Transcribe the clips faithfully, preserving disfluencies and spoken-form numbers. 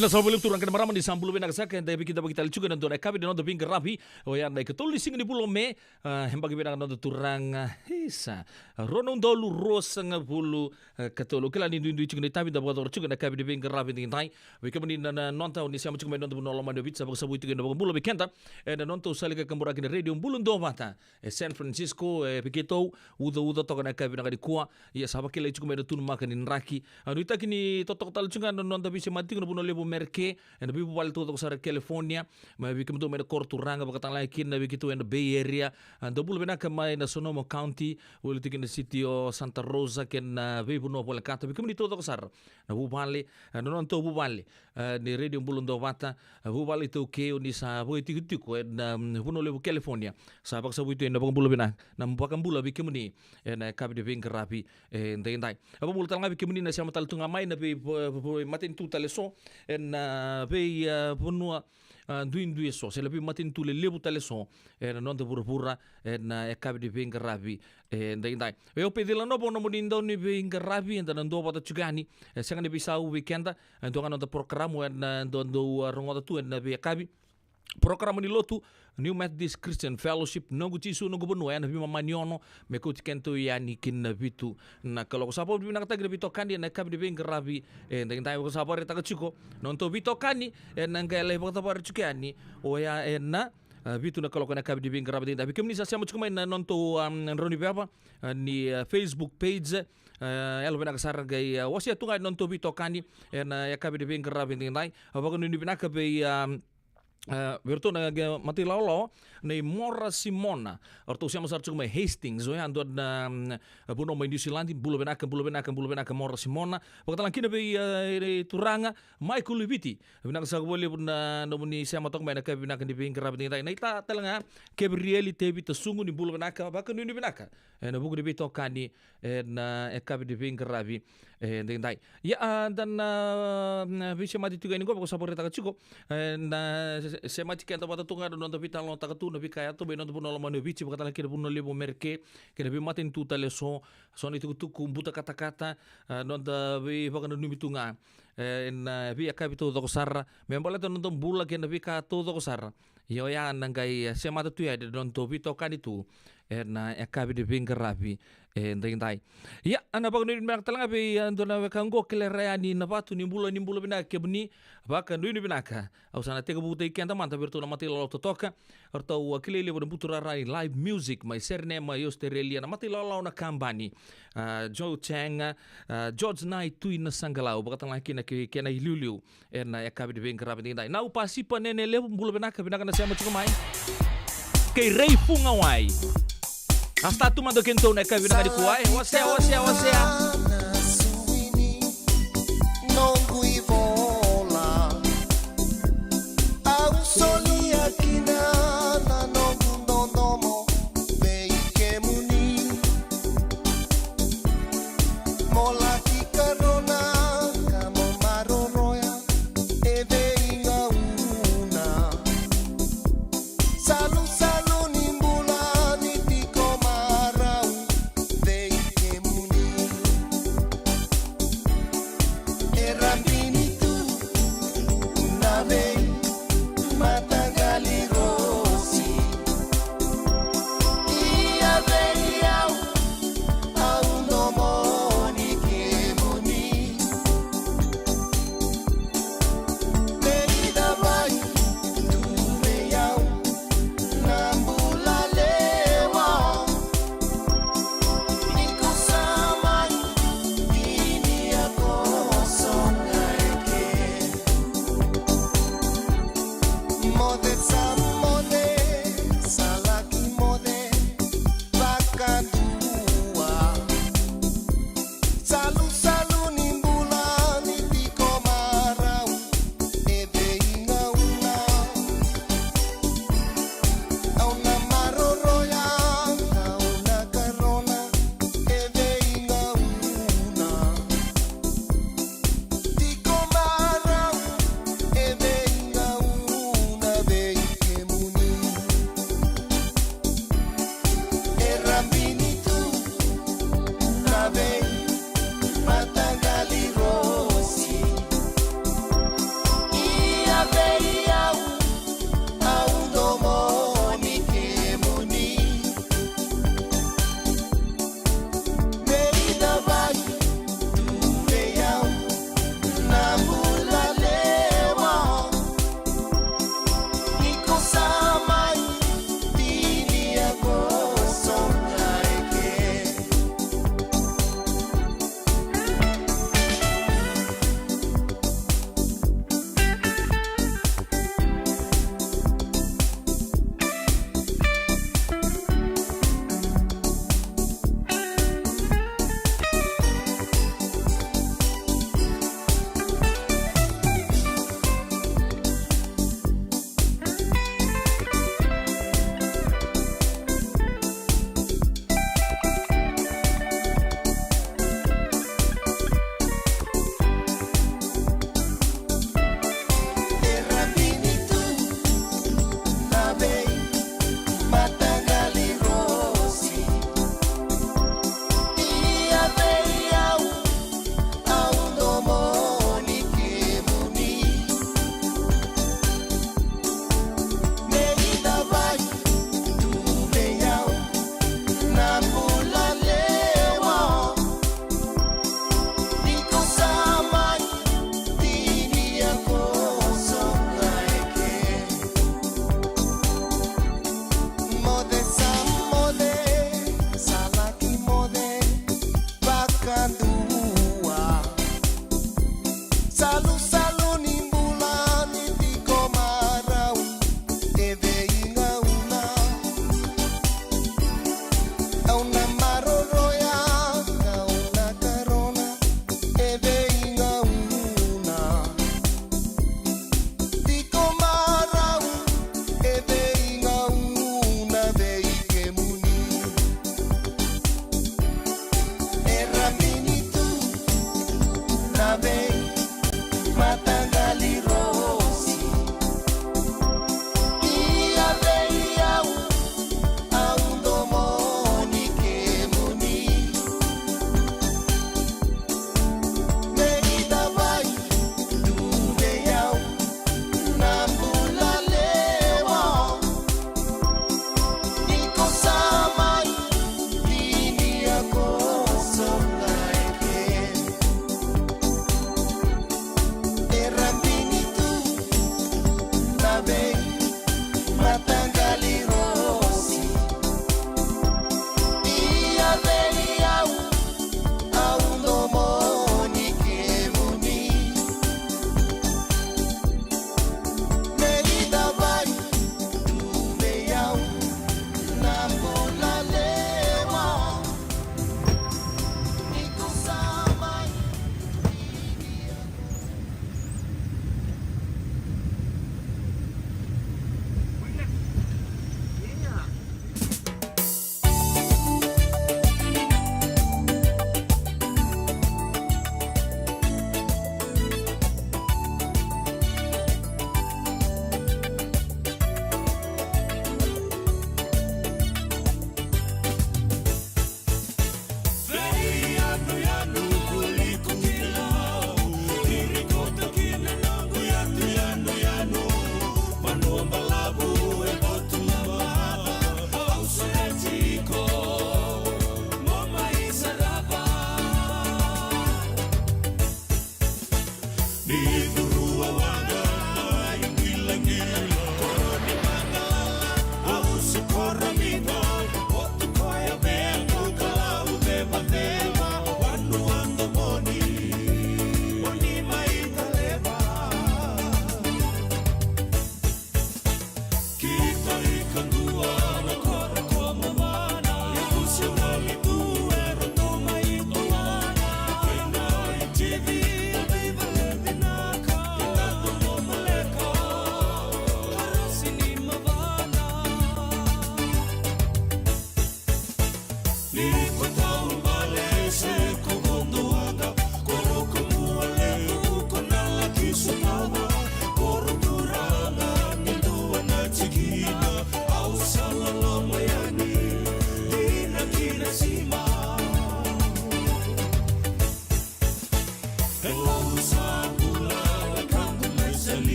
Na sa voli turaga kei na marama, ni sa bula vinaka saka, eda via kidavaki tale tiko ena dua na yakavi ni noda veiqaravi. Oya na ikatolu ni siga ni vula o Me, ah, yabaki vinaka noda turaga. Isa, rua na udolu ruasagavulu, eh, ka tolu. Kila ni duidui tiko na itavi eda vakayacora tiko ena yakavi ni veiqaravi edaidai. Vei kemuni na, na noda, o ni sema tiko mai ena noda vanua lomani o Viti, sa vakasavui tiko ena vakabula vei keda ena nodatou sala ni kaburaki na Radio Bula Duavata e San Francisco, e vei keitou, ucauca toka na yakavi vinaka nikua. Ia sa vakilai tiko mai na tunumaka ni draki. A, nuitaki ni totoka tale tiko ga na noda veisemati tiko na Vanua Levu o Merika, ena veivuvale taucoko sara e California, mai vei kemudou mai na koro turaga, vakatalega kina vei keitou ena Bay Area. A, dou bula vinaka mai na Sonoma County, voli tiko na city o Santa Rosa, kei na veivanua volekata, vei kemuni taucoko sara na vuvale, a, na nodatou vuvale, a, ni Radio Bula Duavata, a, vuvale iTaukei, o ni sa vakaitikotiko ena, mm, Vanua Levu California. Sa vakasavui tu ena vakabula vinaka, na vakabula vei kemuni ena yakavi ni veiqaravi edaidai. A, vakabula tale ga vei kemuni na sema tale tu ga mai na vei, vo-, vo-, matanitu tale so, ena vei, a, vanua, a, duidui eso, se na veimatanitu lelevu tale so ena noda vuravura, ena yakavi ni veiqaravi edaidai. Io, o Pecila Novo o nomuni dau ni veiqaravi, eda na duavata tiko yani. E sega ni veisau vei keda, e dua ga noda porokaramu eda dau, dau, a, rogoca tu ena veiyakavi. Porokaramu ni lotu, New Methodist Christian Fellowship, Noqu Jisu, Noqu Vanua, ena veimama ni ono, me kauti kedatou yani ki na vitu na kaloko. Sa vakavinavinakataki na veitokani ena yakavi ni veiqaravi edaidai. Vaka sa vakaraitaka tiko na nodatou veitokani, ena qai lai vakacavara tiko yani, oya ena, a, vitu na kaloko ena yakavi ni veiqaravi edaidai. Vei kemuni sa sema tiko mai na nodatou, a, drau ni veva, a, ni, a, Facebook page, a, yalovinaka sara qai, a, wasea tu ga na nodatou veitokani ena yakavi ni veiqaravi edaidai. A, vakanuinui vinaka vei, a, a, vei iratou na qai matai lawalawa, nei Mora Simona. O ratou sema sara tiko mai Hastings, oya dua na, mm, vanua mai Niusiladi. Bula vinaka, bula vinaka, bula vinaka Mora Simona. Vakatalega kina vei, a, turaga Michael Iviti. Vinaka saka vakalevu na nomuni sema toka mai ena yakavi vinaka ni veiqaravi edaidai. Naita tale ga Kevirieli Tevita Sugu, ni bula vinaka, vakanuinui vinaka ena vuku ni veitokani ena yakavi ni veiqaravi edaidai. Ia, a, da na, na veisemati tiko yani qo, vaka sa vakaraitaka tiko, e, na se-, semati keda vata tu ga na noda veitalanoataka tu na veika yaco mai na noda vanua lomani o Viti, vakatalega kina Vanua Levu o Merika, kei na veimatanitu tale eso, so na itukutuku buta katakata, a, noda veivakananumi tu ga, e, ena veiyakavi taucoko sara, me baleta na noda bula kei na veika taucoko sara. Ia oya na qai, e, semata tu yani na nodatou veitokani tu ena yakavi ni veiqaravi edaidai. Ia, a, na vakanuinui vinaka tale ga vei, e, dua na weka qo, Kelera Yani Navatu, ni bula, ni bula vinaka kemuni, vakanuinui vinaka. Au sa na tekivutaki keda mada vei iratou na matai lawalawa totoka, o ratou, a, kilai levu ena buturara ni live music mai Sydney, mai Australia, na matai lawalawa na kabani, a, Joe Chang, a, George Nai Tui na Saqalau, vakatalega kina kei kena iliuliu ena yakavi ni veiqaravi edaidai. Nau Pasipa Nene Levu, bula vinaka, vinaka na sema tiko mai. Kei Rei Fugawai. A, sa tu mada o kedatou na yakavi vinaka nikua, e. Wasea, wasea, wasea. Noqu ivola. Au solia kina na noqu dodomo vei kemuni. Mo laki karona ka mo maroroya e veigauna. Salusalu ni bula ni tiko marau vei kemuni.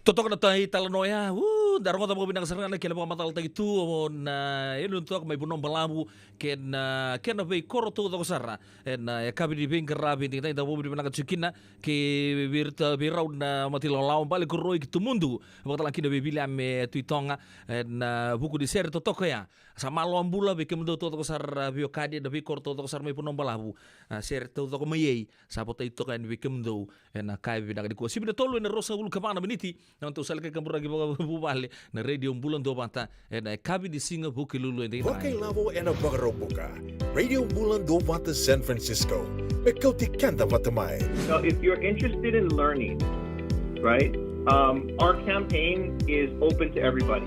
Totoka na tai talanoa ya. Uu. Da rogoca vakavinaka sara ga na kena vakamacalataki tu o na enu toka mai Vanua Balavu kei na kena veikoro taucoko sara. Ena yakavi ni veiqaravi edaidai da vakavinavinaka tiko kina kei vei iratou, vei rau na matailawalawa, Bale, Koroi kei Tumudu, vakatalega kina vei Viliame Tui Toga ena vuku ni sere totoka ya. Sa malo bula vei kemudou taucoko sara, veiwekani ena veikoro taucoko sara mai Vanua Balavu. A, sere taucoko mai ei sa votai toka yani vei kemudou ena yakavi vinaka nikua. Sivi na tolu ena ruasagavulu ka va na miniti. Na nodatou sala ni kaburaki vakavuvale na Radio Bula Duavata ena yakavi ni siga Vukelulu edaidai. Vakailavo ena Vakaraubuka. Radio Bula Duavata San Francisco. Me kauti keda vata mai. So if you're interested in learning, right, um, our campaign is open to everybody.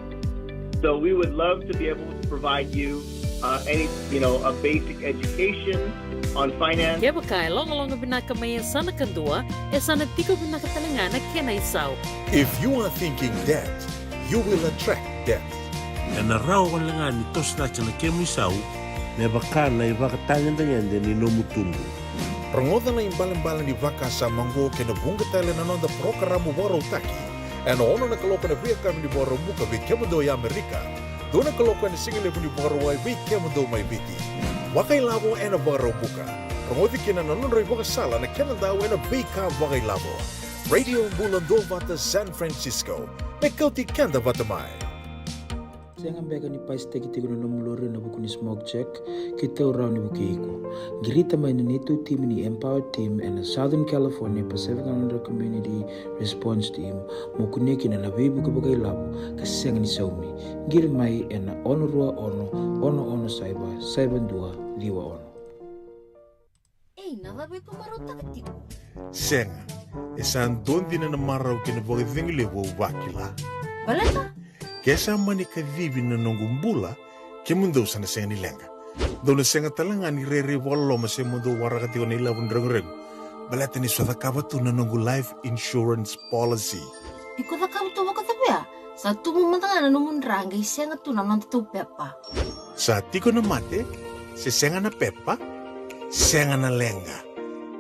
So we would love to be able to provide you, uh, any, you know, a basic education on finance. Kevaka e logaloga vinaka mai e yasana kadua, e sa na tiko vinaka tale ga na kena isau. If you are thinking debt, you will attract debt. Ena rawa wale ga ni toso cake na kemu isau me vaka na ivakatagedegede ni nomu tubu. Rogoca na ibalebale ni vakasama oqo kei na vuqa tale na noda parokaramu vakarautaki. Ena ono na kaloko ena veiyakavi ni Vakaraubuka vei kemudou e Amerika, dua na kaloko ena sigalevu ni Vakarauwai vei kemudou mai Viti. Vakailavo ena Vakaraubuka. Rogoci kina na nodra ivakasala na kenadau ena veika vakailavo. Radio Bula Duavata San Francisco. Me kauti keda vata mai. Sega beka ni pasitaki tiko na nomu lori ena vuku ni smoke check? Keitou rawa ni vukei iko. Qirita mai na neitou timi ni Empower Team ena Southern California Pacific Islander Community Response Team mo kunea kina na veivuke vakailavo ka sega ni saumi. Qiri mai ena ono rua ono, ono ono saiva, saiva dua, ciwa ono. Ei, na cava iko marautaka tiko? Sega, e sa dua dina na marau kei na vakacegu levu au vakila. Baleta? Ke sa mani kacivi na noqu bula, kemudou sa na sega ni leqa. Dou na sega tale ga ni rairai vakaloloma se mo dou waraka tiko na ilavo ni reguregu. Baleta ni sa cakava tu na noqu life insurance policy. Iko cakava tu vakacava ya? Sa tubu mada ga na nomu dra qai sega tu na nodatou pepa. Sa tiko na mate, se sega na pepa, sega na leqa.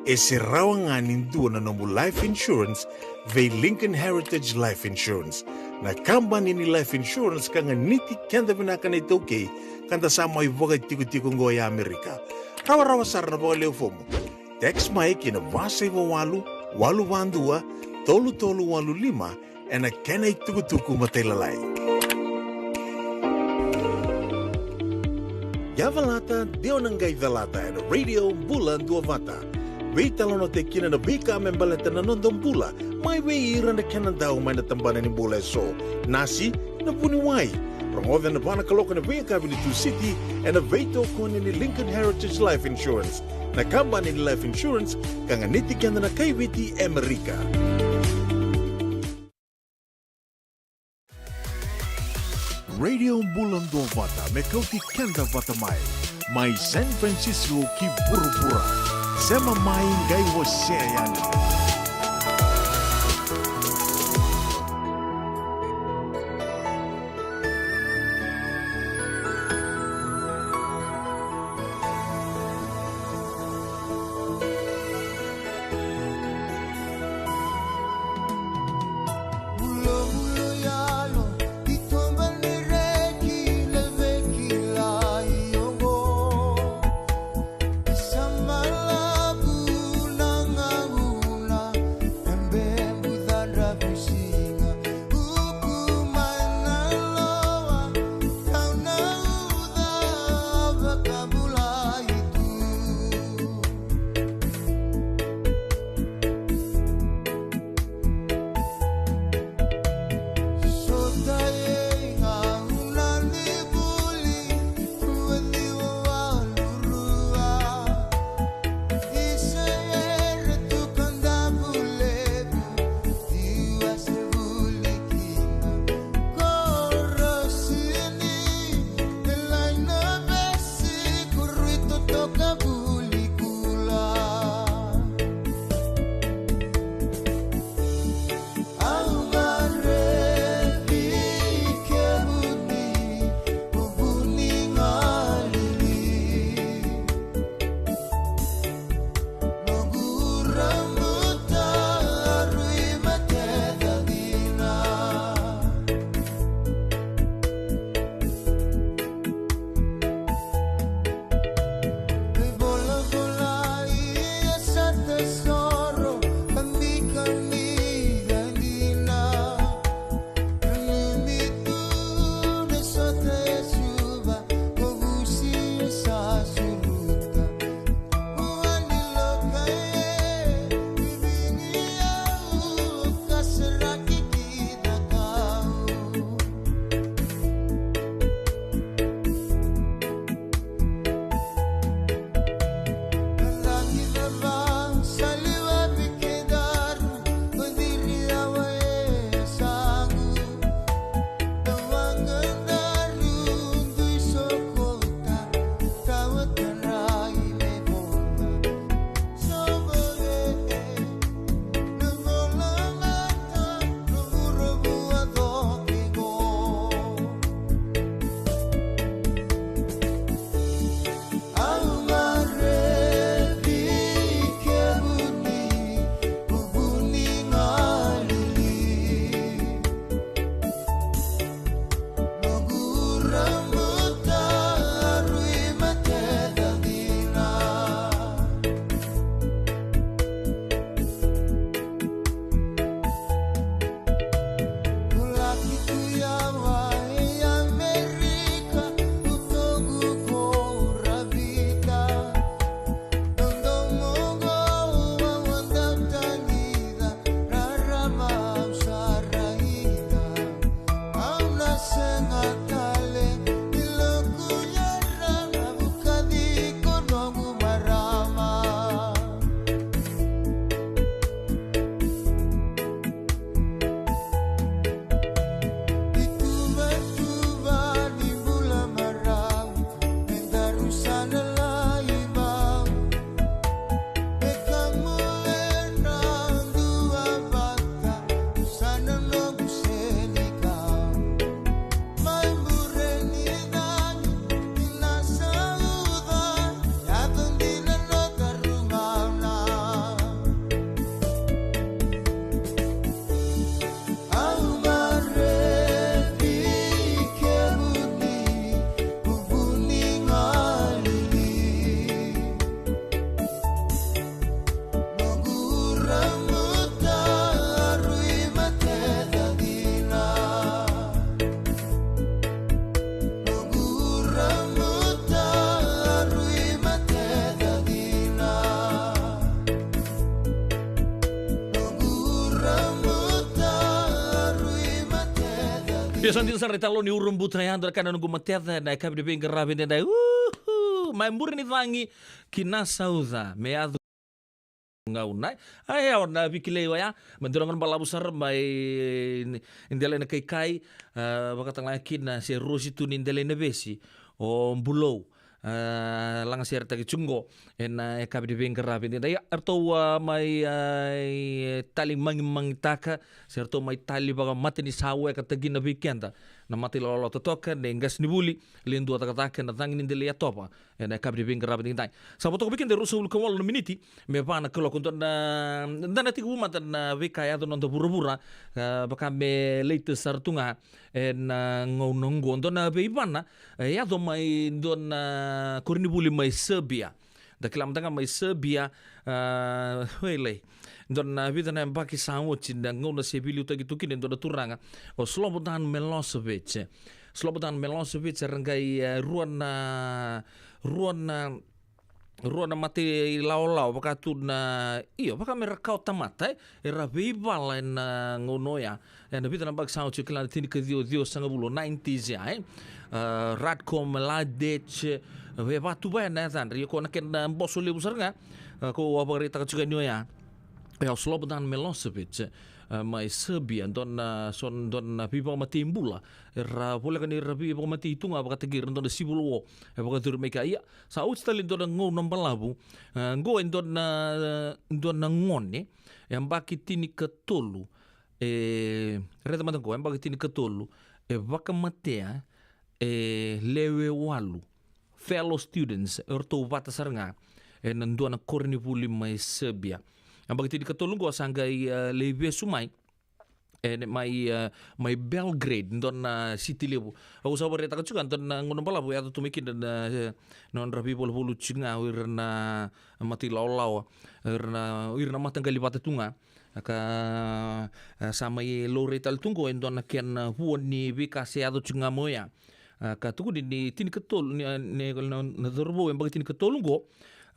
E se rawa ga ni dua na nomu life insurance vei Lincoln Heritage Life Insurance. Na kabani ni life insurance ka ganiti keda vinaka na iTaukei ka da sa mai vakatikotiko oqo e Amerika. Rawarawa sara na vakalewe fomu. Text mai ki na va saiva walu, walu va dua, tolu tolu walu lima, ena kena itukutuku matailalai. Yavalata, de o na qai calata ena Radio Bula Duavata. Veitalanoataki kina na veika me baleta na noda bula, mai vei ira na kenadau mai na tabana ni bula eso. Nasi, na vuniwai. Rogoca ena va na kaloko ena veiyakavi ni Tusiti, ena veitokoni ni Lincoln Heritage Life Insurance. Na kabani ni life insurance ka ganiti keda na kai Viti e Amerika. Radio Bula Duavata me kauti keda vata mai. Mai San Francisco ki vuravura. Sema mai qai wasea yani. Io, sa dina sara, italoni urabuta ya, dua na ka na noqu mateca na yakavi ni veiqaravi edaidai. Uhu! Mai muri ni cagi ki na sauca me yaco gauna. A, e, o na vikilai oya, mai dua na gauna balavu sara mai Delai na Kaikai, a, vakatagilai kina se rosi tu ni Delai na Vesi, o Bulou. A, laga seretaki tiko qo ena yakavi ni veiqaravi edaidai. Ia, eratou, a, mai, a, i, tali magimagitaka, se ratou mai tali vakamatanisawa e ka tagina vei keda na mata ilawalawa totoka, na qasenivuli, le dua cakacaka ena cagi ni Delai Yatova ena yakavi ni veiqaravi edaidai. Sa vo toka vei keda e ruasagavulu ka walu na miniti me va na kaloko. Dua na, da na tekivu mada na veika e yaco ena noda vuravura, a, vaka me latest sara tu ga ena gauna oqo. Dua na veivana e yaco mai dua na koronivuli mai Serbia. Da kila mada ga mai Serbia, a, wailai, dua na vica na yabaki sa oti na gauna se veiliutaki tu kina e dua na turaga, o Slobodan Milosevic. Slobodan Milosevic era qai, e, rua na, rua na, rua na mata ilawalawa, vaka tu na, io, vaka me ra kawa tamata, e, era veivala ena gauna oya. Ena vica na yabaki sa oti, o kila, na tinikaciwa, ciwasagavulu, nineties ya, e. A, Ratko Mladic, e, e vatuva ena yacadra, ia ko na kena boso levu sara ga, a, ko a vakaraitaka tiko yani oya. E, o Slobodan Milosevic, e, mai Serbia, dua na, so, dua na veivakamatei bula era voleka ni ra veivakamatei tu ga vakataki ira na dua na civil war e vakacuru mai kea. Ia, sa oti tale dua na gauna balavu, e, qo e dua na, dua na gone, e yabaki tinikatolu, e, raica mada qo, e yabaki tinikatolu, e vakamatea e lewe walu fellow students, eratou vata sara ga ena dua na koronivuli mai Serbia. E yabaki tinikatolu qo sa qai, e, lai vesu mai, e, mai, e, mai Belgrade, dua na siti levu. Au sa vakaraitaka tiko ga, dua na gauna balavu e yaco tu mai kina na, e, nodra veivaluvalu tiko ga o ira na mata ilawalawa, o ira na, o ira na mataqali vata tu ga. Ka, a, sa mai laurai tale tu qo e dua na kena vua ni veika se yaco tiko ga mai oya. A, ka tukuni ni tinikatolu, ni, a, ni, na, na cauravou e yabaki tinikatolu qo,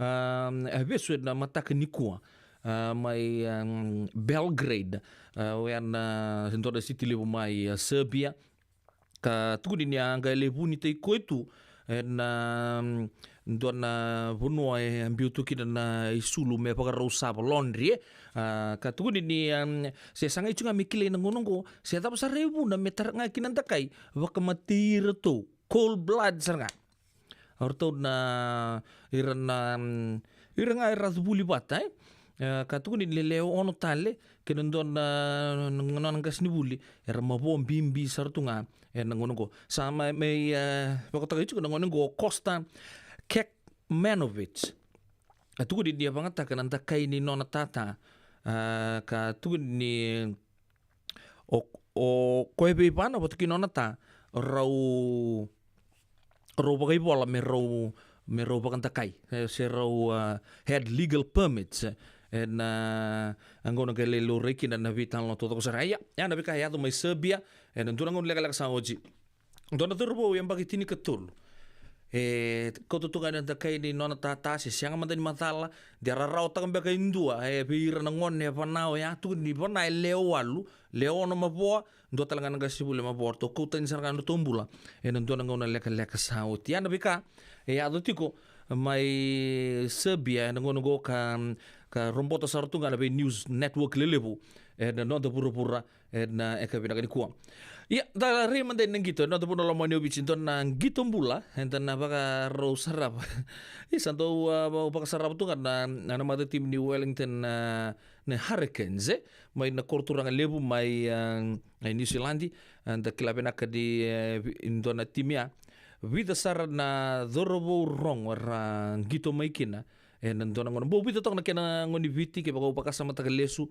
a, e vesu ena mataka nikua, a, mai, a, Belgrade, a, oya na dua na siti levu mai, a, Serbia. Ka tukuni ni a qai lai vunitaki koya tu ena, mm, dua na vanua e biu tu kina na isulu me vakarau sava, laundry, e. A, ka tukuni ni, mm, se sagai tu ga me kilai na gauna oqo se cava sara e vuna me tara ga kina dakai, vakamatei iratou, cold blood sara ga. O ratou na, ira na, mm, ira ga era cuvuli vata, e. E, ka tukuni ni lewe ono tale kei na dua na, na, na, na qasenivuli era mavoa bibi sara tu ga ena gauna oqo. Sa mai, mai, e, vakatokai tiko na gone oqo o Kosta Kekmanovic. A tukuni ni a vagataka na dakai ni nona tata. A, ka tukuni ni o, o koya veivana vata kei nona ta, rau, rau vakaivola me rau, me rau vakadakai, e, se rau, a, had legal permits, e, ena, a, gauna qai lai laurai kina na veitalanoa taucoko sara. Ia, ia na veika e yaco mai Serbia ena dua na gauna lekaleka sa oti. Dua na cauravou yabaki tinikatolu e kauta tu ga na dakai ni nona tata, se sega mada ni macala, de rarawataka beka e dua, e, vei ira na gone e vana oya, tukuni ni vana e lewe walu, lewe ono mavoa, dua tale ga na qasenivuli mavoa, ratou kau tani sara ga na nodratou bula ena dua na gauna lekaleka sa oti. Ia na veika e yaco tiko mai Serbia ena gauna oqo ka, ka robota sara tu ga na vei news network lelevu ena noda vuravura ena yakavi vinaka nikua. Ia, da rai mada ina qito, ena noda vanua lomani o Viti, dua na qito bula eda na vakarau sarava. Ia, sa dau, a, vakasarava tu ga na, na, na matatimi ni Wellington, a, na Hurricanes, e, mai na koro turaga levu mai, a, mai Niusiladi. A, da kila vinaka ni, e, vi-, dua na timi ya, vica sara na cauravou rogo era qito mai kina ena dua na gauna. Bau vica toka na kena gone ni Viti, kevaka au vakasamataka lesu,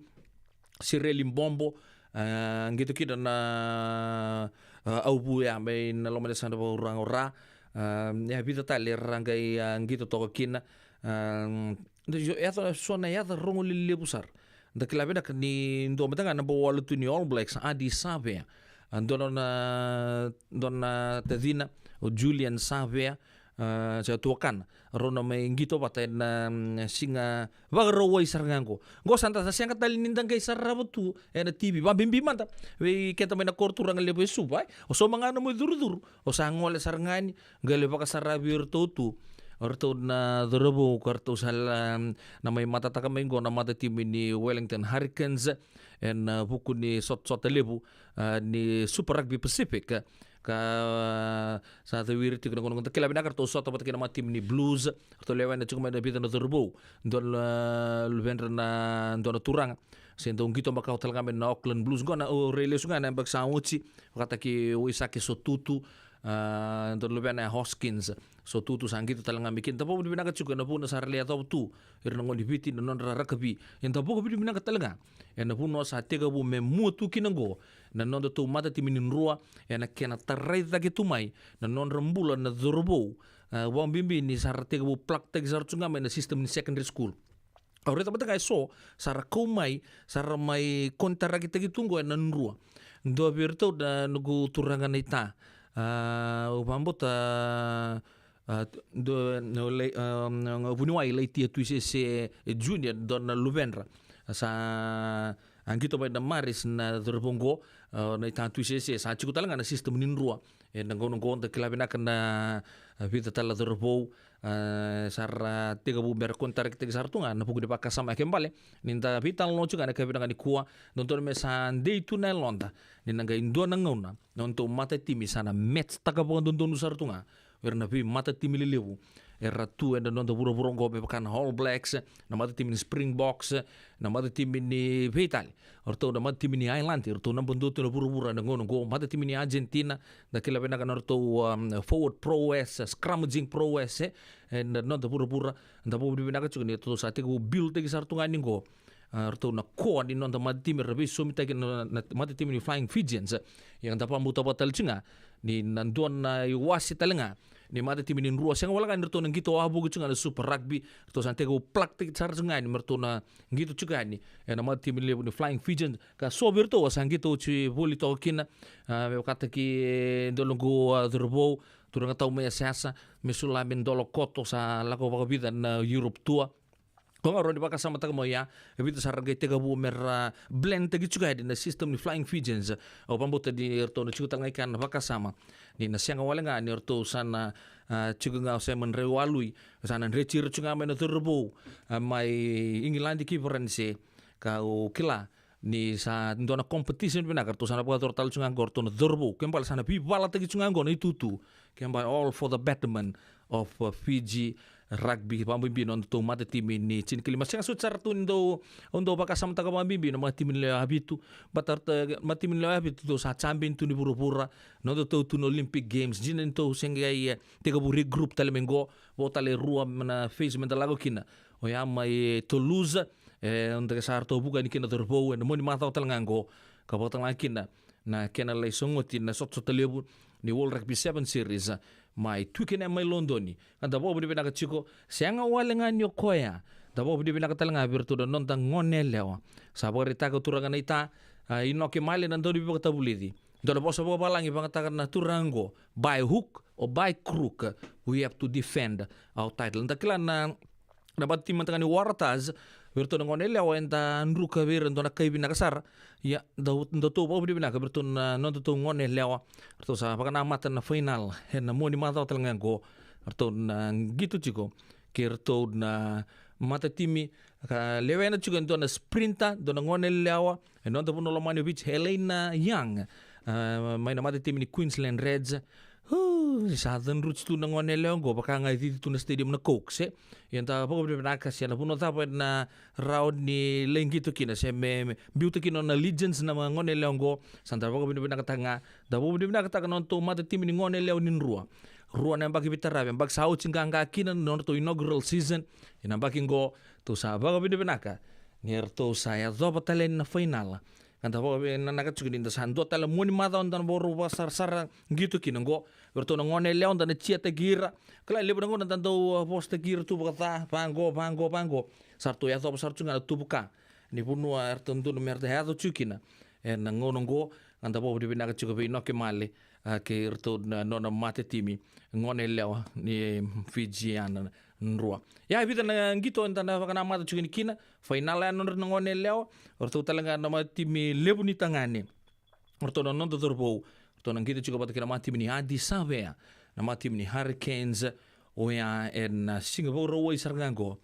Sireli Bobo, a, qito kina na, a, au vu ya mai na loma ni yasana vakauraga o Ra. A, e vica tale era qai, a, qito toka kina. A, da, yaca, so na yaca rogo lelevu sara. Da kila vinaka ni dua mada ga na naba walu tu ni All Blacks, Ardie Savea. A, dua na, dua na tacina, o Julian Savea. a, se tuakana, rau na mai qito vata ena, mm, siga Vakarauwai sara ga qo. Qo sa da sa sega tale ni da qai sarava tu ena T V. Vabibi mada vei keda mai na koro turaga levu e Suva, e. O sauma ga na nomu icurucuru, o sa gole sara ga yani, qai lai vakasaravi iratou tu. O ratou na cauravou ka ratou sa la, na mai matataka mai qo na matatimi ni Wellington Hurricanes ena, a, vuku ni sotasota levu, a, ni Super Rugby Pacific. Ka, a, sa cawiri tiko na gauna qo, da kila vinaka ratou sota vata kei na matatimi ni Blues. Ratou lewena tiko mai na vica na cauravou. Dua na luvedra na dua na turaga, se dau qito makawa tale ga mai na Auckland Blues. Qo na, o rai lesu ga na yabaki sa oti, vakataki Waisake Sotutu, a, dua na luvena e Hoskins Sotutu sa qito tale ga mai kina. Da vakavinavinaka tiko ena vuna sa ra lai yacova tu ira na gone ni Viti na nodra rakavi. Eda vakavinavinaka tale ga ena vanua sa tekivu me mua tu kina qo na nodatou matatimi ni Drua, ena kena tarai cake tu mai na nodra bula na cauravou. A, vakabibi ni sa ra tekivu plakitaki sara tu ga mai na system ni secondary school. Au raica vata ga e so sa ra kau mai, sa ra mai konitarakitaki tu qo ena Drua. Dua vei iratou na noqu turaga naita, a, au vakabauta, a, dua na lai, a, na vuniwai Laitia Tuisese Junior, dua na luvedra. Sa a qito mai na Marist na cauravou qo, a, naita Tuisese, sa tiko tale ga na system ni Drua. Ena gauna qo da kila vinaka na, a, vica tale na cauravou, a, sa ra tekivu me ra konitarakitaki sara tu ga ena vuku ni vakasama. E kena ibalebale ni da veitalanoa tiko ga ena yakavi vinaka nikua, dodonu me sa dei tu na yaloda ni na qai dua na gauna na nodatou matatimi sa na match-taka vakadodonu sara tu ga o ira na veimatatimi lelevu era tu ena noda vuravura qo, me vaka na All Blacks, na matatimi ni Springboks, na matatimi ni vei tale, o ratou na matatimi ni Ireland, o ratou naba dua tu ena vuravura ena gauna qo, matatimi ni Argentina, da kila vinaka na nodratou, um, forward prowess, scrummaging prowess, e, ena noda vuravura. Da vakavinavinaka tiko ni ratou sa tekivu build-taki sara tu ga yani qo, a, ratou na core ni noda matatimi, ra veisomitaki na, na matatimi ni Flying Fijians. Ia da vakabauta vata tale tiko ga ni na dua na iwase tale ga ni matatimi ni Drua, sega wale ga ni ratou na qito wavoki tiko ga na Super Rugby, ratou sa na tekivu plakitaki sara tiko ga yani me ratou na qito tiko yani ena matatimi levu ni Flying Fijians. Ka so vei iratou a sa qito oti voli toka kina, a, me vakataki, e, dua noqu, a, cauravou, turaga tau mai Yasayasa, Mesulame Dolokoto, sa lako vakavica na Europe tour. Ko ga rawa ni vakasamataka mai oya, e vica sara qai tekivu me ra blend-taki tiko yani na system ni Flying Fijians. Au vakabauta ni ratou na tiko tale ga i kea na vakasama ni na sega wale ga ni ratou sa na, a, tiko ga o Simon Raiwalui, sa na dreti ira tiko ga mai na cauravou, a, mai Igiladi kei Varanise. Ka au kila ni sa dua na competition vinaka ratou sa na vakayacora tale tiko ga qo, ratou na cauravou. Kena ibalebale sa na veivalataki tiko ga qo na itutu. Kena ibalebale all for the betterment of, uh, Fiji rugby, vakabibi na nodatou matatimi ni tinikalima. Sega soti sara tu ni dau, au dau vakasamataka vakabibi na matatimi ni lewe vitu. Baleta, uh, matatimi ni lewe vitu tou sa champion tu ni vuravura, nodatou tu na Olympic Games. Dina ni tou se qai, e, tekivu regroup tale mai qo, vo tale e rua na phase me da lako kina. Oya mai Toulouse, e, onde sa ratou vuka yani kina na cauravou ena mua ni macawa tale ga qo, ka vaka tale ga kina na kena lai sogoti na sotasota levu ni World Rugby Seven Series mai Twickenham mai Lodoni. Ka da vakavinavinaka tiko, sega wale ga ni o koya, da vakavinavinaka tale ga vei iratou na noda gone yalewa. Sa vakaraitaka o turaga naita, a, Inoke Male na daunivakatavuleci. Dua na vosa vakavalagi vakayagataka na turaga qo, by hook or by crook, we have to defend our title. Da kila na, na matatimi mada ga ni Waratahs, vei iratou na gone yalewa eda druka vei ira e dua na kai vinaka sara. Ia, da, datou vakavinavinaka vei iratou na nodatou gone yalewa. Ratou sa vakanamata na final ena mua ni macawa tale ga qo. Ratou na qito tiko kei iratou na matatimi, ka lewena tiko e dua na sprinter, dua na gone yalewa e noda vanua lomani o Viti, Helena Young, a, mai na matatimi ni Queensland Reds. Uu, sa cadruti tu na gone yalewa qo, vaka ga e cici tu na stadium na Coke, se. Ia da vakavinavinaka se na vanua cava ena rawa ni lai qito kina, se me, me biuta kina na legends na gone yalewa qo, sa da vakavinavinakataka ga. Da vakavinavinakataka na nodatou matatimi ni gone yalewa ni Drua. Rua na yabaki veitaravi, yabaki sa oti qaqa kina na nodratou inaugural season. Ia na yabaki qo, tou sa vakavinavinaka ni ratou sa yacova tale yani na final. Ka da vakavinavinaka tiko ni da sa dua tale mua ni macawa da na vakarau vakasarasara qito kina qo. Vei iratou na gone yalewa da na cheer-taki ira. Kila levu na gauna da dau, a, vosataki ira tu vakaca, vaqo, vaqo, vaqo. Sa ratou yacova sara tu ga na tuvu ka ni vanua eratou dodonu me ratou yaco tiko kina ena gauna qo. Ka da vakavinavinaka tiko vei Inoke Male, a, kei iratou na nona matatimi, gone yalewa ni Fijiana drua. Ia, e vica na qito eda na vakanamata tiko yani kina, fainala ya na nodra na gone yalewa, o ratou tale ga na matatimi levu ni tagane. O ratou na noda cauravou, o ratou na qito tiko vata kei na matatimi ni Addis Avea, na matatimi ni Hurricanes, oya ena siga Vakarauwai sara ga qo,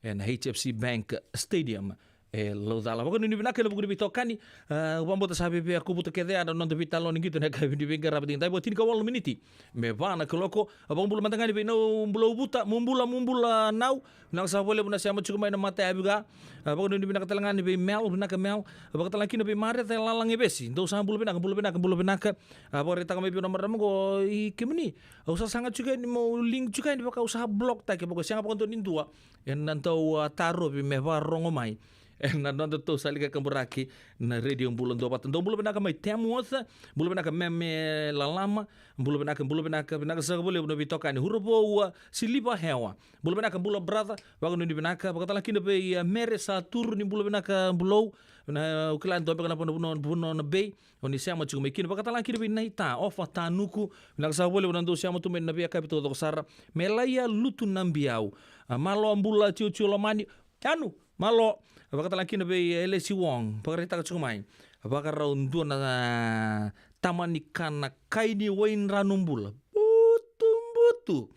ena H F C Bank Stadium, e Laucala. Vakanuinui vinaka ena vuku ni veitokani, a, vakabauta sa vevea kovuta kece ya na noda veitalanoa ni qito ena yakavi ni veiqaravi edaidai, vakatinikawalu miniti me va na kaloko. A, vakabula mada ga yani vei Nau Bulauvuta, Mubula, Mubula Nau, vinaka saka vakalevu na sema tiko mai na matayavi ka. A, vakanuinui vinaka tale ga yani vei Mel, vinaka Mel. A, vakatalega kina vei Mareca Lalagevesi, dou sa bula vinaka, bula vinaka, bula vinaka. A, vakaraitaka mai vei au na marama qo, i kemuni, au sa saga tiko yani meu link tiko yani, vaka au sa block taki, vaka sega vakadua ni dua ena dau, a, tarovi me vakarogo mai ena nodatou sala ni kakaburaki na Radio Bula Duavata. Dou bula vinaka mai Tamworth, bula vinaka Meme Lalama, bula vinaka, bula vinaka, vinaka saka vakalevu na veitokani. Ura vou, a, Siliva Hewa, bula vinaka, bula brother, vakanuinui vinaka. Vakatalega kina vei, a, Mere Saturu, ni bula vinaka bulou, na, au kila ni dua beka na vanua, vanua, vanua na Bay, o ni sema tiko mai kina. Vakatalega kina vei Naita, Ofa Tanuku, vinaka saka vakalevu na dou sema tu mai na veiyakavi taucoko sara. Melaia Lutu Nabiau, a, malo, bula Tiotio Lomani, Anu, malo. Vakatalega kina vei, e, Lesi Wong, vakaraitaka tiko mai, vakarau dua na, a, tama ni kana kai ni wai drano bula. Butubutu.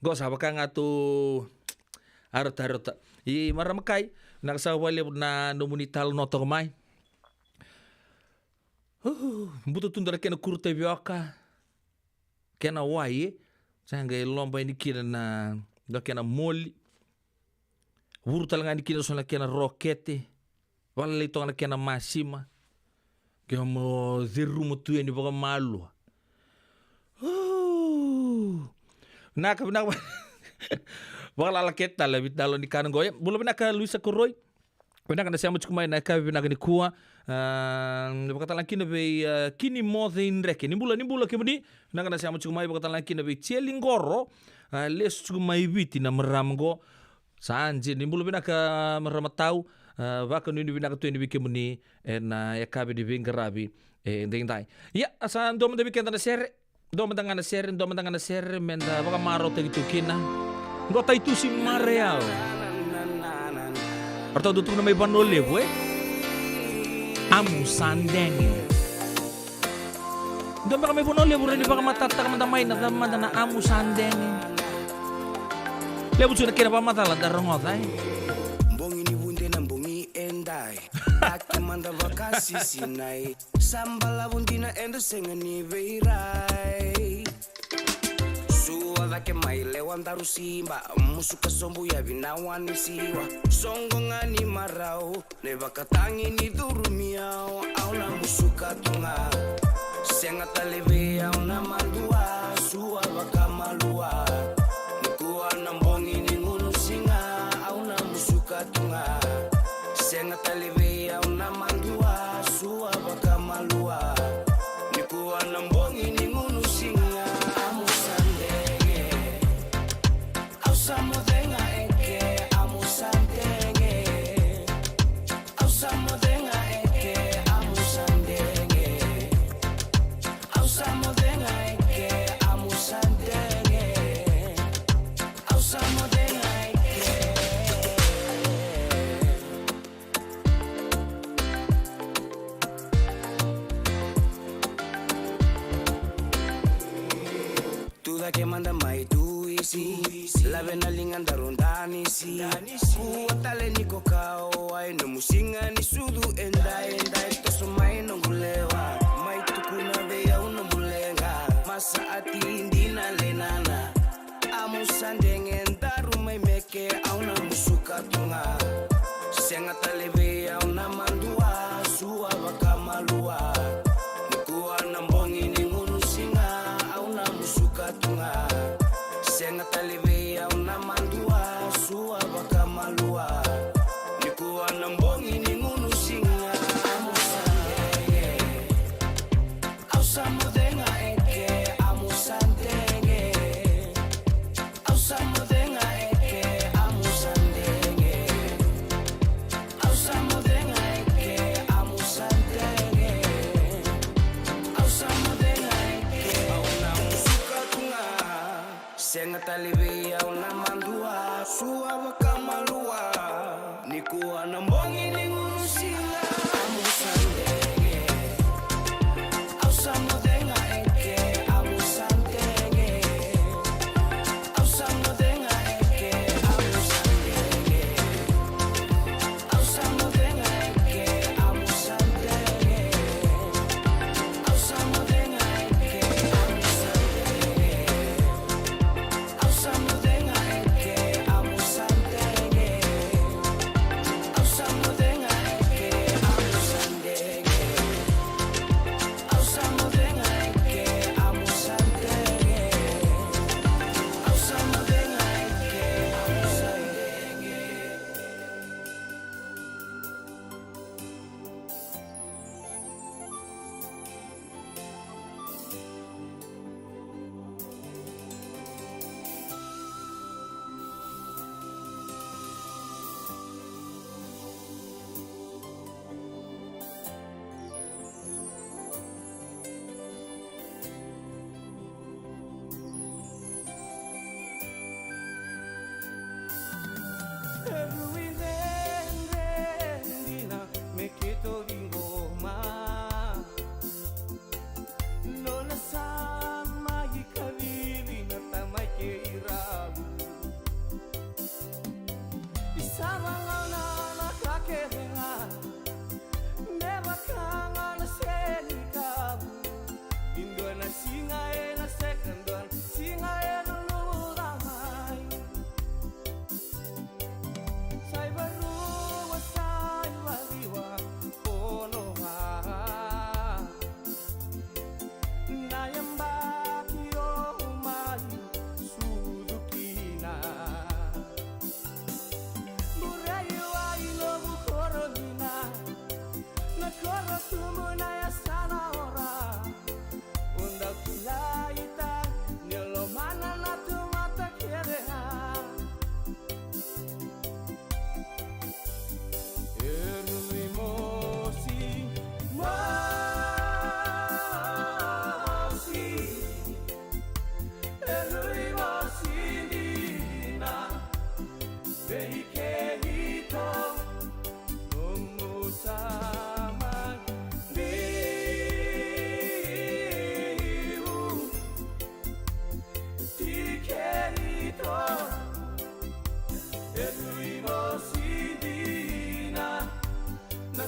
Qo sa vaka ga tu, a, rauta, a, rauta. I marama kai, vinaka saka vakalevu na nomuni talanoa toka mai. Buta tu dua na kena kuru tavioka, kena wai, e? Sa qai loba yani kina na, na kena moli. Vuru tale ga yani kina so na kena rokete. Vakalelei toka na kena masima. Ke mo ceruma tu yani vakamalua. Vinaka, vinaka. Vakalala kece tale, veitalanoa ni kana qo. E, bula vinaka Luisa Koroi. Vinaka na sema tiko mai na yakavi vinaka nikua. A, vakatalega kina vei, a, Kini Moce Idreke. Ni bula, ni bula kemuni. Vinaka na sema tiko mai, vakatalega kina vei Jeli Qoro. A, lesu tiko mai Viti na marama qo. Sa jia, ni bula vinaka marama tau. A, vakanuinui vinaka tu yani vei kemuni ena yakavi ni veiqaravi edaidai. Ia, a, sa dua mada vei keda na sere. Dua mada ga na sere, dua mada ga na sere, meda vakamarautaki tu kina. Qo Taitusi Marayau. Ratou dau tukuna mai Vanua Levu, e? Amu sa dege. Dua beka mai Vanua Levu, rawa ni vakamatatataka mada mai na cava mada na amu sa dege. Levu tu na kena vakamacala da rogoca, e? Bogi ni vude na bogi edai. Taki mada vakasisinai. Sa balavu dina eda sega ni veirai. Sua cake mai lewa daru siba. Musuka sobu yavi na wani siwa. Soqo ga ni marau. Na ivakatagi ni curumi au. Au na musuka tu ga. Sega tale vei au na madua. Sua vakamalua. Nikua na bogi ni gunu siga. Au na musuka tu ga. Sega tale vei au na madua. Sua vakamalua. Nikua na bogi ni gunu siga. Amu sa dege. Au sa moce ga eke. Amu sa dege. Au sa moce ga eke. Amu sa dege. Au sa moce ga eke. Amu sa dege. Au sa moce ga eke. Tu cake mada mai tu isi. Lave na liga daru danisi. Kua tale ni kokawai. Nomu siga ni sucu edai, edai. Toso mai noqu lewa. Mai tukuna vei au nomu leqa. Masa ati dina lenana. Amu sa dege daru mai meke, au na musuka tu ga. Sega tale vei au na madua, sua vakamalua. Nikua na bogi ni gunu siga, au na musuka tu ga. Sega tale vei au na madua, sua vakamalua. Nikua na bogi ni gunu siga, amu sa dege. Au sa moce ga eke, amu sa dege. Au sa moce ga eke, amu sa dege. Au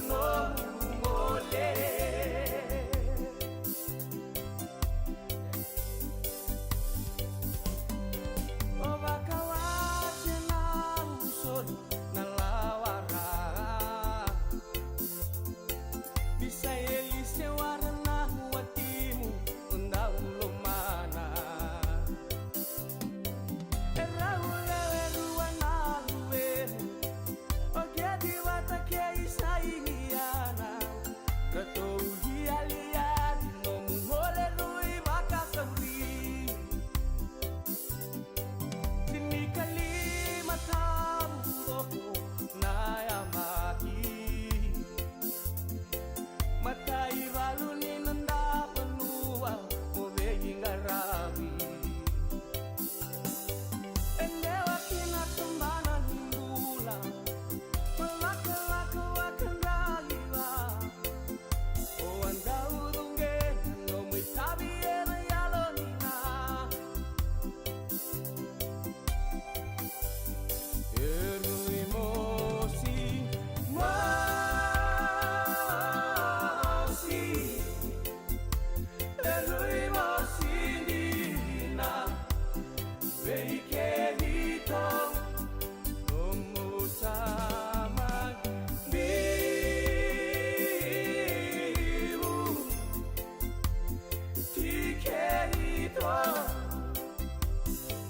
Nomu gole. O vakawase na usori na lawara. Misaeli se wara na watimu dau lomana. E rau lewe rua na luvemu. O Keti vata kei Sainiana. Ratou lialia ni nomu gole rui vakasauri. Tinikalima tabu voko na yamaki. Matai valu ni noda vanua mo veiqaravi. E dewa kina tabana ni bula. Mo lakolako vakadraliva. O a dau cuqe na nomu itavi ena yalo ni na. E rui mosi, mosi. E rui mosi dina vei kemuni. Nomu sa mai biu. Ti kemuni.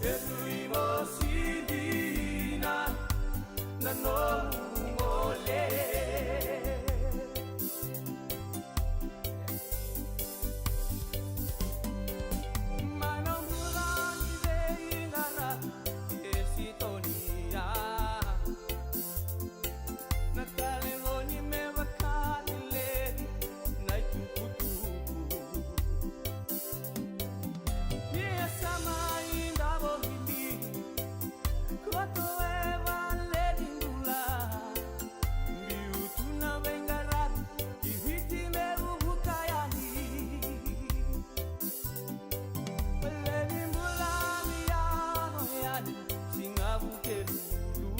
E rui mosi dina na nomu gole. Mai na bula ni veiqaravi e Sitonia. Na talevoni me vaka ni levu na itukutuku. Ni a sa mai davo vili. Koto e vale ni bula. Biu tu na veiqaravi ki Viti me vuvuka yani. Vale ni bula ni yaco yani, siga Vukelulu.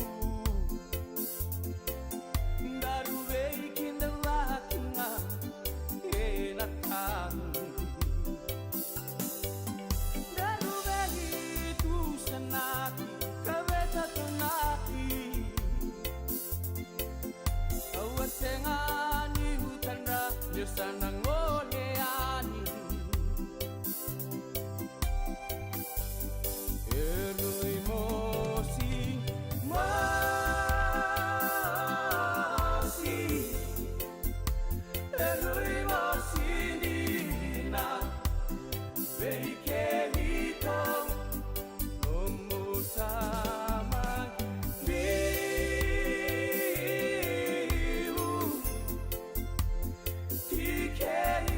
Daru veikidavaki ga ena kamu. Daru veitusanaki ka veitatonaki. Au a sega ni utadra, niu sa na gole yani. E rui mosi, mosi. E rui mosi dina vei kemuni. Nomu sa mai biu. Ti kemuni.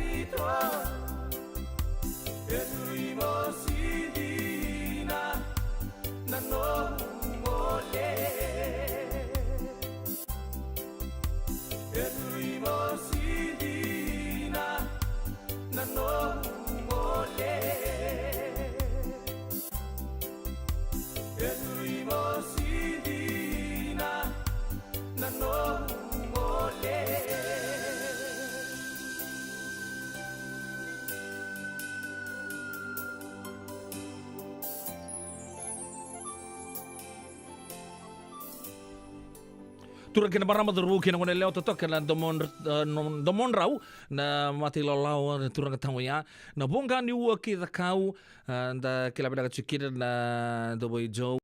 E rui mosi dina na nomu gole. E rui mosi dina na nomu gole. E rui mosi dina na nomu gole. Turaga kei na marama, cauravou kei na goneyalewa, totoka na domodra-, eh, no-, domodrau na mata ilawalawa, na turaga tago ya. Na voqa ni ua ki Cakau, eh, da kila vinaka tiko kina na Dovoi Joe.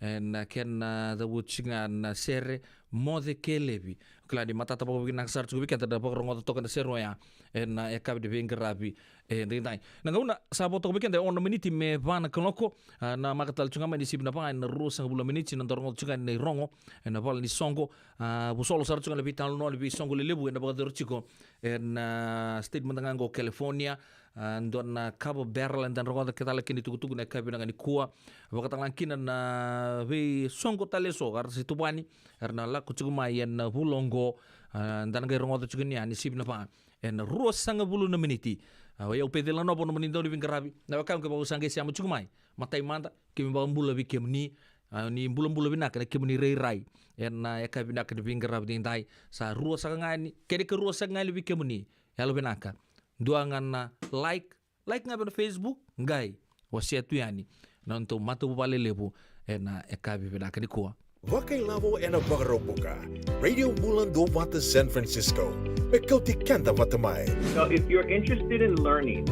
Ena kena cavuti ga na sere Moce ke Levi. Kila ni matata vakavinaka sara tiko vei keda na vakarogoca toka na sere oya ena yakavi ni veiqaravi edaidai. Na gauna sa vo toka vei keda e ono miniti me va na kaloko. A, na maka tale tiko ga mai ni sivi na va ena ruasagavulu na miniti, na da rogoca tiko ga na irogo ena vale ni soqo. A, vosolo sara tiko ga na veitalanoa ni veisoqo lelevu ena vakayacori tiko ena, a, state mada ga qo o California. A, dua na kava barrel eda rogoca ke tale kina itukutuku na yakavi vinaka nikua. Vakatalega kina na veisoqo tale eso era se tuvani, era na lako tiko mai ena vula oqo. A, da na qai rogoca tiko ni a ni sivi na va ena ruasagavulu na miniti. A, o yau Peceli Nanova, nomuni dau ni veiqaravi. Na wekaqu kevaka o sa qai sema tiko mai, matai mada, keimami vakabula vei kemuni. A, ni bulabula vinaka na kemuni rairai ena yakavi vinaka ni veiqaravi edaidai. Sa rua saka ga yani, kena ikarua saka ga yani vei kemuni. Yalo vinaka. Dua ga na like, like ga vei na Facebook, qai wasea tu yani na nodatou matavuvale levu ena yakavi vinaka nikua. Vakailavo ena Vakaraubuka. Radio Bula Duavata San Francisco. Me kauti keda vata mai. Now, if you're interested in learning,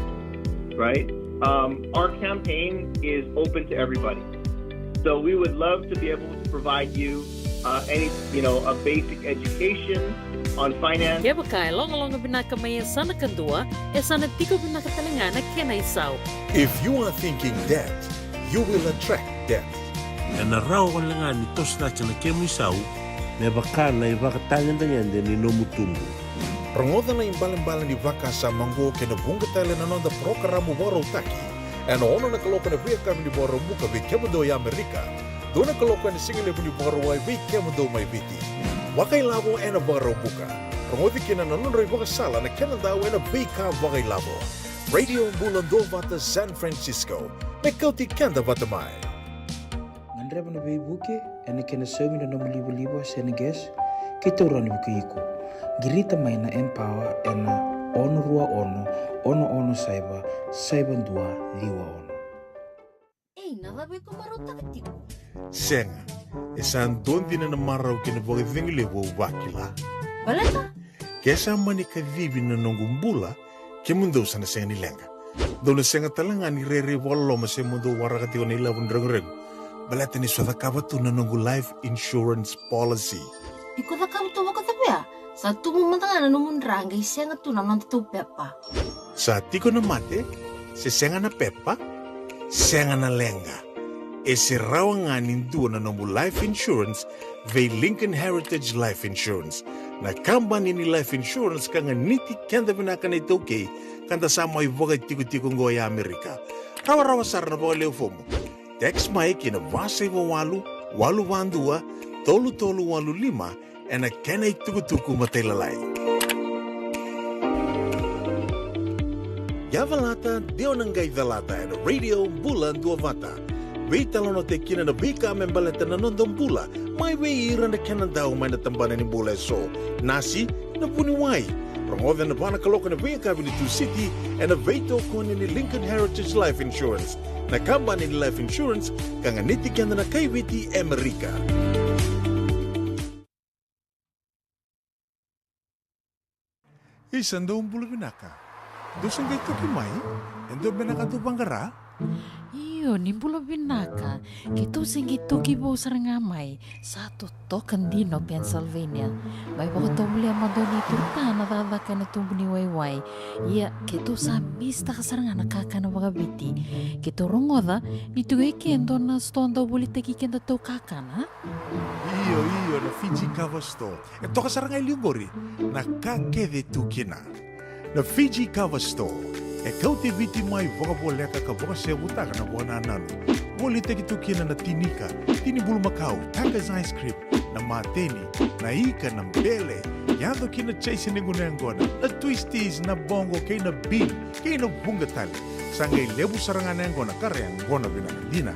right, um, our campaign is open to everybody. So we would love to be able to provide you, uh, any, you know, a basic education on finance. Kevaka e logaloga vinaka mai e sa na kadua, e sa na tiko vinaka tale ga na kena isau. If you are thinking debt, you will attract debt. Ena rawa wale ga ni toso cake na kemu isau me vaka na ivakatagedegede ni nomu tubu. Rogoca na ibalebale ni vakasama oqo kei na vuqa tale na noda parokaramu vakarautaki ena ono na kaloko na veiyakavi ni Vakaraubuka vei kemudou e Amerika, dua na kaloko ena sigalevu ni Vakarauwai vei kemudou mai Viti. Vakailavo ena Vakaraubuka. Rogoci kina na nodra ivakasala na kena dau ena veika vakailavo. Radio Bula Duavata San Francisco. Me kauti keda vata mai. Gadreva na veivuke ena kena saumi na nomu livaliva se na gas, keitou rawa ni vukei iko. Qirita mai na Empower ena ono rua ono, ono ono saiva, saiva dua ciwa ono. Ei, na cava iko marautaka tiko? Sega, e sa dua dina na marau kei na vakacegu levu au vakila. Baleta? Ke sa mani kacivi na noqu bula, kemudou sa na sega ni leqa. Dou na sega tale ga ni rairai vakaloloma se mo dou waraka tiko na ilavo ni reguregu. Baleta niu sa cakava tu na noqu life insurance policy. Iko cakava tu vakacava ya? Sa tubu mada ga na nomu dra qai sega tu na nodatou pepa. Sa tiko na mate, se sega na pepa, sega na leqa. E se rawa ga ni dua na nomu life insurance vei Lincoln Heritage Life Insurance, na kabani ni life insurance ka ganiti keda vinaka na iTaukei, ka da sa mai vakatikotiko oqo e Amerika. Rawarawa sara na vakaleu fomu. Text mai ki na va saiva walu, walu va dua, tolu tolu walu lima, ena kena itukutuku matailalai. Ia calata, de o na qai calata ena Radio Bula Duavata. Veitalanoataki kina na veika me baleta na noda bula, mai vei ira na kena dau mai na tabana ni bula eso. Nasi, na vuniwai. Rogoca ena va na kaloko na veiyakavi ni Tusiti, ena veitokoni ni Lincoln Heritage Life Insurance, na kabani ni life insurance ka ganiti keda na kai Viti e Amerika. Isa, dou bula vinaka. Dou se qai toki mai? E dua beka na ka dou vaqara? Io, ni bula vinaka. Keitou se qai toki vou sara ga mai. Sa totoka dina o Pennsylvania. Mai vakatovolea mada o neitou ta na cakacaka ena tubu ni waiwai. Ia, keitou sa misitaka sara ga na kakana vakaviti. Keitou rogoca ni tiko e ke e dua na sitoa dau volitaki kedatou kakana. Io, io, na Fiji Cover Store. E toka sara ga e liu qori na ka kece tu kina. Na Fiji Cover Store e kauti Viti mai vakavoleka ka vakasevutaka na vakanananu. Volitaki tu kina na tinika, tini bulumakau, Taka's ice cream, na mateni, na ika, na bele, yaco kina Jason e gunu yaqona, na twisties, na bongo kei na bean, kei na vuqa tale. Sa qai levu sara ga na yaqona ka ra yaqona vinaka dina.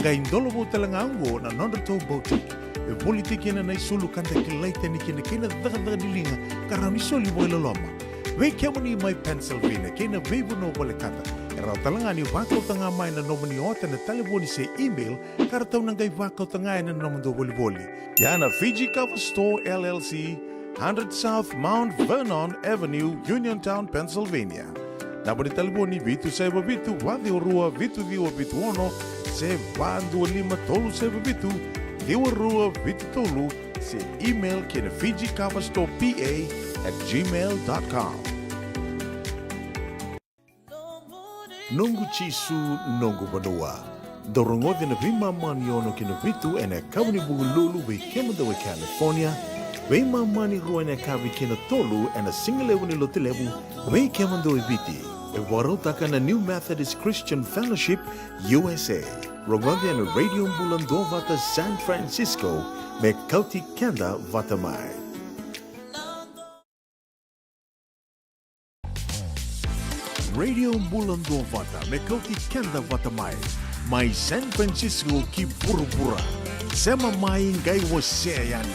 Qai dolovou tale ga oqo na nodratou boutique. E volitaki kina na isulu ka da kilai tani kina kei na cakacaka ni liga ka rawa ni soli vakailoloma. Vei kemuni mai Pennsylvania kei na veivanua volekata, e rawa tale ga ni vakauta ga mai na nomuni ota ena talevoni se email ka ratou na qai vakauta ga ena nomudou volivoli. Ia na Fiji Cover Store L L C, hundred South Mount Vernon Avenue, Uniontown, Pennsylvania. Naba ni talevoni vitu saiva vitu, va ciwa rua, vitu ciwa vitu ono, se va dua lima tolu saiva vitu, ciwa rua vitu tolu, se email ki na Fiji Cover Store P A at gmail dot com. Noqu Jisu, noqu vanua. Dou rogoci na veimama ni ono ki na vitu ena yakavi ni Vukelulu vei kemudou e California, veimama ni rua ena yakavi ki na tolu ena sigalevu ni Lotulevu vei kemudou e Viti. E vakarautaka na New Methodist Christian Fellowship U S A. Rogoci ena Radio Bula Duavata San Francisco, me kauti keda vata mai. Radio Bula Duavata me kauti keda vata mai, mai San Francisco ki vuravura. Sema mai qai wasea yani.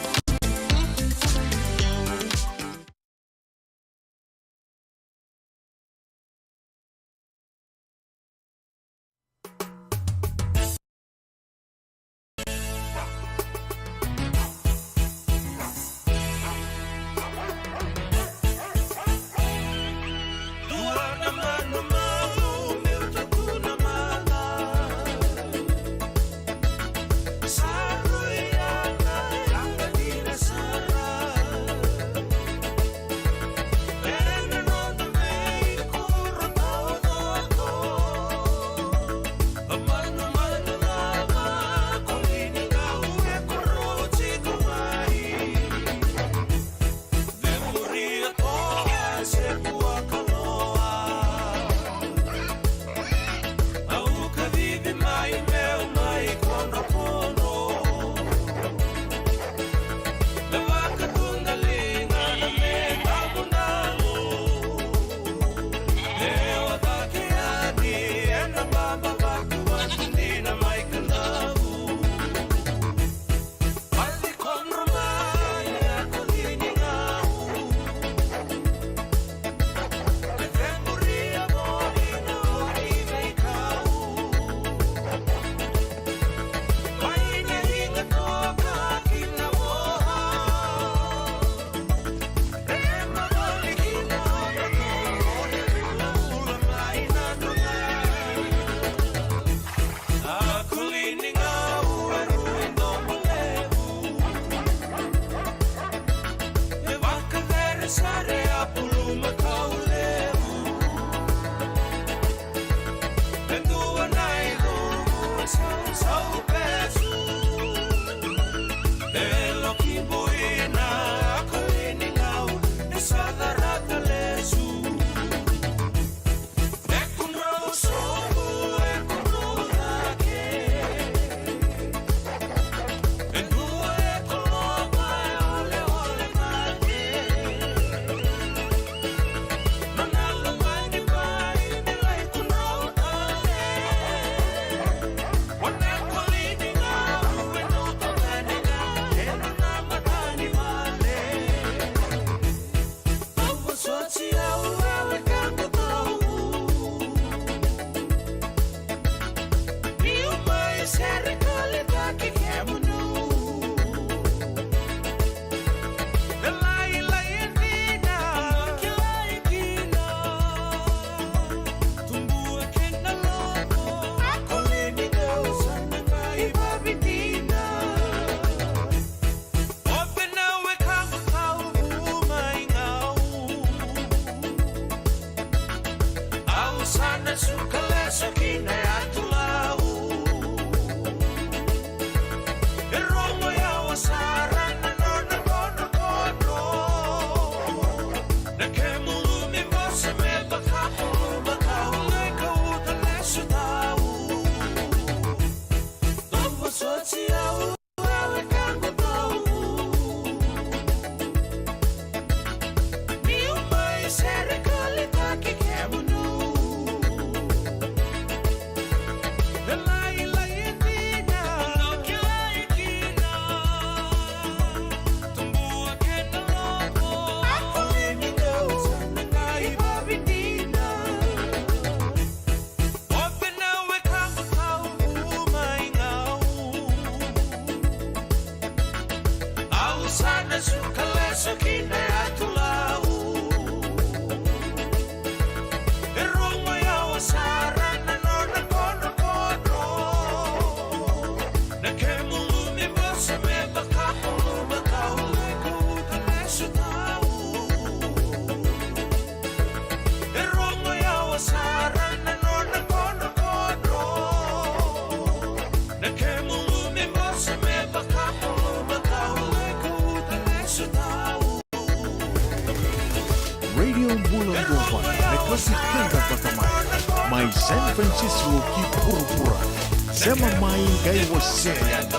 Radio Bula Govana, me kasi keda vata mai. Mai San Francisco ki vuravura. Sema mai qai wasea yani.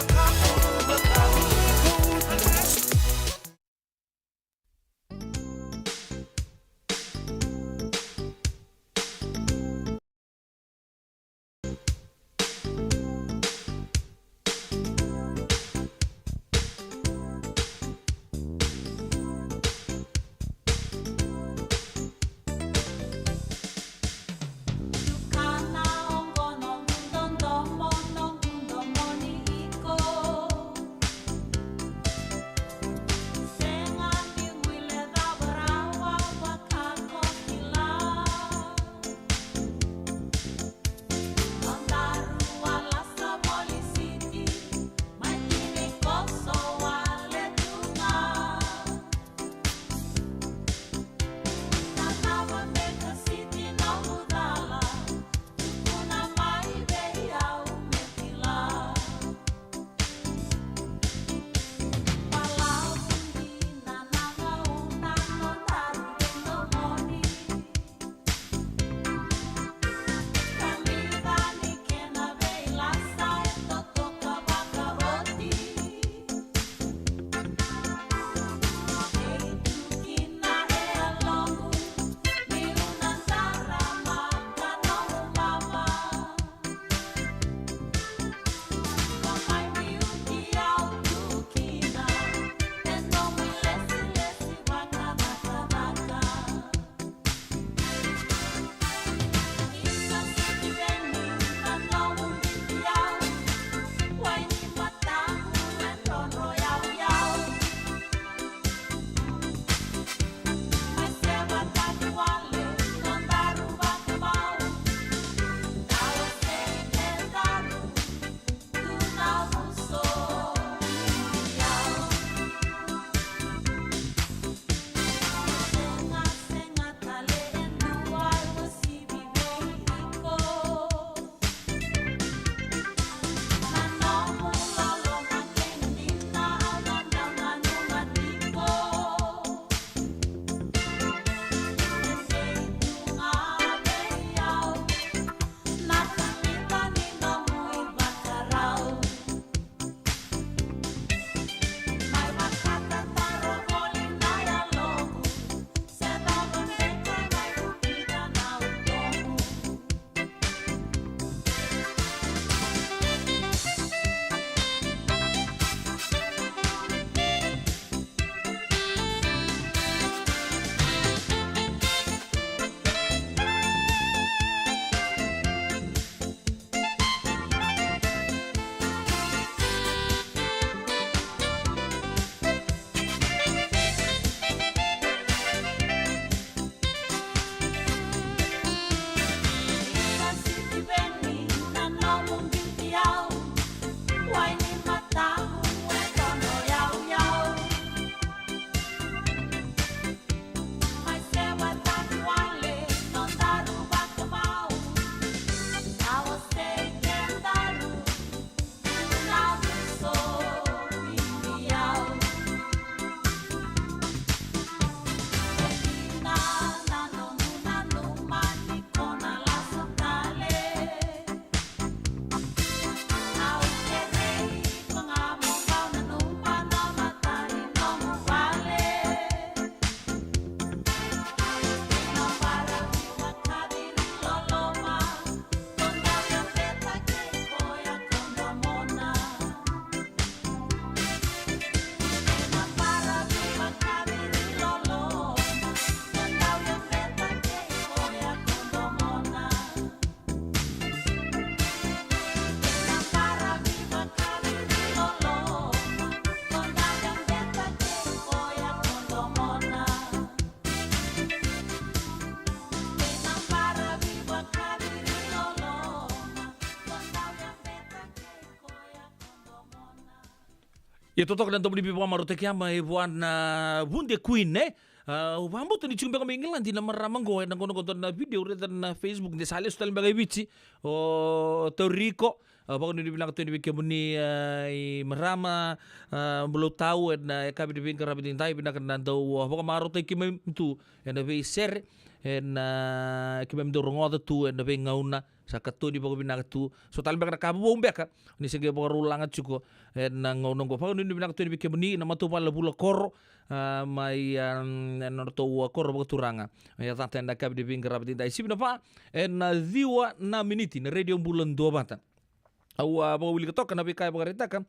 Ia totoka na domo ni bibi vakamarautaki, a, mai vua na vude queen, e? A, au vakabauta ni tiko beka mai Igiladi na marama qo, ena gauna qo dua na video au raica na Facebook, de sa lesu tale beka i Viti o Tauriko. A, vakanuinui vinaka tu yani vei kemuni, a, i marama, a, Bulautau, ena yakavi ni veiqaravi edaidai, vinaka na dau, a, vakamarautaki mai tu ena veisere, ena, a, keimami dau rogoca tu ena veigauna, sa katoni vakavinaka tu. So tale beka na ka vovou beka ni se qai vakarau laga tiko ena gauna oqo. Vakanuinui vinaka tu yani vei kemuni na matavuvale Vula Koro, a, mai, a, ena nodratou, a, koro vakaturaga. Ia cata ena yakavi ni veiqaravi edaidai, sivi na va ena ciwa na miniti na Radio Bula Duavata. Au a vakawilika toka na veika e vakaraitaka.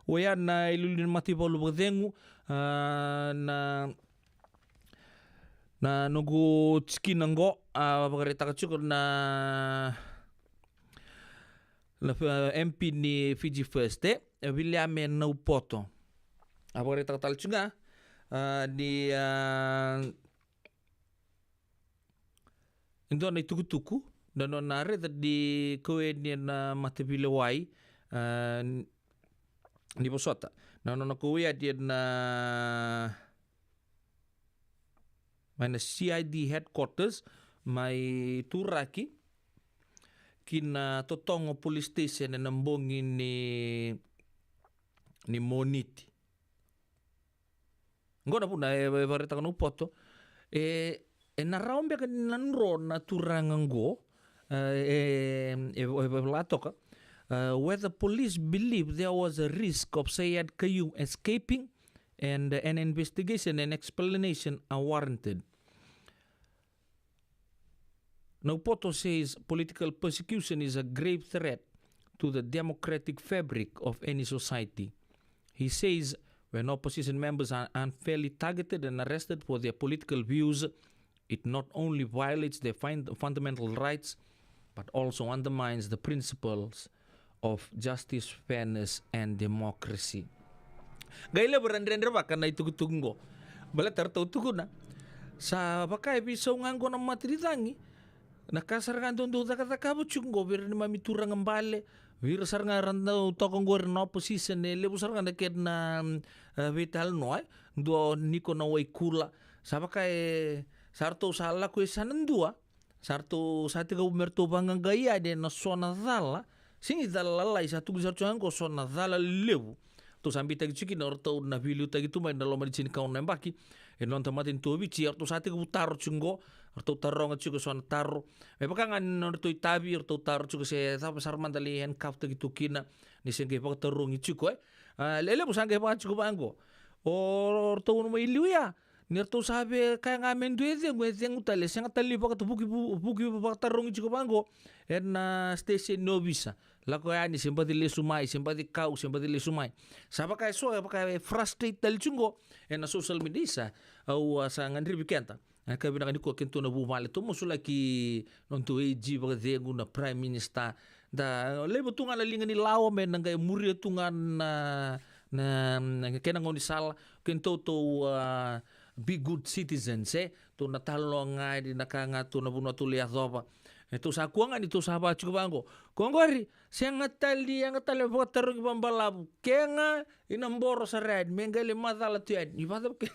Oya na iliuliu ni mataivalu vakacegu, a, na, na noqu tikina qo, a, vakaraitaka tiko na, na, e, M P ni Fiji First, e, e Viliame Naupoto. A vakaraitaka tale tiko ga, a, ni, a, e dua na itukutuku, na nona raica ni kau yani ena mataveilewai, a, ni vosota. Na nona kau yani ena, mai na C I D headquarters, mai Turaki, ki na Totogo Police Station ena bogi ni, ni Moniti. Qo na vuna e, e vakaraitaka Naupoto. E, ena rawa beka ni na dro na turaga qo, e, e, e, e vola toka, e, whether police believe there was a risk of Sayed Khaiyum escaping and an investigation and explanation are warranted. Naupoto says political persecution is a grave threat to the democratic fabric of any society. He says when opposition members are unfairly targeted and arrested for their political views, it not only violates their fund- fundamental rights, but also undermines the principles of justice, fairness and democracy. Qai levu era dredrevaka na itukutuku qo. Baleta ratou tukuna, sa vaka e veisau ga qo na mata ni cagi. Na ka sara ga dau dau cakacakava tiko qo vei ira na neimami turaga bale, vei ira sara ga era dau toka qo era na opposition, e levu sara ga na kena, e, veitalanoa, e. Dua o Niko Nawaikula, sa vaka e, sa ratou sa lako e sa na dua, sa ratou sa tekivu me ratou vaqaqai yani ena so na cala. Sega ni cala lalai, sa tukuni sara tiko ga qo so na cala levu. Ratou sa beitaki tiko kina o ratou na veiliutaki tu mai na loma ni tinikaono na yabaki ena noda matanitu o Viti, ia ratou sa tekivu taro tiko qo, ratou taroga tiko eso na taro. Me vaka ga ni nodratou itavi, ratou taro tiko se cava sara mada lai handcuff taki tu kina, ni se qai vakatarogi tiko, e. A, le levu sa qai vaka tiko vaqo. O ratou na mai liu ya, ni ratou sa via kaya ga me dua e cegu, e cegu tale, sega tale ni vakata- vuki vu- vuki vakatarogi tiko vaqo ena station ni ovisa. Lako yani se baci lesu mai, se baci kau, se baci lesu mai. Sa vaka eso, e vaka e frustrate tale tiko qo ena social media. Isa, au a sa gadrevi keda ena yakavi vinaka nikua, kedatou na vuvale, tou masulaki nodatou A G vakacegu, na Prime Minister. Da laiva tu ga na liga ni lawa me na qai muria tu ga na, na, na kena gaunisala. Kedatou tou, a, be good citizens, e? Tou na talanoa ga yani na ka ga tou na vanua tou lai yacova. E, tou sa kua ga ni tou sa vaka tiko vaqo. Ko qori, sega tale ni yaga tale me vakatarogi vakabalavu. Ke ga ina boro sara yani, me qai lai macala tu yani. Ni vacava ke-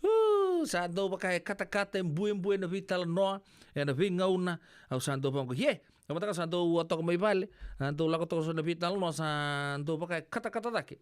Uu, sa dau vaka e katakata, e buebue na veitalanoa ena veigauna. Au sa dau vaqo, ye, au mataka sa dau a toka mai vale, a dau lako toka so na veitalanoa, sa dau vaka e katakata cake.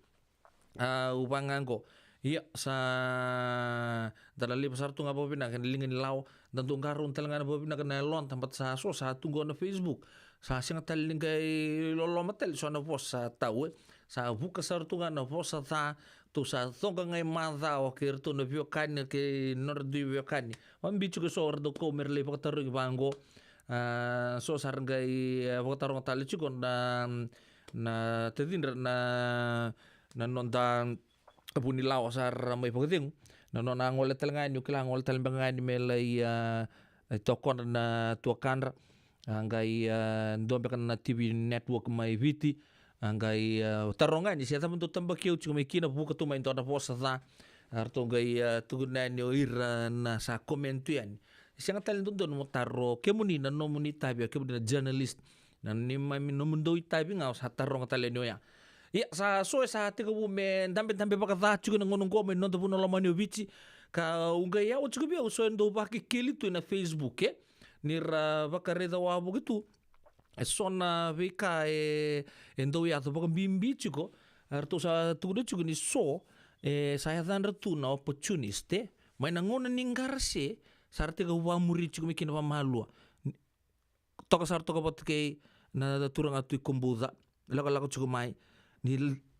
Au vaga qo. Ia, sa da laiva sara tu ga vakavinaka ena liga ni lawa, da dau qarauna tale ga na vakavinaka na yaloda, but sa so sa tu qo na Facebook. Sa sega tale ni qai loloma tale so na vosa tau, e. Sa vuka sara tu ga na vosa ca, tou sa coqa ga i macawa kei iratou na veiwekani kei nodra dui veiwekani. Vabibi tiko eso era dau kau me ra lai vakatarogi vaqo. A, so sa ra qai, e, vakataroga tale tiko na, na tacidra na, na noda vunilawa sa ra mai vakacegu. Na nona a gole tale ga yani, au kila a gole tale beka ga yani me lai, a, e, tokodra na tuakadra. A qai, a, dua beka na T V network mai Viti. A qai, a, taroga yani se cava dau tabaki au tiko mai kina, vuka tu mai dua na vosa ca. A ratou qai, a, tukuna yani o ira na sa comment tu yani. Sega tale ni dodonu mo taro kemuni na nomuni itavi, o kemuni na journalist. Na neimami nomudou itavi ga au sa taroga tale yani oya. Ia, sa so e sa tekivu me dabedabe vakaca tiko na gauna oqo mai noda vanua lomani o Viti. Ka uqai yawa tiko vei au so e dau vakekeli tu ena Facebook, e. Ni ra vakaraica wavoki tu e so na veika e, e dau yaco vakabibi tiko. A ratou sa tukuna tiko ni so e sa yacadra tu na opportunist, e. Mai na gauna ni qarase, sa ra tekivu vakamuri tiko mai kina vakamalua. Toka sara toka vata kei na turaga Tui Kobuca, lakolako tiko mai. Ni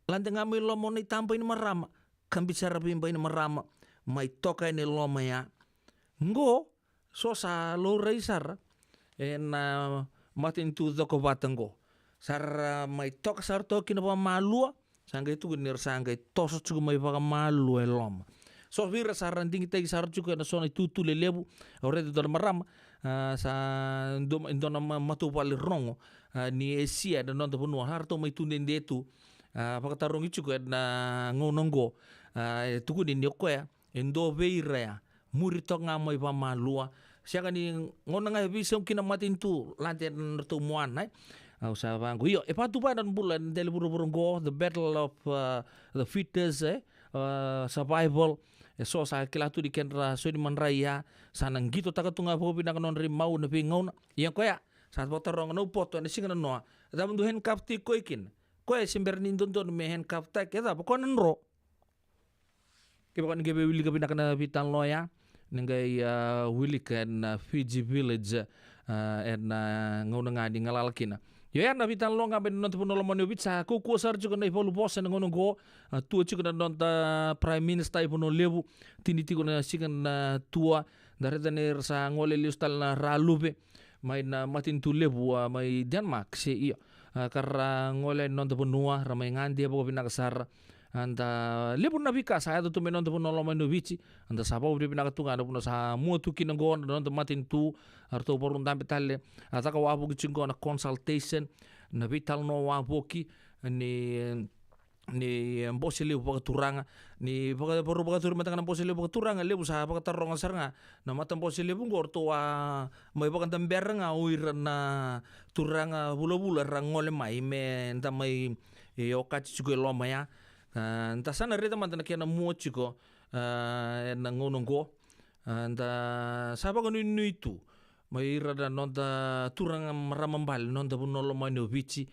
lade ga mai loma o na itaba i na marama, ka bibi sara vei bai na marama, mai toka ena loma ya. Qo, so sa laurai sara ena matanitu cokovata qo. Sa ra mai toka sara toka kina vakamalua, sa qai tukuni ni ra sa qai toso tiko mai vakamalua e loma. So vei ira sa ra digitaki sara tiko ena so na itutu lelevu, au raica e dua na marama, a, sa dua, e dua na ma-, matavuvale rogo, a, ni Esia ena noda vanua, sa ratou mai tu dede tu, a, vakatarogi tiko ena gauna oqo, a, e tukuni ni o koya e dua vei ira ya, muri toka ga mai vakamalua. Sega ni gauna ga e veisau kina matanitu, lade na nodratou muana, e. Au sa vaqo. Io, e vakatuvai na bula ena dela vuravura oqo, the battle of, uh, the fittest, e, uh, survival. E so sa kila tu ni kedra so ni madrai ya, sa na qitotaka tu ga vakavinaka nodra imau na veigauna. Ia koya, sa vakataroga na upoto ena siga nanoa. Cava dou handcuff tiko kina? Koya e se bera ni dodonu me handcuff taki, e cava, koya na dro. Kevaka ni qai via wilika vinaka na veitalanoa ya, ni qai, a, wilika ena, a, Fiji Village, a, ena, a, gauna ga ni galala kina. Io, ya na veitalanoa ga mai na noda vanua lomani o Viti, sa kaukauwa sara tiko na ivalu vosa ena gauna oqo, a, tu tiko na noda Prime Minister i Vanua Levu, tini tiko na siga na tua, da raica ni ra sa gole lesu tale na Raluve, mai na matanitu levu, a, mai Denmark, se io. A, ka ra gole ena noda vanua, ra mai gade vakavinaka sara. A, da levu na veika sa yaco tu mai noda vanua lomani o Viti. A, da sa vakavinavinaka tu ga na vanua sa mua tu kina oqo na noda matanitu. A, ratou vakarau dabe tale, a, caka wavoki tiko oqo na consultation, na veitalanoa wavoki, ni, ni bose levu vakaturaga, ni vaka-, vakarau vakaturi mataka na bose levu vakaturaga, levu sa vakataroga sara ga na matabose levu oqo, ratou a mai vakadabera ga o ira na turaga vulavula ra gole mai me da mai, e, okati tiko e loma ya. A, da sa na raica mada na kena mua tiko, a, ena gauna oqo. A, da sa vakanuinui tu mai ira na noda turaga marama bale, noda vanua lomani o Viti,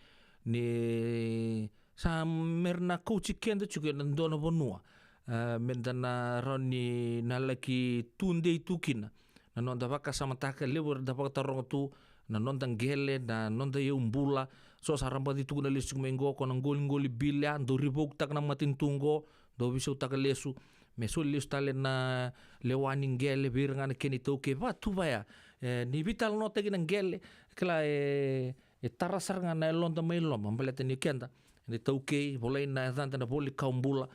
ni sa mera na kauti keda tiko ena dua na vanua, a, me da na rawa ni na laki tudei tu kina na noda vakasamataka. Levu era da vakataroga tu na noda qele, na noda iyaubula. So sa ra baci tukuna lesu tiko mai qo, ko na qoliqoli bili ya, dau revoke-taka na matanitu qo, dau veisautaka lesu, me soli lesu tale na lewa ni qele vei ira ga na kena itaukei. Vakatuvaya, e, ni veitalanoataki na qele, kila, e, e tara sara ga na yaloda mai loma, baleta ni keda na itaukei, volai na yacada na voli kawa bula.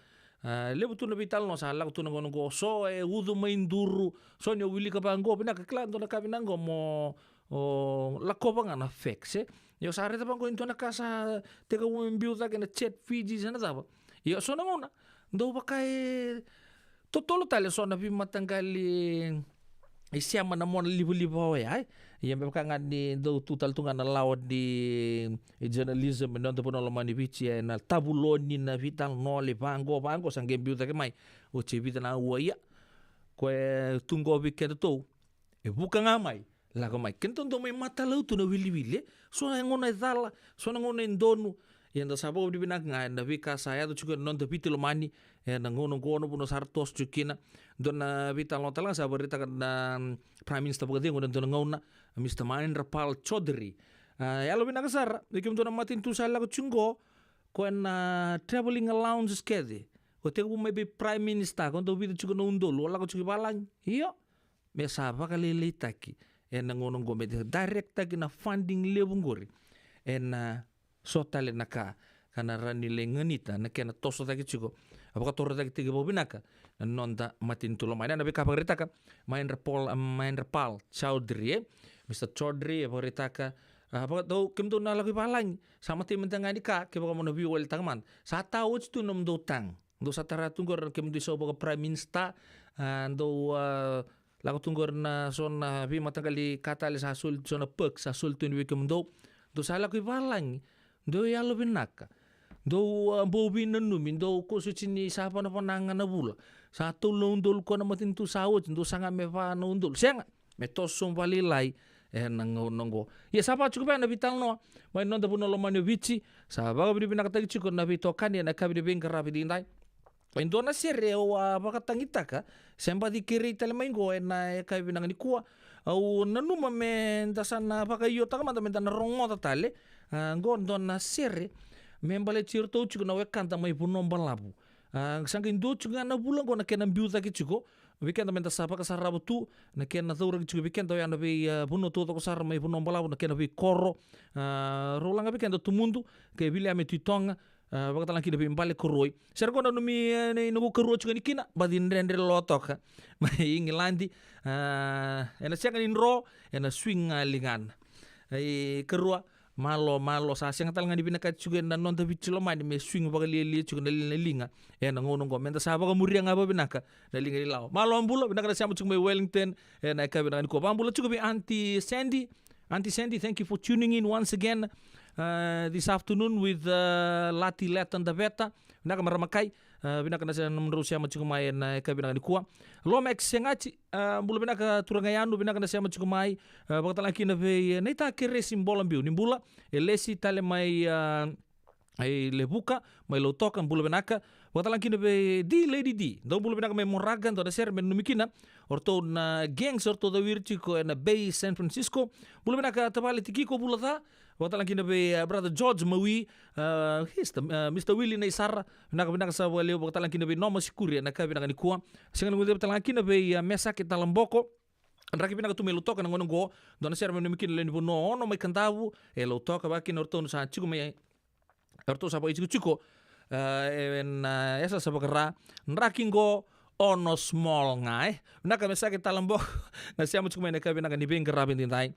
A, levu tu na veitalanoa sa lako tu na gauna oqo, so e ucu mai duru, so ni o wilika vaqo, vinaka, kila, dua na ka vinaka qo mo, o, lakova ga na facts, e. Io, sa raica vaqo e dua na ka sa tekivu me biu cake na Chat Fiji se na cava. Io, so na gauna dau vaka e totolo tale so na veimataqali isema na mona livaliva oya, e. Ia me vaka ga ni dau tu tale tu ga na lawa ni journalism ena noda vanua lomani Viti, e, na tavuloni na veitalanoa lai vaqo, vaqo, sa qai biu cake mai. Oti e vica na aua, ia, koya e tu qo vei kedatou. E vuka ga mai, lako mai. Kedatou dau mai matalau tu na wiliwili, e. So na gauna e cala, so na gauna e donu. Ia da sa vakavinavinaka ga ena veika sa yaco tiko ena noda Viti lomani, ena gauna oqo, na vanua sa ra toso tiko kina. Dua na veitalanoa tale ga sa vakaraitaka na, mm, Prime Minister vakacegu ena dua na gauna, Mister Mahendra Pal Chaudhary. A, yalovinaka sara vei kemudou na matanitu sa lako tiko qo, koya na travelling allowances kece. O tekivu mai vei Prime Minister, ko dau vica tiko na udolu, o lako tiko i valagi. Io. Me sa vakalailaitaki ena gauna oqo, me direct-taki na funding levu oqori ena so tale na ka, ka na rawa ni lai ganita na kena toso cake tiko, vakatorocaketaki vakavinaka na noda matanitu lomani. Na veika vakaraitaka Mahendra Pal, Mahendra Pal Chaudhary, e, Mister Chaudhary, e vakaraitaka, a, vakadau, kemudou na lako i valagi, sa matai mada ga ni ka, kevaka mo na veiwalitaka mada. Sa ta oti tu nomudou taga. Dou sa tara tu qori na kemudou isau vaka Prime Minister, a, dou, a, lako tu qori na so na veimataqali ka tale sa soli, so na perks sa soli tu yani vei kemudou. Dou sa lako i valagi, dou yalovinaka. Dou, a, bau veinanumi, dou koso tiko ni sa vanavana ga na vula. Sa tolu na udolu ko na matanitu sa oti, dou saga me va na udolu. Sega, me toso sobu vakalailai ena gauna oqo. Ia sa va tiko vei na veitalanoa mai na noda vanua lomani o Viti, sa vakavinavinakataki tiko na veitokani ena yakavi ni veiqaravi edaidai. E dua na sere au a vakatagitaka, se baci kerei tale mai qo ena yakavi vinaka nikua. Au nanuma me da sa na vakaiotaka mada me da na rogoca tale. A, qo dua na sere me baleti iratou tiko na wekada mai Vanua Balavu. A, sa qai dua tiko ga na vula qo na kena biu cake tiko vei keda me da sa vakasarava tu, na kena cauraki tiko vei keda oya na vei, a, vanua taucoko sara mai Vanua Balavu, na kena veikoro. A, rau laga vei keda Tumudu kei Viliame Tui Toga, a, vakatalega kina vei Bale Koroi. Sere qo nanumi, e, ni noqu karua tiko yani kina, Baci Dredre Lotoka mai Igiladi. A, ena sega ni dro, ena swing ga ligana. E, karua, malo, malo, sa sega tale ga ni vinakati tiko ena noda Viti lomani me swing vakalialia tiko na li-, na liga ena gauna oqo, me da sa vakamuria ga vavinaka na liga ni lawa. Malo bula, vinaka na sema tiko mai Wellington ena yakavi vinaka nikua. Vakabula tiko vei Aunty Sandy. Aunty Sandy, thank you for tuning in once again, uh, this afternoon with, uh, Lati Leta Daveta. Vinaka marama kai, uh, vinaka na se-, nomudrau sema tiko mai ena yakavi vinaka nikua. Lomax Segati, a, bula vinaka turaga Yanu, vinaka na sema tiko mai. A, vakatalega kina vei, e, Naita Keresi Bolabiu, ni bula. E Lesi tale mai, a, e Levuka, mai Lautoka, bula vinaka. Vakatalega kina vei D Lady D, dou bula vinaka mai Moraga, dua na sere me nanumi kina. O ratou na Gangs, o ratou cawiri tiko ena Bay, San Francisco. Bula vinaka tavale Tikiko, bula ca. Vakatalega kina vei, a, Brother George Maui, a, he's the, a, Mister Willie Naisara. Vinaka, vinaka sara vakalevu, vakatalega kina vei Noma Sikuri ena yakavi vinaka nikua. Sega ni guilecavi talega kina vei, a, Mesake Talaboko. Draki vinaka tu mai Lautoka na gauna oqo. Dua na sere me nanumi kina lewe ni vanua Ono mai Kadavu e Lautoka, vaka kina o ratou sa tiko mai, o ratou sa vakaitikotiko, a, ena, a, yasayasa vakaRa. Draki qo Ono small ga, e. Vinaka Mesake Talaboko na sema tiko mai ena yakavi vinaka ni veiqaravi edaidai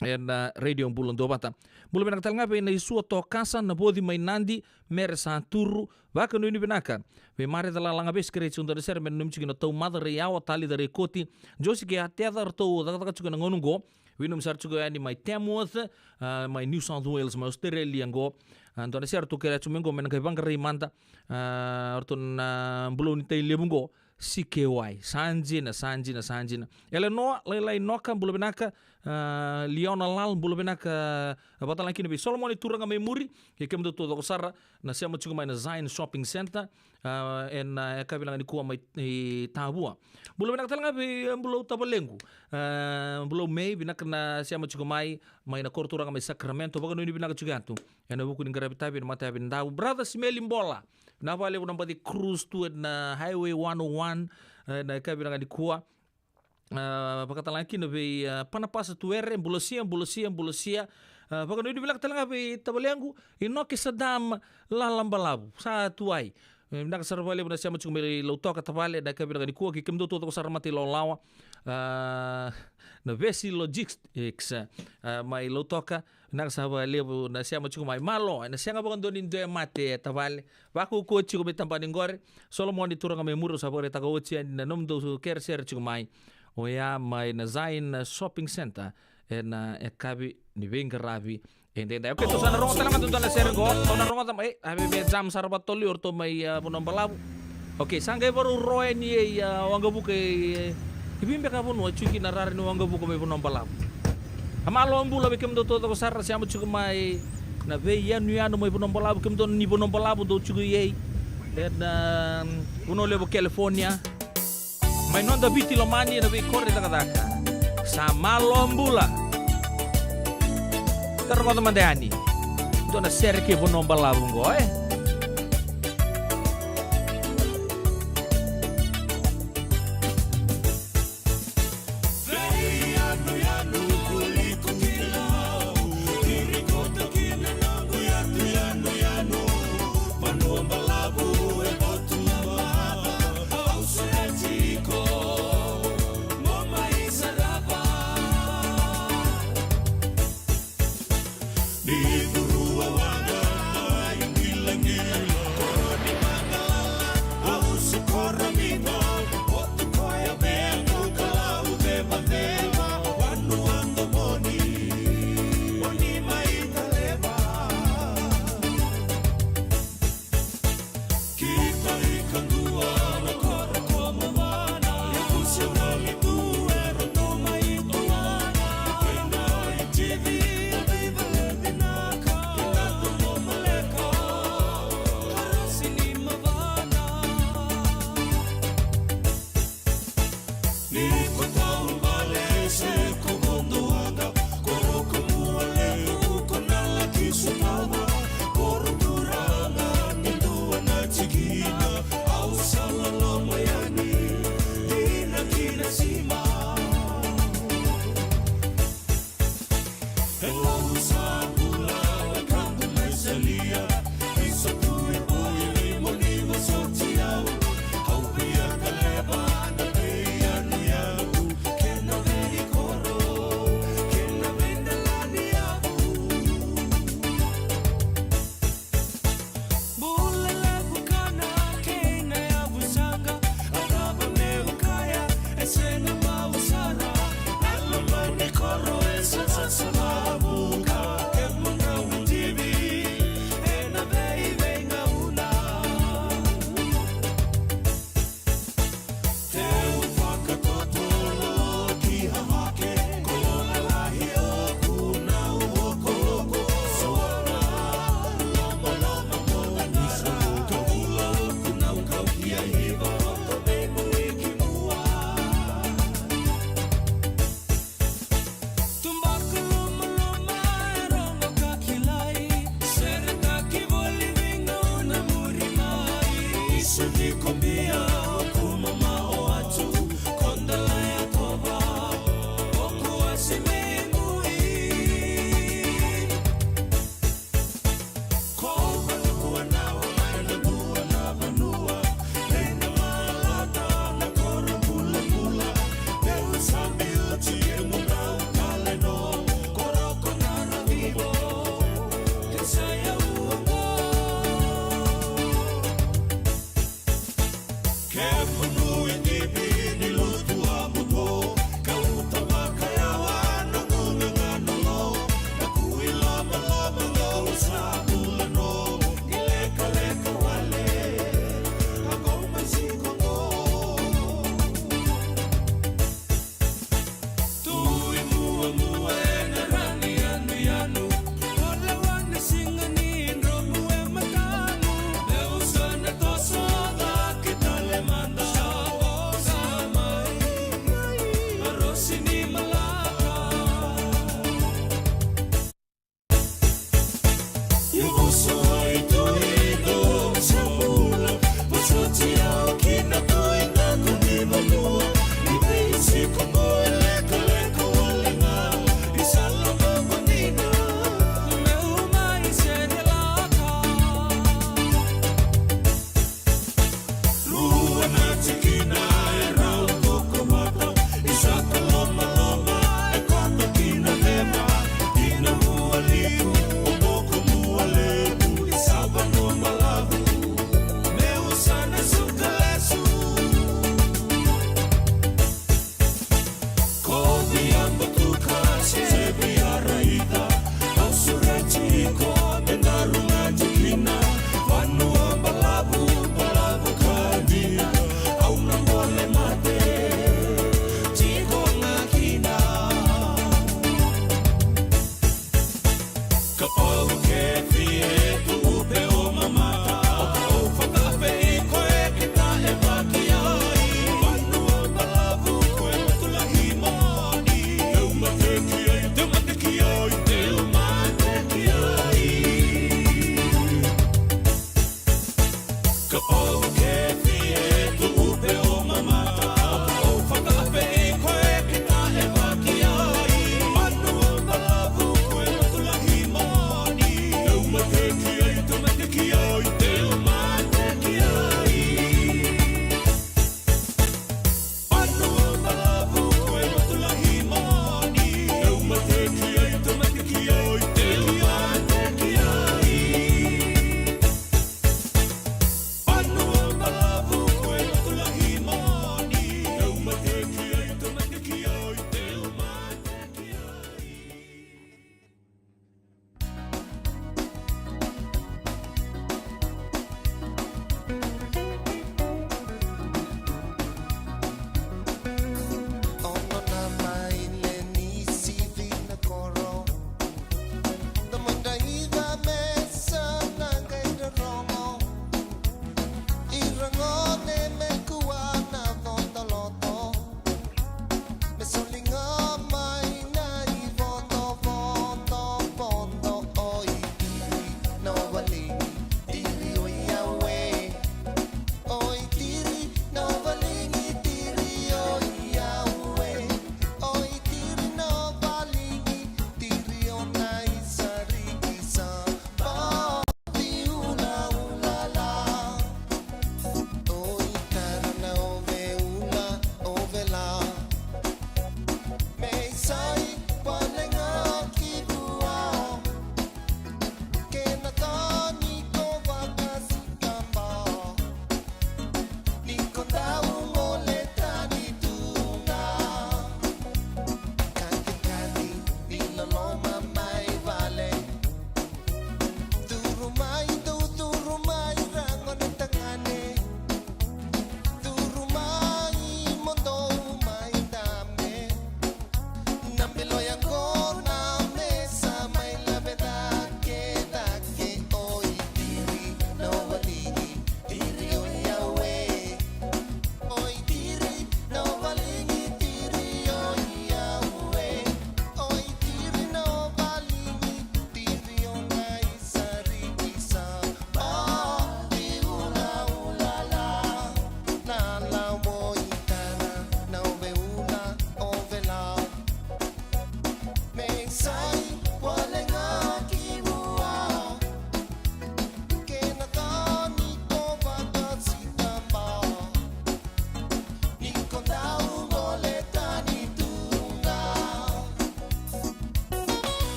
ena, a, Radio Bula Duavata. Bula vinaka talega vei Naisua Tokasa, Navoci mai Nadi, Mere Saturu, vakanuinui vinaka vei Mare Calalaga Vesi, kerei tiko dua na sere me nanumi tiko na Taumaca Raiyawa, Talica Raikoti, Josi kei Ateca, ratou cakacaka tiko ena gauna oqo. Veinanumi sara tiko yani mai Tamworth, a, mai New South Wales, mai Australia oqo. A, dua na sere ratou kerea tiko mai oqo me na qai vaqarai mada, a, ratou na Bulou ni Tai Levu oqo. C K Y. Sa dina, sa dina, sa dina. Elenoa Lailai Noka, bula vinaka. A, Liona Lal, bula vinaka. A, vakatalega kina vei Solomoni Turaga mai Muri, kei kemudou taucoko sara na sema tiko mai na Zion Shopping Centre, a, ena, a, yakavi vinaka nikua mai Tavua. Bula vinaka talega vei, a, Bulou Tavalequ. A, Bulou Mei, vinaka na sema tiko mai, mai na koro turaga mai Sacramento, vakanuinui vinaka tiko yatu ena vuku ni qaravi tavi ena matayavi ni dau. Brother Simeli Bola, vinaka vakalevu na baci cruise tu ena Highway one oh one, e, na yakavi vinaka nikua. A, vakatalega kina vei, a, Panapasa Tuere, bula sia, bula sia, bula sia. A, vakanuinui vinaka talega vei tavalequ Inoke Sadam Lalabalavu, sa tuai. E, vinaka sara vakalevu na sema tiko mai Lautoka tavale, na yakavi vinaka nikua, kei kemudou taucoko sara mata i lawalawa. A, na Vesi Logistics, a, mai Lautoka, vinaka sara vakalevu na sema tiko mai. Malo, ena sega vakadua ni dua e mate tavale. Vakaukauwa tiko mai tabana qori. Solomoni Turaga mai Muri, au sa vakaraitaka oti yani na nomudou kerekere tiko mai. Oya mai na Zion Shopping Centre ena yakavi ni veiqaravi edaidai. Okay, tou sa na rogoca talega dua na sere qo. Tou na rogoca mai, e, a veve jam sara vakatolu o ratou mai, a, Vanua Balavu. Okay, sa qai varau ro yani e, a, waqavuka e, e vei beka vanua e tiko kina rara ni waqavuka mai Vanua Balavu. A, malo bula vei kemudou taucoko sara sema tiko mai na veiyanuyanu mai Vanua Balavu, kemudou ni Vanua Balavu dou tiko i ei ena, a, Vanua Levu California. Mai noda Viti lomani ena veikoro ni cakacaka. Sa malo bula. Ka rogoca mada yani dua na sere kei Vanua Balavu qo, e.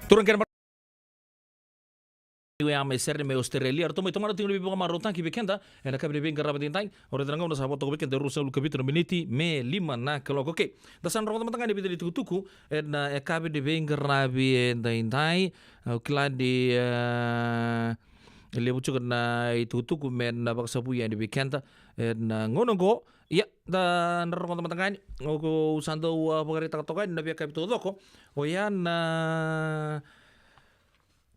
Turaga kei na marama, o ya mai Sydney mai Australia, ratou mai tomana tiko na veivakamarautaki vei keda ena yakavi ni veiqaravi edaidai. O raica na gauna sa vo toka vei keda e ruasagavulu ka vitu na miniti me lima na kaloko. Okei, da sa na rogoca mada ga na vica na itukutuku ena yakavi ni veiqaravi edaidai. Au kila ni, e, e levu tiko na itukutuku me na vakasavu yani vei keda ena gauna oqo. Ia, da na rogoca mada ga yani. Au sa dau, a, vakaraitaka toka yani na veiyakavi taucoko. O ya na,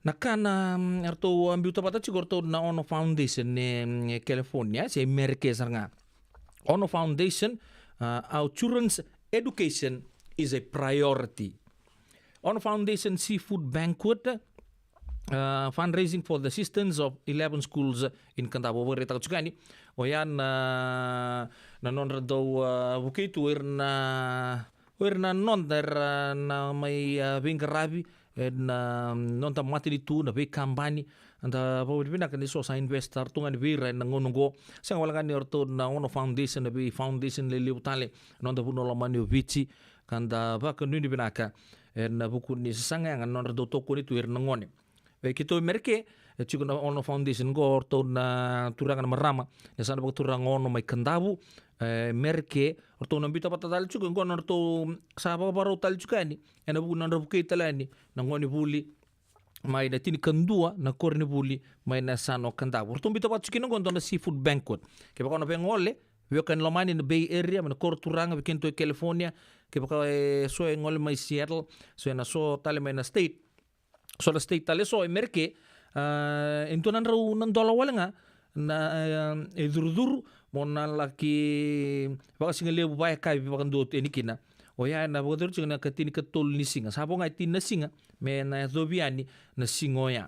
na ka na, mm, eratou, a, biuta vata tiko eratou na Ono Foundation e, mm, e California, se Merika sara ga. Ono Foundation, a, our children's education is a priority. Ono Foundation Seafood Banquet, uh, fundraising for the assistance of eleven schools in Kadavu. Au vakaraitaka tiko yani, o ya na, na nodra dau, uh, vukei tu o ira na, o ira na noda era na mai, uh, veiqaravi ena, um, noda matanitu, na veikabani. Da vakavinavinaka ni so sa invest tara tu ga yani vei ira ena gauna oqo. Sega wale ga ni o ratou na Ono Foundation, na vei foundation lelevu tale ena noda vanua lomani o Viti, ka da vakanuinui vinaka ena vuku ni sasaga yaga na nodra dau tokoni tu ira na gone. Vei keitou e Merika, e tiko na Ono Foundation oqo, o ratou na turaga na marama, na yasana vakaturaga Ono mai Kadavu, e Merika, o ratou na biuta vata tale tiko oqo na nodratou sa vakavakarau tale tiko yani ena vuku ni nodra vukei tale yani na gone vuli mai na tinikadua na koronivuli mai na yasana o Kadavu. O ratou biuta vata tiko kina oqo e dua na seafood banquet. Kevaka o na via gole, veiwekani lomani ena Bay Area, mai na koro turaga, vei keitou e California, kevaka e so e gole mai Seattle, so ena so tale mai na state, so na state tale so e Merika, a, e dua na drau na dola wale ga na, e, e curucuru mo na laki vakasigalevu vakayakavi vakadua tu yani kina. O ya ena vakayacori tiko ena ikatinikatolu ni siga. Sa vo ga e tini na siga me na yacovi yani na siga o ya.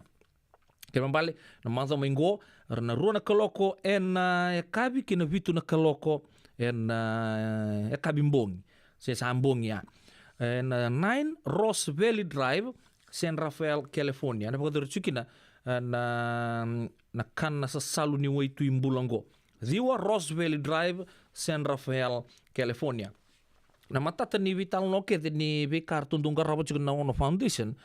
Kena ibalebale, na macawa mai qo, era na rua na kaloko ena yakavi kei na vitu na kaloko ena, e, yakavi bogi. Se sa bogi ya. Ena nine Ross Valley Drive, San Rafael, California. Ena vakayacori tiko kina, e, na, na kana sasalu ni waitui bula oqo. Ciwa Ross Valley Drive, San Rafael, California. Na matata ni veitalanoa kece ni veika ratou dau qarava tiko na Ono Foundation,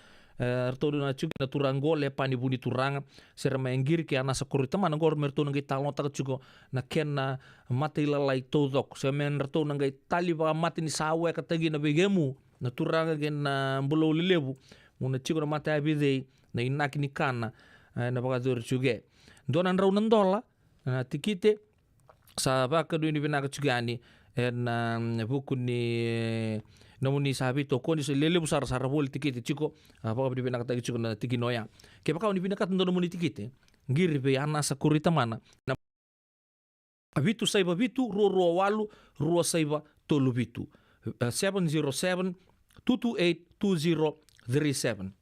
e, ratou na tiko na turaga oqo, Lepani Vunituraga, se ra mai Qiri kei Anasa Koroitamana, oqo me ratou na qai talanoataka tiko na kena matailalai taucoko. Se me ratou na qai tali vakamata ni sa weka tagina vei kemu na turaga kei na bulou lelevu, mo na tiko na mata ya vei cei na inaki ni kana, e, na vakayacori tiko e. Dua na drau na dola na tikite, sa vakanuinui vinaka tiko yani ena, mm, vuku ni, e, nomuni sa veitokoni, se lelevu sara sa ra voli tikite tiko, a, vakavinavinakataki tiko na tikina oya. Kevaka o ni vinakata dua nomuni tikite, qiri vei Anasa Koroitamana na vitu saiva vitu, rua rua walu, rua saiva tolu vitu, e, seven zero seven, two two eight, two zero three seven.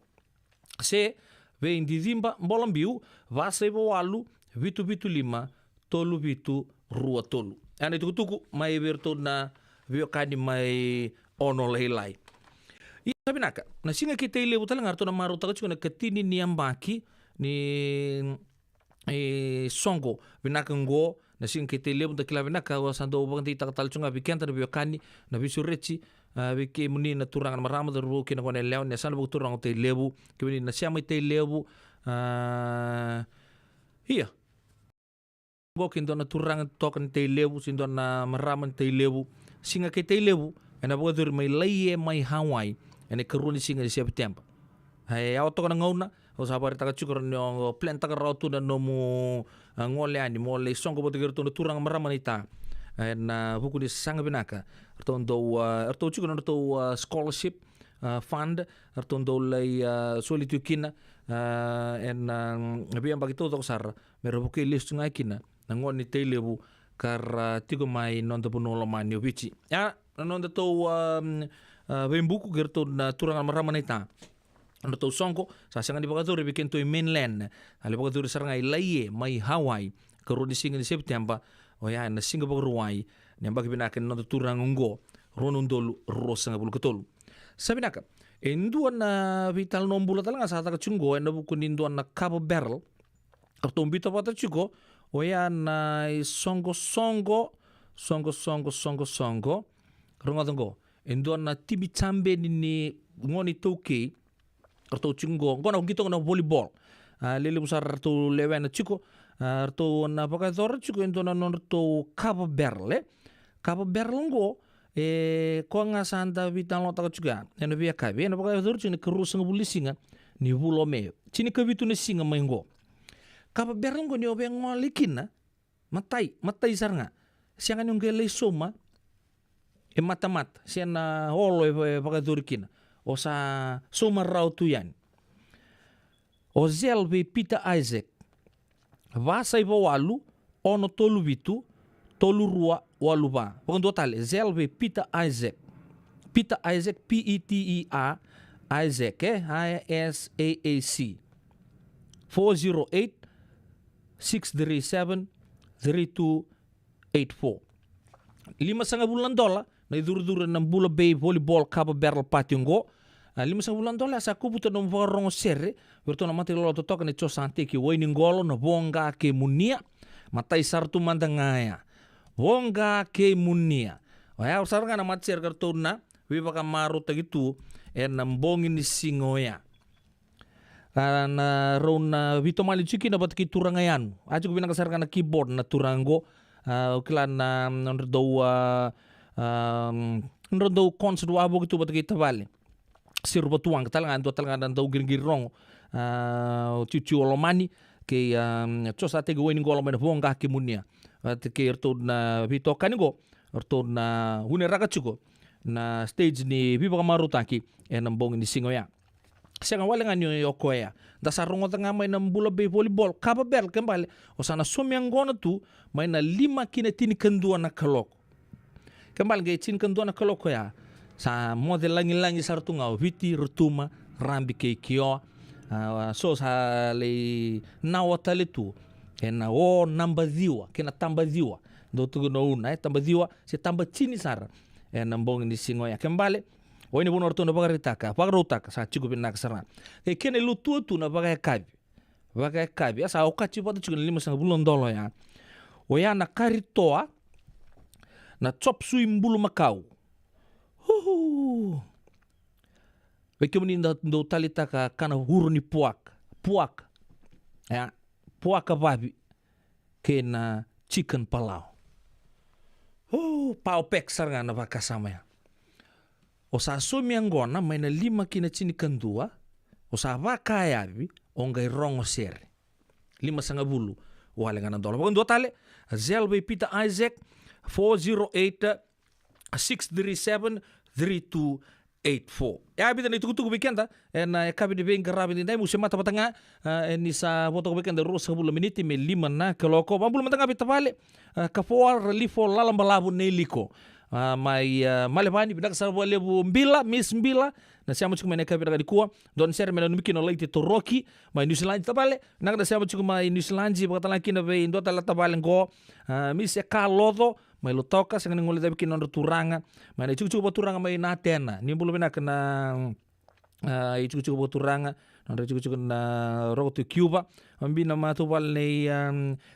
Se vei Diciba Bolabiu, va saiva walu, vitu vitu lima, tolu vitu rua tolu. Ena itukutuku mai vei iratou na veiwekani mai Ono Lailai. Ia sa vinaka, na siga kei Tailevu tale ga ratou na marautaka tiko na ikatini ni yabaki ni, e, soqo vinaka oqo, na siga kei Tailevu. Da kila vinaka, au sa dau vakadeitaka tale tiko ga vei keda na veiwekani, na veisureti, a, vei kemuni na turaga na marama, cauravou kei na goneyalewa, na yasana vakaturaga o Tailevu, kemuni na sema i Tailevu, a, ia. Oqo kei dua na turaga toka ni Tailevu, se dua na marama ni Tailevu, siga kei Tailevu ena vakayacori mai Laie mai Hawaii ena ikarua ni siga ni Sepiteba. E yawa toka na gauna, au sa vakaraitaka tiko ni o plan taka rawa tu na nomu, a, gole yani mo lai soqo vata kei iratou na turaga marama naita. Ena vuku ni sasaga vinaka, ratou dau, a, ratou tiko na nodratou, a, scholarship, a, fund, ratou dau lai, a, soli tiko kina, a, ena, a, veiyabaki taucoko sara, me ra vukei lesu tu ga kina na gone ni Tailevu ka ra tiko mai noda vanua lomani o Viti. Ia, na nodatou, a, a, veibuku kei iratou na turaga na marama naita. Nodratou soqo sa sega ni vakayacori vei kedatou i mainland, a lai vakayacori sara ga i Laie mai Hawaii, karua ni siga ni Sepiteba, oya ena Siga Vakarauwai, na yabaki vinaka ni noda turaga oqo, rua na udolu ruasagavulu ka tolu. Sa vinaka, e dua na veitalanoa bula tale ga sa caka tiko oqo ena vuku ni dua na kava barrel, ratou biuta vata tiko, oya na isoqosoqo, soqosoqo, soqosoqo. Rogoca oqo, e dua na timi jabeni ni gone iTaukei, ratou tiko qo, qo na qito qo na volleyball. A, lelevu sara ratou lewena tiko, a, ratou na vakayacora tiko e dua na nodratou kava barrel, e? Kava barrel qo, e, koya ga sa da veitalanoataka tiko ya ena veiyakavi, ena vakayacori tiko na ikarua sagavulu ni siga ni vula o Me. Tinikavitu na siga mai qo. Kava barrel qo ni o via gole kina, matai, matai sara ga. Sega ni o qai lai sauma e matamata se na olo e va-, e vakayacori kina. O sa sauma rawa tu yani. O Zell vei Peter Isaac, va saiva walu, ono tolu vitu, tolu rua walu va. Vakadua tale, Zell vei Peter Isaac. Peter Isaac, P E T E R, Isaac, e? I S A A C. Four zero eight, six three seven, three two eight four. Limasagavulu na dola na icurucuru ena Bula Bay Volleyball Kava Barrel Party oqo. A, limasagavulu na dola ya sa kovuta na nomu vakarorogo sere vei iratou na matailolo totoka nei Josateki Wainiqolo na Voqa kei Munia. Matai sara tu mada ga ya. Voqa kei Munia. Oya sara ga na matasere ka ratou na veivakamarautaki tu ena bogi ni siga oya. A, na rau na veitomani tiko kina vata kei Turaga Yanu. A tiko vinaka sara ga na keyboard na turaga qo. A, au kila na nodra dau, a, a, nodra dau concert wavoki tu vata kei tavale Siru Vatuwaqa, tale ga, dua tale ga na dau qiriqiri rogo. A, o Tiutiu Olomani kei, a, Josateki Wainiqolo mai na Voqa kei Munia. Vata kei ratou na veitokani qo, ratou na uneraka tiko na stage ni veivakamarautaki ena bogi ni siga oya. Sega wale ga ni o koya. Da sa rogoca ga mai na Bula Bay Volleyball Kava Barrel, ke bale o sa na saumi yaqona tu mai na lima ki na tinikadua na kaloko. Ke bale qai tinikadua na kaloko ya, sa moce lagilagi sara tu ga o Viti, Rotuma, Rabi kei Kioa. A, so sa lai nawa tale tu ena o naba ciwa kei na taba ciwa. Dau tukuna o Una, e, taba ciwa se taba tini sara ena bogi ni siga oya. Ke bale, o ya na vanua ratou na vakaraitaka, vakarautaka, sa tiko vinaka sara. Kei kena ilotu tu na vakayakavi. Vakayakavi, a, sa okati vata tiko na limasagavulu na dola oya. Oya na kari toa, na chop suey bulumakau. Huhu. Vei kemuni da dau taleitaka kana uro ni puaka. Puaka. Ya, puaka vavi. Kei na chicken palau. Oh, power pack sara ga na vakasama ya. O sa saumi yaqona mai na lima ki na tinikadua, o sa vakayavi, o qai rogo sere. Limasagavulu wale ga na dola. Vakadua tale, Zell vei Peter Isaac, four zero eight, six three seven, three two eight four. E a vica na itukutuku vei keda ena yakavi ni veiqaravi edaidai. Meu semata vata ga, a, e ni sa vo toka vei keda ruasagavulu na miniti me lima na kaloko. Vakabula mada ga vei tavale, a, Kafoa Ralifo Lalabalavu Neiliko. A, mai, a, Malevani, vinaka sara vakalevu Bila, Miss Bila, na sema tiko mai na yakavi vinaka nikua. Dua na sere me nanumi kina o Laiti Toroki mai Niusiladi, tavale. Vinaka na sema tiko mai Niusiladi, vakatale ga kina vei dua tale na tavale qo, a, Miss Eka Loco, mai Lautoka, sega ni guilecavi kina nodra turaga. Mai na itikotiko vakaturaga mai Natena. Ni bula vinaka na, a, itikotiko vakaturaga, nodra itikotiko na Roko tu Kiuva. Bibi na matavuvale nei, a,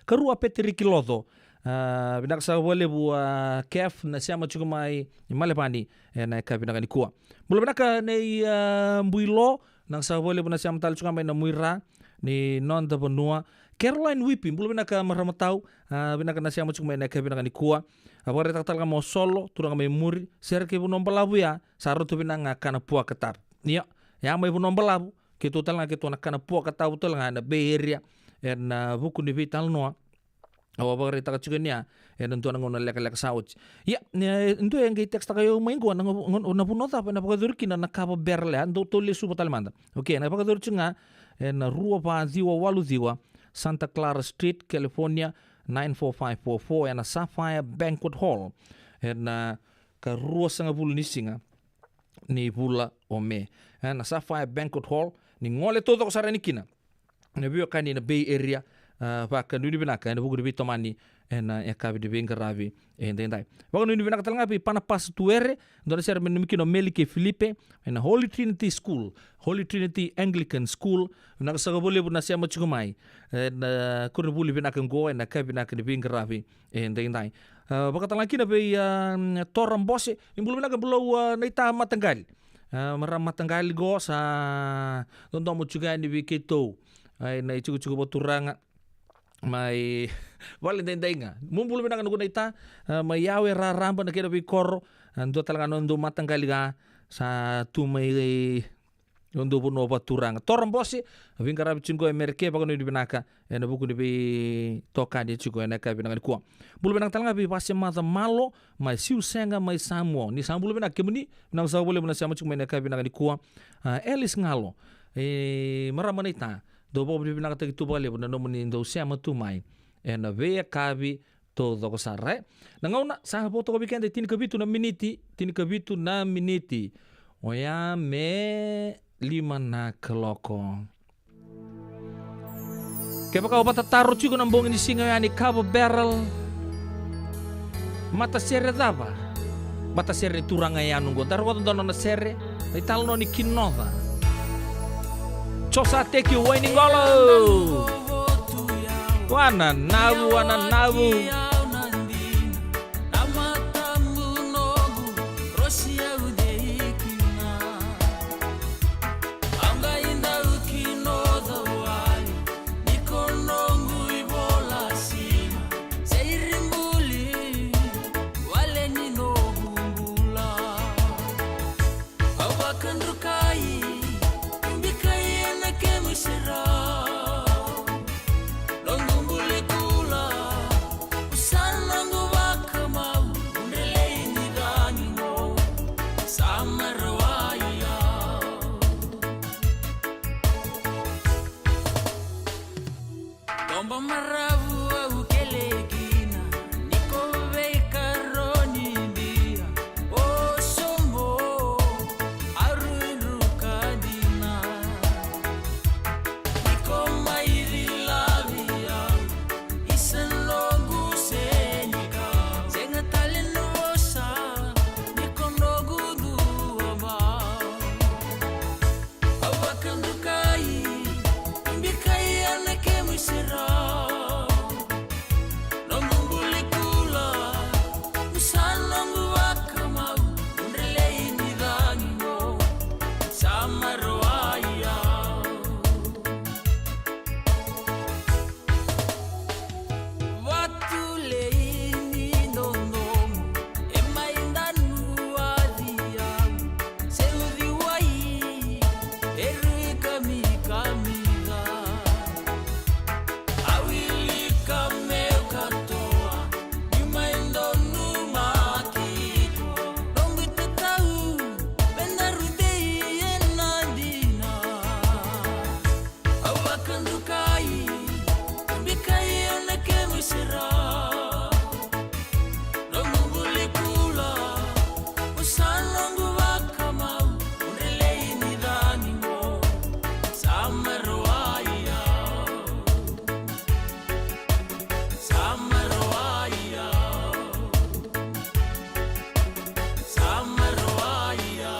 Karua Peteriki Loco. A, vinaka sara vakalevu, a, Kef, na sema tiko mai Malevani ena yakavi vinaka nikua. Bula vinaka nei, a, Builo, vinaka sara vakalevu na sema tale tiko ga mai na muira ni noda vanua. Caroline Wipi, bula vinaka marama tau, a, vinaka na sema tiko mai na yakavi vinaka nikua. A, vakaraitaka tale ga mai o Solo, turaga mai muri, sere kei Vanua Balavu ya, sa rauta vinaka ga kana puaka tabu. Ia, ya mai Vanua Balavu, keitou tale ga, keitou na kana puaka tabu tale ga ena Bay Area, ena vuku ni veitalanoa au a vakaraitaka tiko yani ya ena dua na gauna lekaleka sa oti. Ia, e, dua e qai textaka au mai qo, na, na, na vanua cava ena vakayacori kina na kava barrel ya, dou tou lesuva tale mada. Okay, ena vakayacori tiko ga ena rua va ciwa walu ciwa Santa Clara Street, California, nine four five four four, ena Sapphire Banquet Hall. Ena, a, ka ruasagavulu ni siga ni vula o Me. E, na Sapphire Banquet Hall, ni gole taucoko sara yani kina na veiwekani na Bay Area, a, vakanuinui vinaka ena vuku ni veitomani ena yakavi ni veiqaravi edaidai. Vakanuinui vinaka tale ga vei Panapasa Tuere, dua na sere me nanumi kina o Meli kei Filipe, ena Holy Trinity School, Holy Trinity Anglican School. Vinaka saka vakalevu na sema tiko mai ena koronivuli vinaka qo ena yakavi vinaka ni veiqaravi edaidai. A, vakatale ga kina vei, a, Tora Bose, ni bula vinaka Bulou, a, Naita Mataqali. A, marama mataqali qo sa dodomo tiko yani vei keitou. Ai, na itikotiko vakaturaga mai vale daidai ga. Mo bula vinaka na guna ita, a, mai Yawe, raraba na kena veikoro. A, dua tale ga na nodatou mataqali ga sa tu mai nodatou vanua vakaturaga. Toro bose, veiqaravi tiko e Merika, vakanuinui vinaka ena vuku ni veitokani tiko ena yakavi vinaka nikua. Bula vinaka tale ga vei Vasemaca Malo mai Siusega mai Samoa. Ni sa bula vinaka kemuni, vinaka saka vakalevu na sema tiko mai ena yakavi vinaka nikua. A, Alice Galo, e, marama naita, dou vakavinavinakataki tu vakalevu na nomuni dou sema tu mai ena veiyakavi taucoko sara, e. Na gauna sa vo toka vei keda e tinikavitu na miniti, tinikavitu na miniti. Oya me lima na kaloko. Kevaka o vakatataro tiko na bogi ni siga oya ni Kava Barrel, matasere cava? Matasere ni turaga e Yanu qo. Da rogoca dua nona sere, na italanoa ni Kinoca. Josa Teki, Wainiqolo. Wananavu, wananavu. Au vakadrukai, bikai ena kemu serau. Noqu buli kula, u sa noqu vakamau, u drelei ni cagi mo, sa marawai au. Toba maravu au kele kina, ni ko veikaroni dia, o sobo, a rui druka dina. Ni ko mai cilavi au, isa noqu senikau. Sega tale na vosa, ni ko noqu dua vau. Au vakadrukai, bikai ena kemu serau. Noqu buli kula, u sa noqu vakamau, u drelei ni cagi mo, sa marawai au. Vatu lei ni dodomo, e mai danu a ciau, se uciwai, e rui kamikamica. A wilika meu katoa, ni mai donumaki iko, noqu itatau, me daru dei ena dina. Au vakadrukai, bikai ena kemu serau. Noqu buli kula, u sa noqu vakamau, u drelei ni cagi mo, sa marawai au. Sa marawai au. Sa marawai au.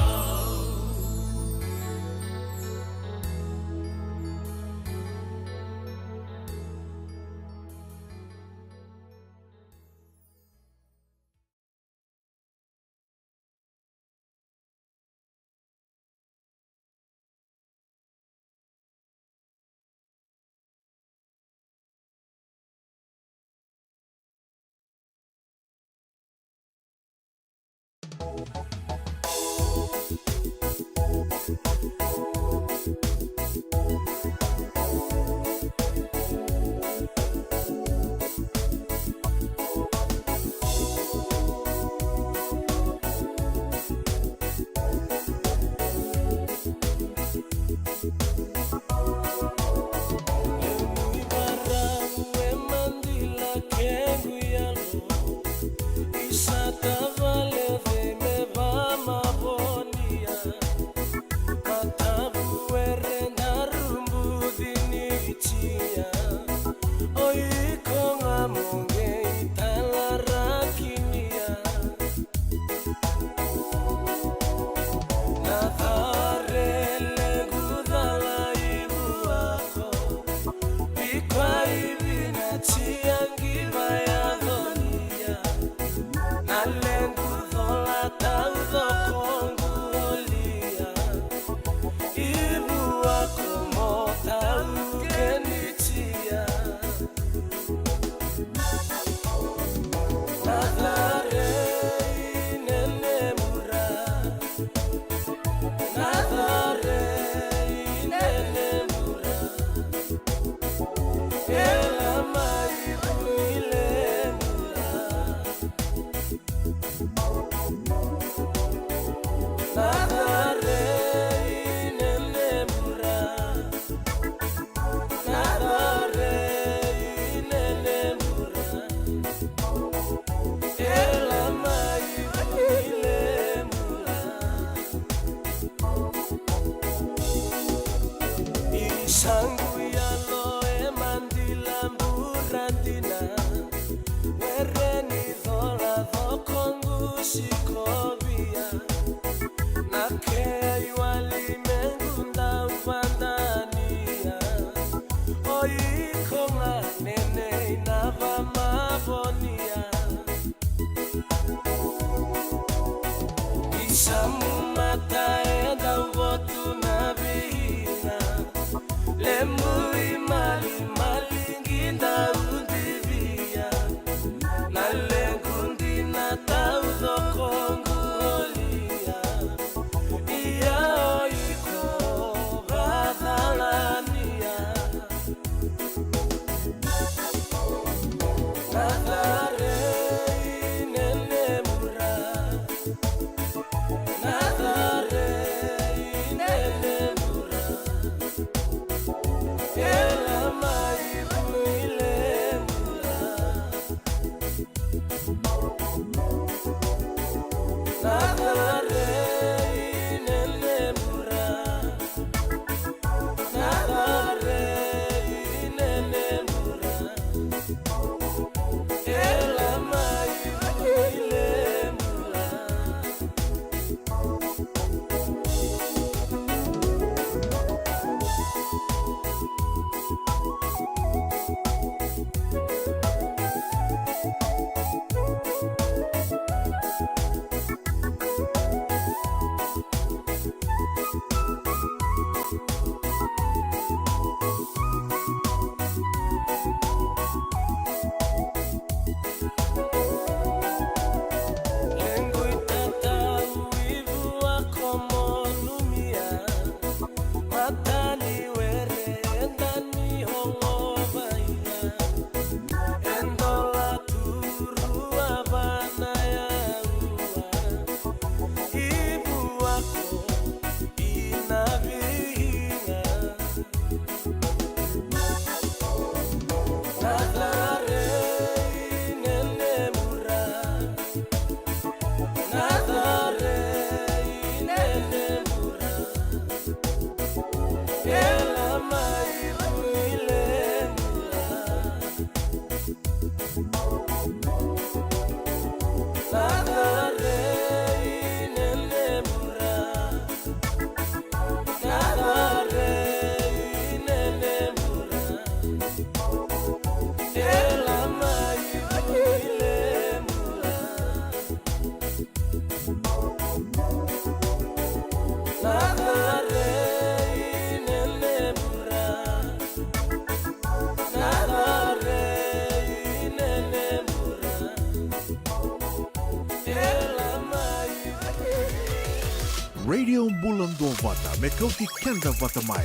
Radio Bula Duavata, me kauti keda vata mai.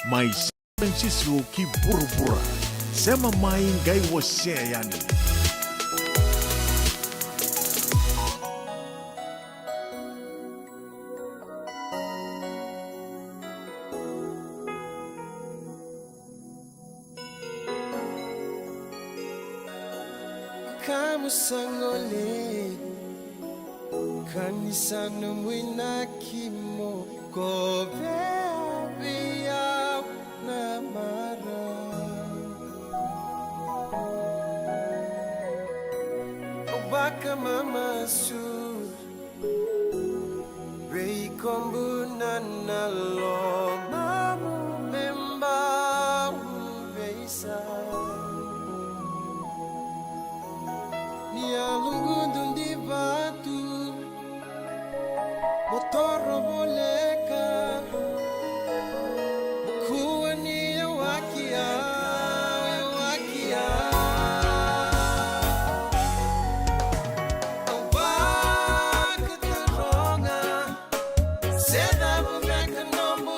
Mai San Francisco ki Buruburu. Sema mai qai wasea yani. Kamu sa gole, ka ni sa nomu inaki mo kovea vei au na marau. Au vakamamasu, vei kobu na, na lomamu me bau veisa. Ni a lugudu di vatu, mo toro voleka, mo kua ni yawaki au, yawaki au. Au vakataroga, se cava beka nomu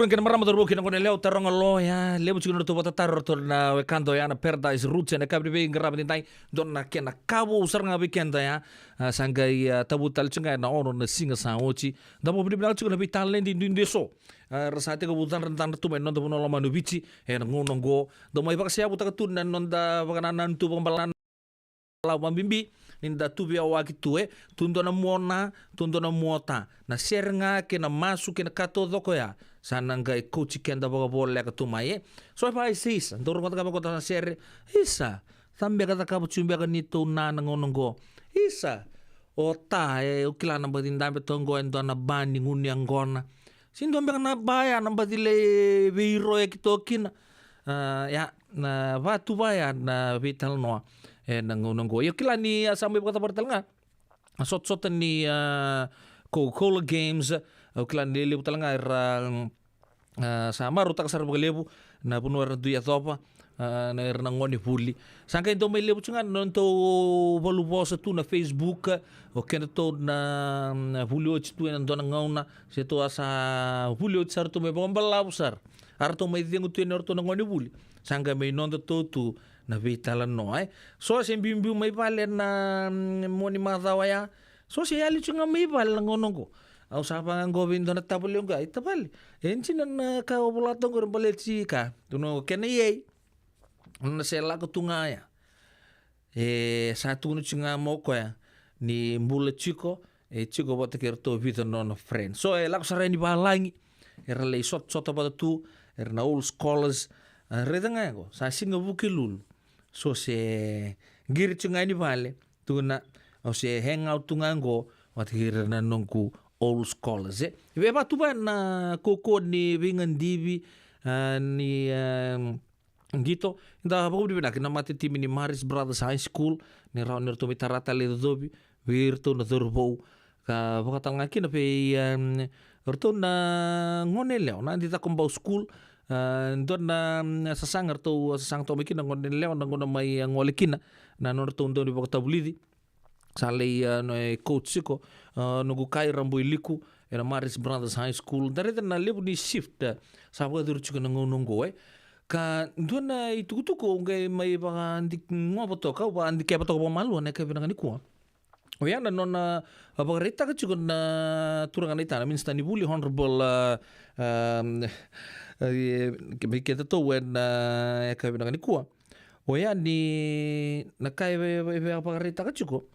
Kena marama, cauravou kei na goneyalewa, taroga lo ya, levu tiko na ratou vakatataro ratou na wekada oya na Paradise Roots ena yakavi ni veiqaravi nidai. Dua na kena ka vou sara ga vei keda ya. A, sa qai, a, tavu tale tiko ga ena ono na siga sa oti. Da vakavinavinaka tiko na veitaledi duidui eso. A, ra sa tekivu cadracadra tu mai na noda vanua lomani o Viti ena gauna oqo. Dau mai vakaseyavutaka tu na noda vakanananu tu vakabalavu vakabibi ni da tu veiyawaki tu, e. Tu dua na mua o na, tu dua na mua o ta. Na sere ga kei na masu kei na ka taucoko ya sa na qai kauti keda vakavoleka tu mai, e. So e vaka e se isa, dau rogoca ga vaka na sere. Isa, ca beka cakava tu beka neitou na na gauna oqo. Isa, o ta, e, au kila na baci dabe toka oqo e dua na ba ni gunu yaqona. Se dua beka na ba ya na baci lai veiroyaki toka kina. A, ya, na vatu vaya na veitalanoa ena gauna oqo. Ia, au kila ni a sa mai vakacavari tale ga na sotasota ni, a, Coca-Cola Games. Au kila ni levu tale ga era, a, sa marautaka sara vakalevu na vanua era dui yacova, a, na, era na gonevuli. Sa qai dau mai levu tu ga na nodatou valuvosa tu na Facebook, o kedatou na, na vuli oti tu ena dua na gauna, se tou a sa vuli oti sara tu mai vakabalavu sara. A ratou mai cegu tu ena ratou na gonevuli. Sa qai mai nodatou tu na veitalanoa, e. So se biubiu mai vale na, mm, mua ni macawa ya. So se yali tu ga mai vale na gauna oqo. Au sa vaqo vei dua na tavale oqo, e, tavale, e dina na ka o vola toka oqo, baleti ka. Tukuna o kena iyai. Na se lako tu ga ya. E sa tukuna tiko ga mai o koya ni bula tiko, e tiko vata kei iratou vica na nona friend. So e lako sara yani valagi, era lai sotasota vata tu, era na old scholars. A, raica ga qo, sa siga Vukelulu. So se qiri tiko ga yani vale, tukuna, au se hang out tu ga qo vata kei ira na noqu old scholars, e. E vaka tu vaya na kaukauwa ni veigadivi, a, ni, a, qito. Da vakavinavinaka na matatimi ni Marist Brothers High School ni rawa ni ratou mai tara tale na icocovi vei iratou na cauravou, ka vaka tale ga kina vei, em, iratou na goneyalewa na Adi Cakobau School. A, dua na, em, sasaga ratou sasaga toka mai kina na goneyalewa na gauna mai, a, gole kina na nodratou dau ni vakatavulici. Sa lai, a, no, e, coach tiko, a, noqu kai Rabo i Liku ena Marist Brothers High School. Da raica na levu ni shift, a, sa vakacuru tiko na gauna oqo, e. Ka dua na itukutuku au qai mai vakadikeva toka, au vakadikeva toka vakamalua na yakavi vinaka nikua. Oya na nona, a, vakaraitaka tiko na turaga naita na Minisita ni Vuli, Honourable, a, a, e, ke, me kedatou ena, a, yakavi vinaka nikua. Oya ni na ka e ve-, ve-, ve-, vakaraitaka tiko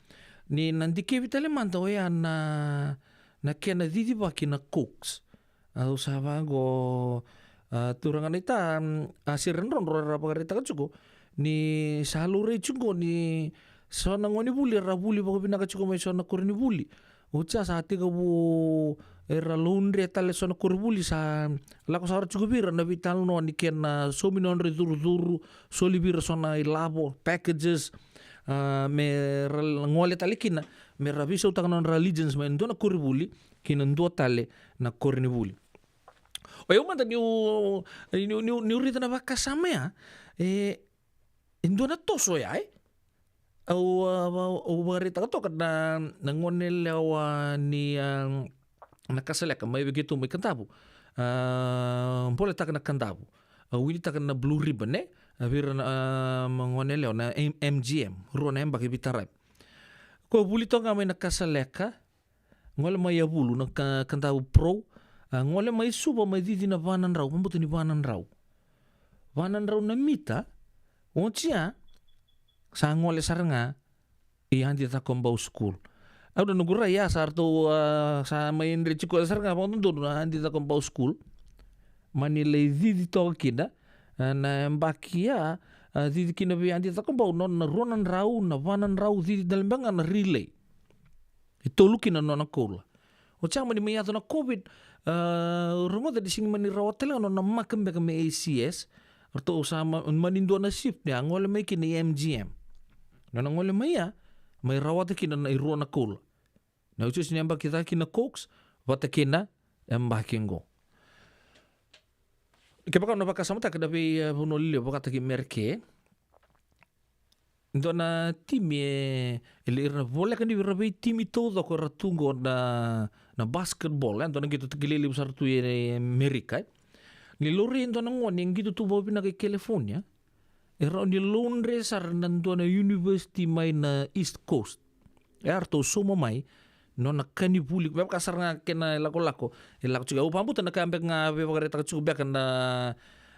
ni na dikevi tale mada oya na, na kena cicivaki na Cokes. Au sa vaqo, a, turaga naita, mm, a, sere drodro era vakaraitaka tiko ni sa laurai tiko ni so na gonevuli era vuli vakavinaka tiko mai so na koronivuli. Oti ya sa tekivu era laudre tale so na koronivuli, sa lako sara tiko vei ira na veitalanoa ni kena saumi nodra icurucuru, soli vei ira so na ilavo, packages, a, me ra gole tale kina, me ra veisautaka nodra allegiance mai na dua na koronivuli ki na dua tale na koronivuli. O yau mada niu, niu, niu, niu raica na vakasama ya, e, e dua na toso ya, e. Au, a, au, au vakaraitaka toka na, na goneyalewa ni, a, Nakasaleka mai vei keitou mai Kadavu. A, boletaka na Kadavu. A, winitaka na Blue Ribbon, e. A, vei ira na, a, goneyalewa na M-, M G M. Rua na yabaki veitaravi. Ko vuli toka ga mai Nakasaleka. Gole mai Yavulu na Ka-, Kadavu Pro. A, gole mai Suva mai cici na va na drau, vabauta ni va na drau. Va na drau na mita, oti ya, sa gole sara ga i Adi Cakobau School. Au na noqu rai ya sa ratou, a, sa mai dre tiko sara ga vakadodonu na Adi Cakobau School. Mani lai cici toka kina, a, na yabaki ya, a, cici kina vei Adi Cakobau, nona rua na drau, na va na drau, cici tale beka ga na relay. E tolu kina na nona koula. Oti ya mani mai yaco na COVID, a, rogoca ni sega ni mani rawata tale ga na nona maka beka me A C S. Ratou sa ma-, mani dua na shift ni a gole mai kina i M G M. Na nona gole mai ya, mai rawata kina na irua na koula. Na iotioti ni yabaki caka kina Cokes, vata kina yabaki qo. Kevaka o na vakasamataka na vei, e, vanua lelevu vakataki Mereke, dua na timi e, e le ira na voleka ni vei ira vei timi taucoko era tu qo na, na basketball, e, dua na qito kilai levu sara tu e, e Merika, e. Ni laurai e dua na gone e qito tu vakavinaka i California, e rawa ni laudre sara na dua na university mai na East Coast. E a ratou sauma mai nona ka ni vuli, me vaka sara ga kena lakolako e lako tiko. Au vakabuta na ka beka ga e vakaraitaka tiko beka na,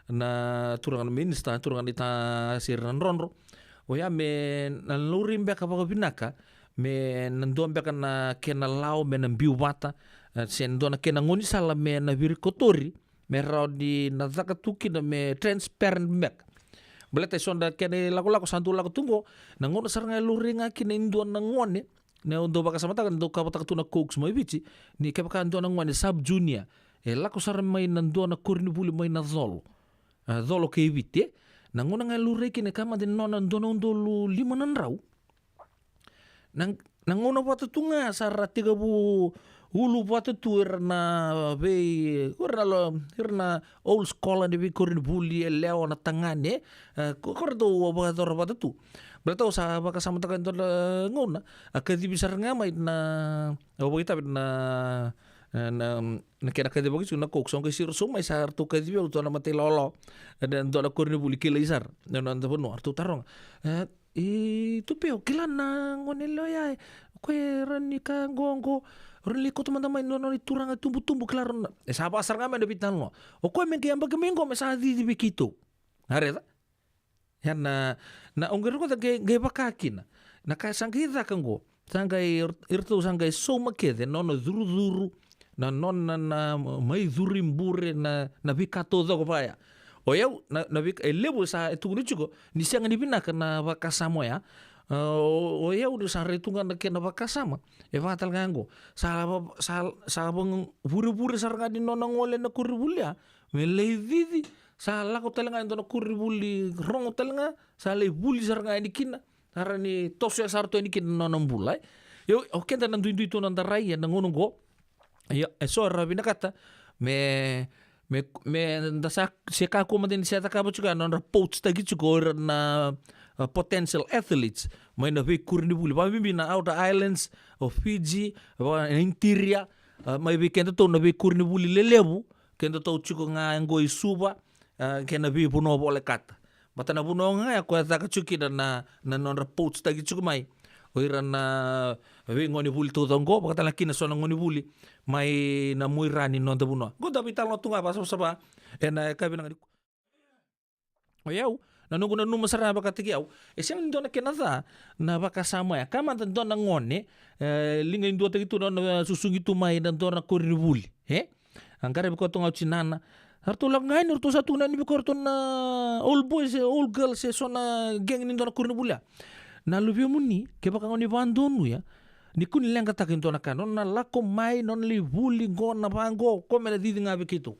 na turaga na minista, turaga ni ta seri na drodro. Oya me na laurai beka vakavinaka me na dua beka na kena lawa me na biu vata, e, se dua na kena gaunisala me na virikotori, me rawa ni na caka tu kina me transparent beka. Baleta e so na kena ilakolako sa dau lako tu qo, na gauna sara ga e laurai ga kina e dua na gone, na dau vakasamataka, dau kavataka tu na Cox mai Viti, ni kevaka dua na gone sub junior e lako sara mai na dua na koronivuli mai na colo, a, colo kei Viti, e, na gauna ga e laurai kina e ka mada ni nona dua na udolu lima na drau. Na, na gauna vata tu ga sa ra tekivu ulu vata tu ira na vei, ira na lo, ira na old scholar ni veikoronivuli, yalewa, na tagane, e, ko, ko ra dau vakayacora vata tu. Baleta au sa vakasamataka e dua na gauna, a kacivi sara ga mai na, au vakaitavi na, na, na, na kena kacivaki tiko na Cox, au qai siro sobu mai sa ratou kacivi au dua na matailoaloa, e, na dua na koronivuli kilai sara na noda vanua, ratou taroga. E, E, Tupe, o kila na gone yalewa ya, e, o koya e rawa ni ka qoqo, o rawa ni lai kauta mada mai na nona ituraga tubutubu, kila, rawa na, e sa vaka sara ga mai na veitalanoa. O koya me qai yabaki mai qo me sa cici vei keitou. A raica? Ia na, na, au qai rogoca qai, qai vaka kina. Na ka sa qai caka qo. Sa qai, iratou sa qai sauma kece na nona curucuru, na nona na mai curu i bure, na, na veika taucoko vaya. O yau, na, na veika, e levu sa e tukuni tiko ni sega ni vinaka na vakasama oya. A, o, o yau ni sa rai tu ga na kena vakasama, e vaka tale ga qo. Sa va-, sa, sa vagavurevure sara ga ni nona gole na koronivuli ya me lai cici, sa lako tale ga e dua na koronivuli rogo tale ga, sa lai vuli sara ga yani kina. Sa rawa ni tosoya sara tu yani kina na nona bula, e. Io, o keda na duidui tu na darai ena gauna qo. Io, e so era vinakata me, me, me da sa, se kakua mada ni se cakava tiko ya na nodra poach-taki tiko o ira na, a, potential athletes mai na veikoronivuli, vakabibi na outer islands, o Fiji, va, na interior, a, mai vei kedatou na veikoronivuli lelevu, kedatou tiko ga e qo i Suva, a, kei na veivanua volekata. Baleta na vanua ga ya koya e caka tiko kina na, na nodra poach-taki tiko mai o ira na veigonevuli taucoko qo, vaka tale ga kina so na gonevuli mai na muaira ni noda vanua. Qo da veitalanoa tu ga vakasavasava ena yakavi vinaka nikua. O yau, na noqu nanuma sara vakataki au, e sega ni dua na kena ca na vakasama ya. Ka mada dua na gone, e, liga e duataki tu na nona susugi tu mai na dua na koronivuli, e? A qaravi koya tu ga o tinana. Eratou lako ga yani, eratou sa tukuna yani vei koya, eratou na old boys, e, old girls, e so na gang ni dua na koronivuli ya. Na luvemuni, kevaka o ni vakadonuya, ni kua ni leqataka e dua na ka, nona lako mai, nona lai vuli qo, na vaqo, o koya me na cici ga vei keitou.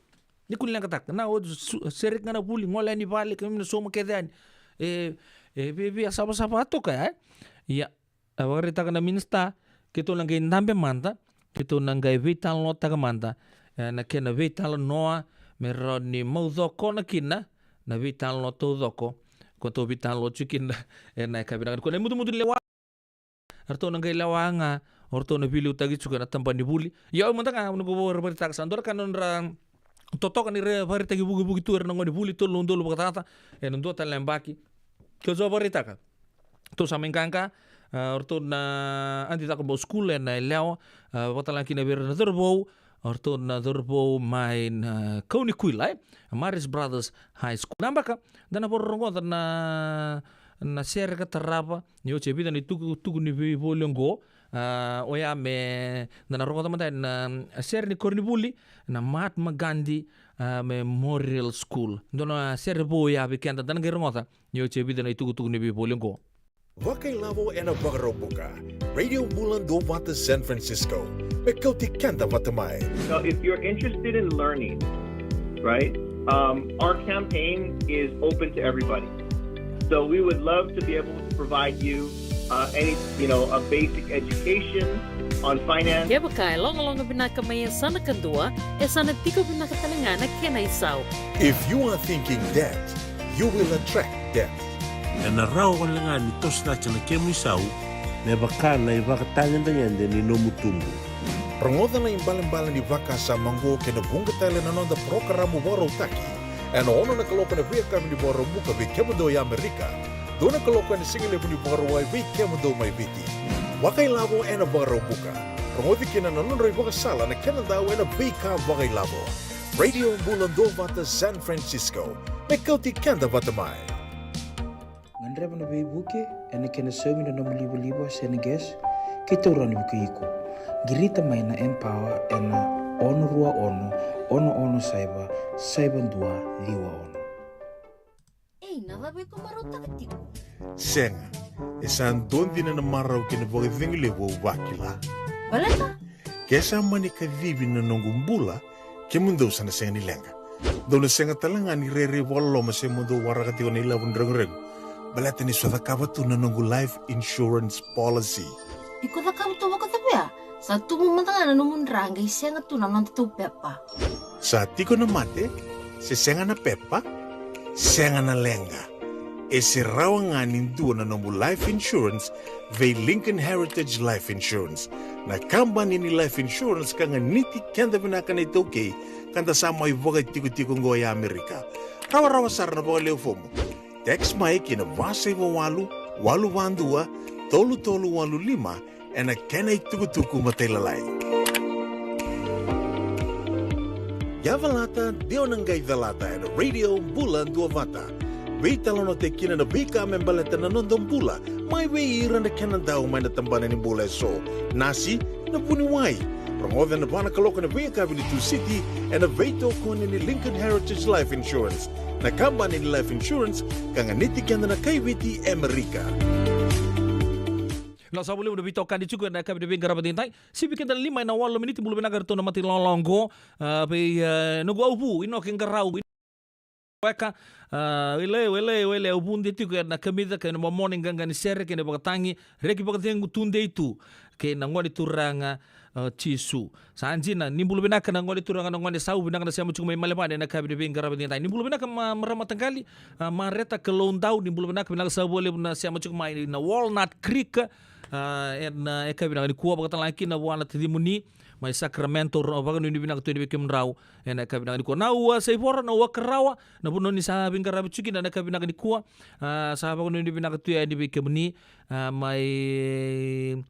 Ni kua ni leqataka. Na, o su-, sereki ga na vuli, gole yani vale, keimami na sauma kece yani. E, e viavia savasava toka ya, e? Ia, a vakaraitaka na minisita, keitou na qai dabe mada, keitou na qai veitalanoataka mada, e, na kena veitalanoa me rawa ni maucokona kina na veitalanoa taucoko ko tou veitalanoa tiko kina ena yakavi vinaka nikua. Na imudumudu ni lewa, eratou na qai lewa ga, o ratou na veiliutaki tiko ena tabana ni vuli. Ia au mada ga, au na qai vakaraitaka, sa dua na ka na nodra totoka ni ra vakaraitaki vukivuki tu o ira na gonevuli tolu na udolu vakacaca ena dua tale na yabaki. Keitou sa vakaraitaka, tou sa mai qaqa, a, o ratou na Adi Cakobau School ena yalewa, a, vaka tale ga kina vei ira na cauravou, o ratou na cauravou mai na Kaunikuila, e, Marist Brothers High School. Na baka da na vakarorogoca na, na sere ka tarava ni oti e vica na itukutuku ni veivoli oqo. A, oya me da na rogoca mada na sere ni koronivuli na Mahatma Gandhi, a, Memorial School. Dua na sere vou ya vei keda, da na qai rogoca ni oti e vica na itukutuku ni veivoli oqo. Vakailavo ena Vakaraubuka, Radio Bula Duavata San Francisco, me kauti keda vata mai. So if you're interested in learning, right, um, our campaign is open to everybody. So we would love to be able to provide you, uh, any, you know, a basic education on finance. Kevaka e logaloga vinaka mai e sa na kadua, e sa na tiko vinaka tale ga na kena isau. If you are thinking debt, you will attract debt. Ena rawa wale ga ni toso cake na kemu isau me vaka na ivakatagedegede ni nomu tubu. Rogoca na ibalebale ni vakasama oqo kei na vuqa tale na noda parokaramu vakarautaki ena ono na kaloko ena veiyakavi ni Vakaraubuka vei kemudou e Amerika, dua na kaloko ena sigalevu ni Vakarauwai vei kemudou mai Viti. Vakailavo ena Vakaraubuka. Rogoci kina na nodra ivakasala na kena dau ena veika vakailavo. Radio Bula Duavata, San Francisco. Me kauti keda vata mai. Gadreva na veivuke ena kena saumi na nomu livaliva se na gas kei taura na vuke iko. Qirita mai na Empower ena ono rua ono, ono ono saiva, saiva dua ciwa ono. Ei, na cava iko marautaka tiko? Sega, e sa dua dina na marau kei na vakacegu levu au vakila. Baleta? Ke sa mani kacivi na noqu bula, kemudou sa na sega ni leqa. Dou na sega tale ga ni rairai vakaloloma se mo dou waraka tiko na ilavo ni reguregu. Baleta ni sa cakava tu na noqu life insurance policy. Iko cakava tu vakacava ya? Sa tubu mada ga na nomu dra qai sega tu na noda tou pepa. Sa tiko na mate, se sega na pepa, sega na leqa. E se rawa ga ni dua na nomu life insurance vei Lincoln Heritage Life Insurance. Na kabani ni life insurance ka ganiti keda vinaka na iTaukei, ka da sa mai vakatikotiko oqo e Amerika. Rawarawa sara na vakalewe fomu. Text mai ki na va saiva walu, walu va dua, tolu tolu walu lima, ena kena itukutuku matailalai. Ia calata, de o na qai calata ena Radio Bula Duavata. Veitalanoataki kina na veika me baleta na noda bula, mai vei ira na kena dau mai na tabana ni bula eso. Nasi, na vuniwai. Rogoca ena va na kaloko ena veiyakavi ni Tusiti, ena veitokoni ni Lincoln Heritage Life Insurance. Na kabani ni life insurance ka ganiti keda na kai Viti e Amerika. Na sa volivu na veitokani tiko ena yakavi ni veiqaravi edaidai. Sivi keda na lima ena walu na miniti. Bula vinaka iratou na mata ilawalawa oqo. A, vei, e, noqu auvu, Inoke Qarau. Weka, a, wele, wele, wele, au vude tiko ena kamica kei na momona iqaqa ni sere kei na vakatagi, reki vakacegu tudei tu kei na gone turaga, a, Jisu. Sa dina, ni bula vinaka na gone turaga, na gone sau, vinaka na sema tiko mai Melevani ena yakavi ni veiqaravi edaidai. Ni bula vinaka ma, marama taqali, a, Mareta Kaloudau, ni bula vinaka, vinaka sa vakalevu na sema tiko mai na Walnut Creek, a, ena, e, yakavi vinaka nikua, vakatalega kina vua na tacimuni mai Sacramento, ra vakanuinui vinaka tu yani vei kemudrau ena yakavi vinaka nikua. Na ua Saivora, na ua Karawa, na vanua ni sa veiqaravi tiko kina ena yakavi vinaka nikua, a, sa vakanuinui vinaka tu yani vei kemuni, a, mai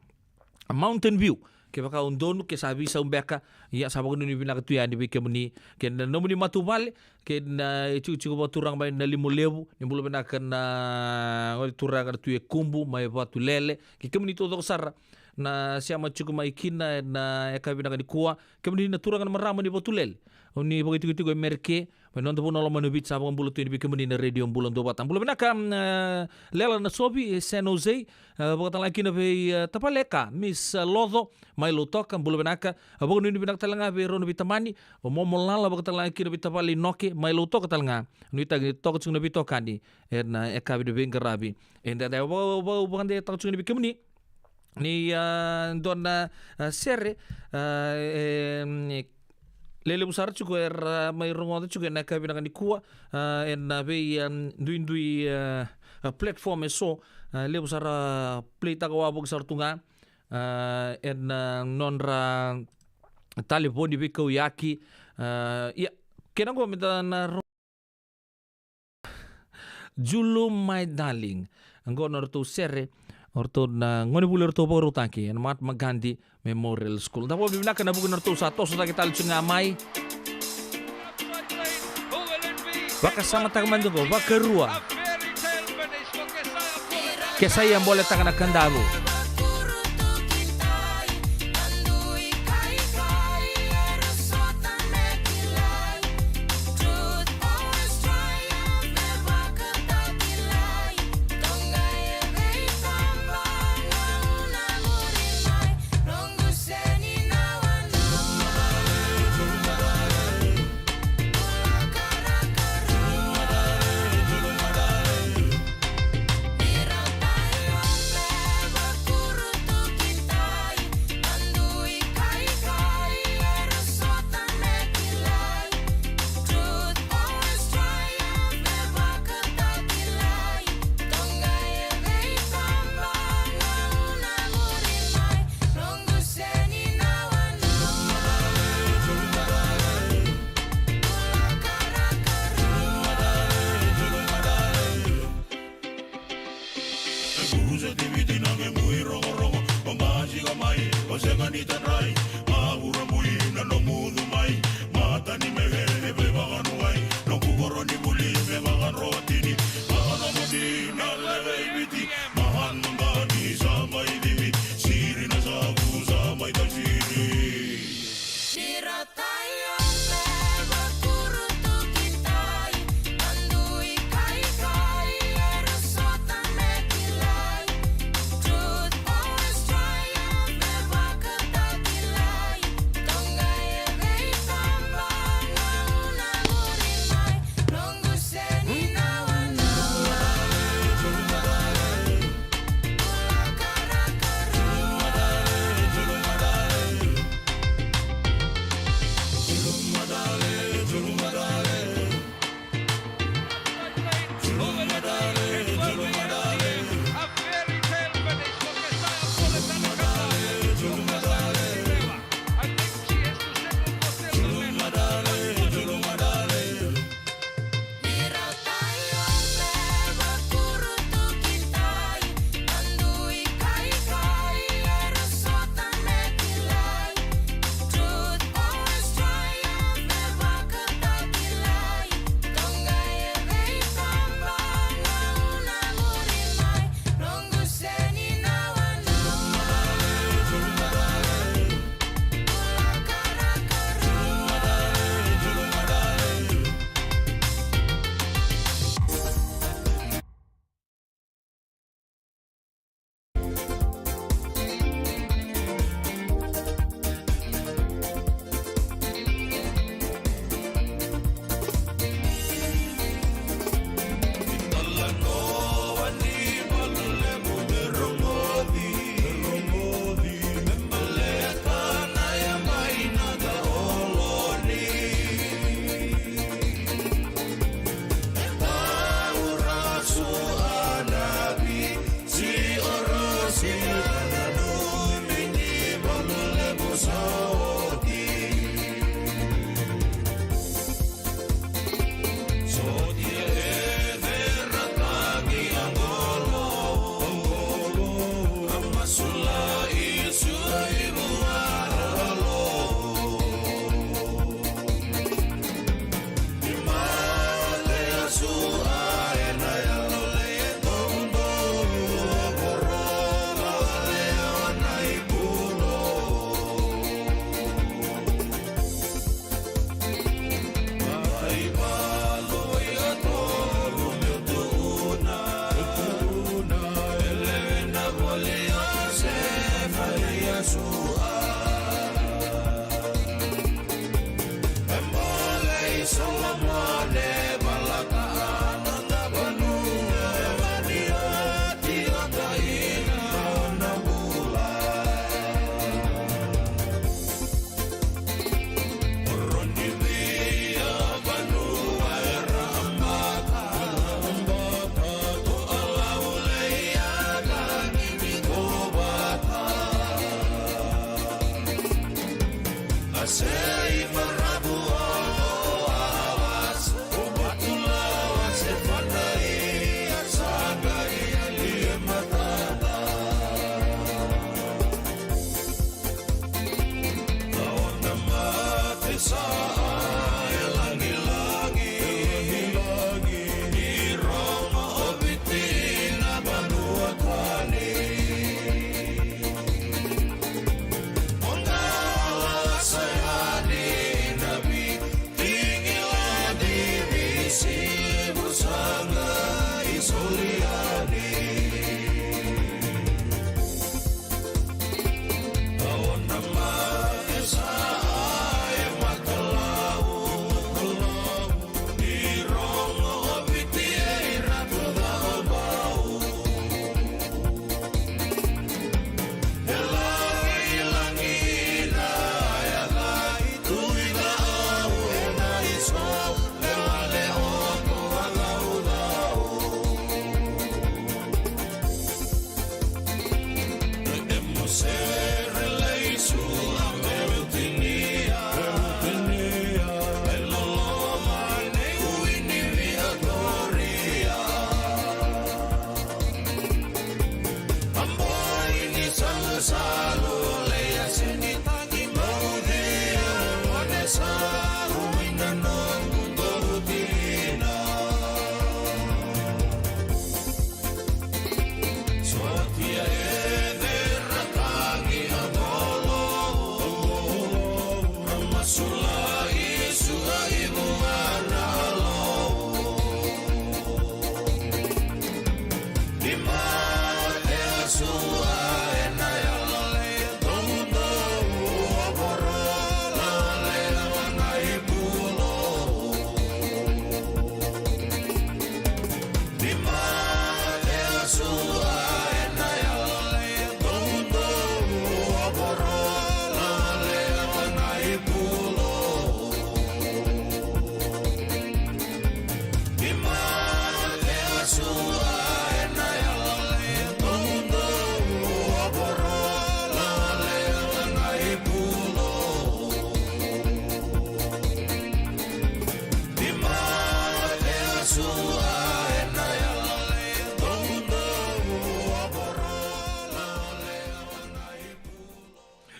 Mountain View. Kevaka o donu, ke sa veisau beka, ia sa vakanuinui vinaka tu yani vei kemuni, kei na nomuni matavuvale, kei na itikotiko vakaturaga mai Nalima Levu, ni bula vinaka na gone turaga na Tui e Kubu mai Vatulele, kei kemuni taucoko sara na sema tiko mai kina ena yakavi vinaka nikua, kemuni na turaga na marama ni Vatulele, o ni vakaitikotiko e Mereke, mai noda vanua lomani o Viti, sa vakabula tu yani vei kemuni na Radio Bula Duavata. Bula vinaka, mm, e, Lela Nasovi, e, San Jose, e, vakatalega kina vei, e, tavale ka, Miss, e, Loco, mai Lautoka, bula vinaka. E, vakanuinui vinaka talega vei rau na veitamani, o Momo Lala, vakatalega kina vei tavale Inoke, mai Lautoka talega. Nuitaki ni toka tiko na veitokani ena, e, yakavi ni veiqaravi edaidai. Au vaka, vaka, vakadei toka tiko yani vei kemuni. Ni, a, dua na, a, sere, a, e, mm, lelevu sara tiko era mai rogoca tiko ena yakavi vinaka nikua, a, ena vei, a, duidui, a, a, platform eso, a, levu sara, a, play taka wavoki sara tu ga, a, ena, a, nodra talevoni veikauyaki, a, ia, kena qo me da na ro- Julu, my darling. Oqo na ratou sere, o ratou na gonevuli ratou vakarautaki ena Mahatma Gandhi Memorial School. Da vakavinavinaka ena vuku ni ratou sa toso cake tale tiko ga mai. Vakasamataka mada oqo, vakarua. Ke sa ia boletaka na kadavu. Mai, o sega ni tadrai, ma vurabui na nomu ucu mai, mata ni meke e veivakanuai, noqu koro ni vuli me vakadrotini, vakanomodi na leve i Viti, ma hanogani sa mai civi, siri na savu sa mai tasiri.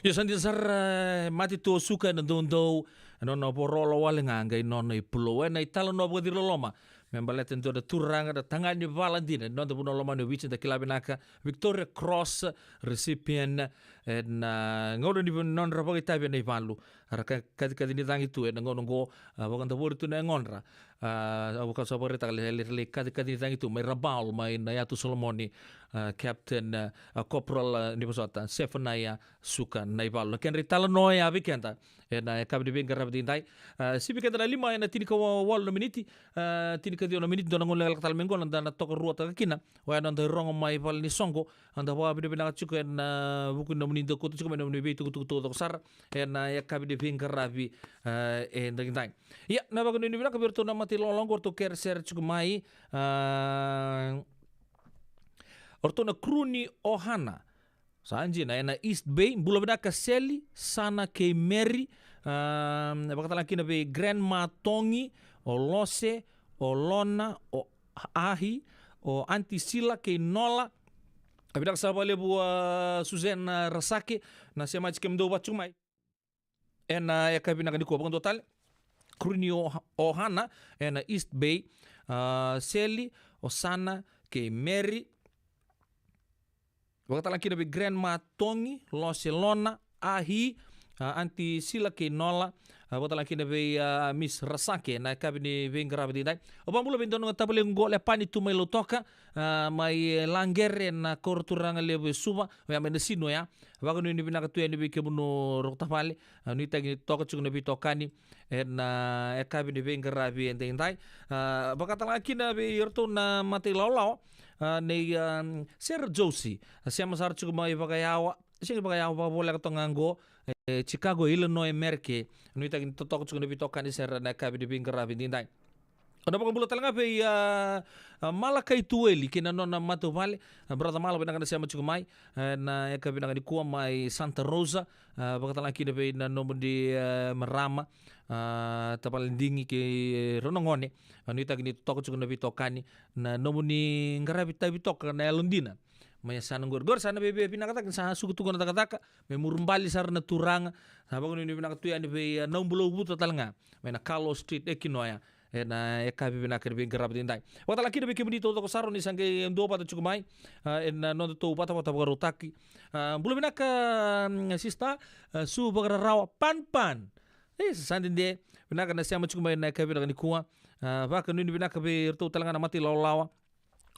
Io, sa dina sara, e, mate tu o Suka ena doudou, e nona vorolo wale ga qai nona i Pulou. Ena italanoa vakaciriloloma me baleta e dua na turaga na tagane vala dina ni noda vanua lomani o Viti, da kila vinaka, Victoria Cross recipient, ena gauna ni nodra vakaitavi ena ivalu. Era ka, kacikaci ni cagi tu ena gauna oqo, a, vakadavori tu na yagodra. A, au vaka sa vakaraitaka, le, le, le kacikaci ni cagi tu mai Rabaul, mai na Yatu Solomoni, a, Captain, a, a, Corporal, a, ni vosota, Sefanaia Suka Naivalu. Na kedra italanoa ya vei keda ena yakavi ni veiqaravi edaidai. A, sivi keda na lima ena tinikawalu na miniti, a, tinikaciwa na miniti, dua na gauna lekaleka tale mai qo na da na tokaruataka kina. Oya na noda irogo mai vale ni soqo, eda vakavinavinaka tiko ena vuku ni nomuni dau kauta tiko mai na nomuni veitukutuku taucoko sara ena yakavi ni veiqaravi, a, edaidai. Ia, na vakanuinui vinaka vei iratou na mata ilawalawa oqo, ratou kere sere tiko mai, a, o ratou na crew ni Ohana. Sa dina, ena East Bay, bula vinaka Seli, Sana kei Mary, a, vakatalega kina vei Grandma Togi, o Lose, o Lona, o Ahi, o Aunty Sila kei Nola. A, vinaka sara vakalevu, a, Suzanne, a, Rasake, na semati kemudou vata tiko mai ena yakavi vinaka nikua. Vakadua tale, crew ni O-, Ohana ena East Bay, a, Seli, o Sana kei Mary. Vakatalega kina vei Grandma Togi, Lose, Lona, Ahi, a, Aunty Sila kei Nola. A, vakatalega kina vei, a, Miss Rasake na yakavi ni veiqaravi edaidai. Au vakabula vei dua na tavalequ qo, Lepani, tu mai Lautoka, a, mai Laqere, na koro turaga levu e Suva, oya mai Nasinu oya. Vakanuinui vinaka tu yani vei kemunu roko tavale, a, nuitaki ni toka tiko na veitokani ena, a, yakavi ni veiqaravi edaidai. A, vakatalega kina vei iratou na mata ilawalawa, a, nei, a, Sera Josie, a, sema sara tiko mai Vakayawa, sega ni Vakayawa, vakavoleka toka ga qo, e, Chicago, Illinois, America. Nuitaki ni totoka tiko na veitokani Sera na yakavi ni veiqaravi edaidai. Au na vakabula talega vei, a, a, Malakai Tueli kei na nona matavuvale, a, Brother Mala, vinaka na sema tiko mai, e, na yakavi vinaka nikua mai Santa Rosa, a, vakatalega kina vei na nomuni, e, marama, a, tavale Digi kei, e, rau na gone, a, nuitaki ni totoka tiko na veitokani, na nomuni qaravi tavi toka na yalodina. Mai yasana qori. Qori sa na veivinakataki, sa suka tu qo na cakacaka, me murubali sara na turaga, sa vakanuinui vinaka tu yani vei, a, Naubulou Vuta talega, mai na Carlos Street, Ekinoya, ena yakavi vinaka ni veiqaravi edaidai. Vakatalega kina vei kemuni taucoko sara ni sa qai duavata tiko mai, a, ena nodatou vatavata vakarautaki. A, bula vinaka, mm, sister, a, Su Vakararawa, Pan Pan. E, sa dede, vinaka na sema tiko mai na yakavi vinaka nikua. A, vakanuinui vinaka vei iratou talega na mata ilawalawa.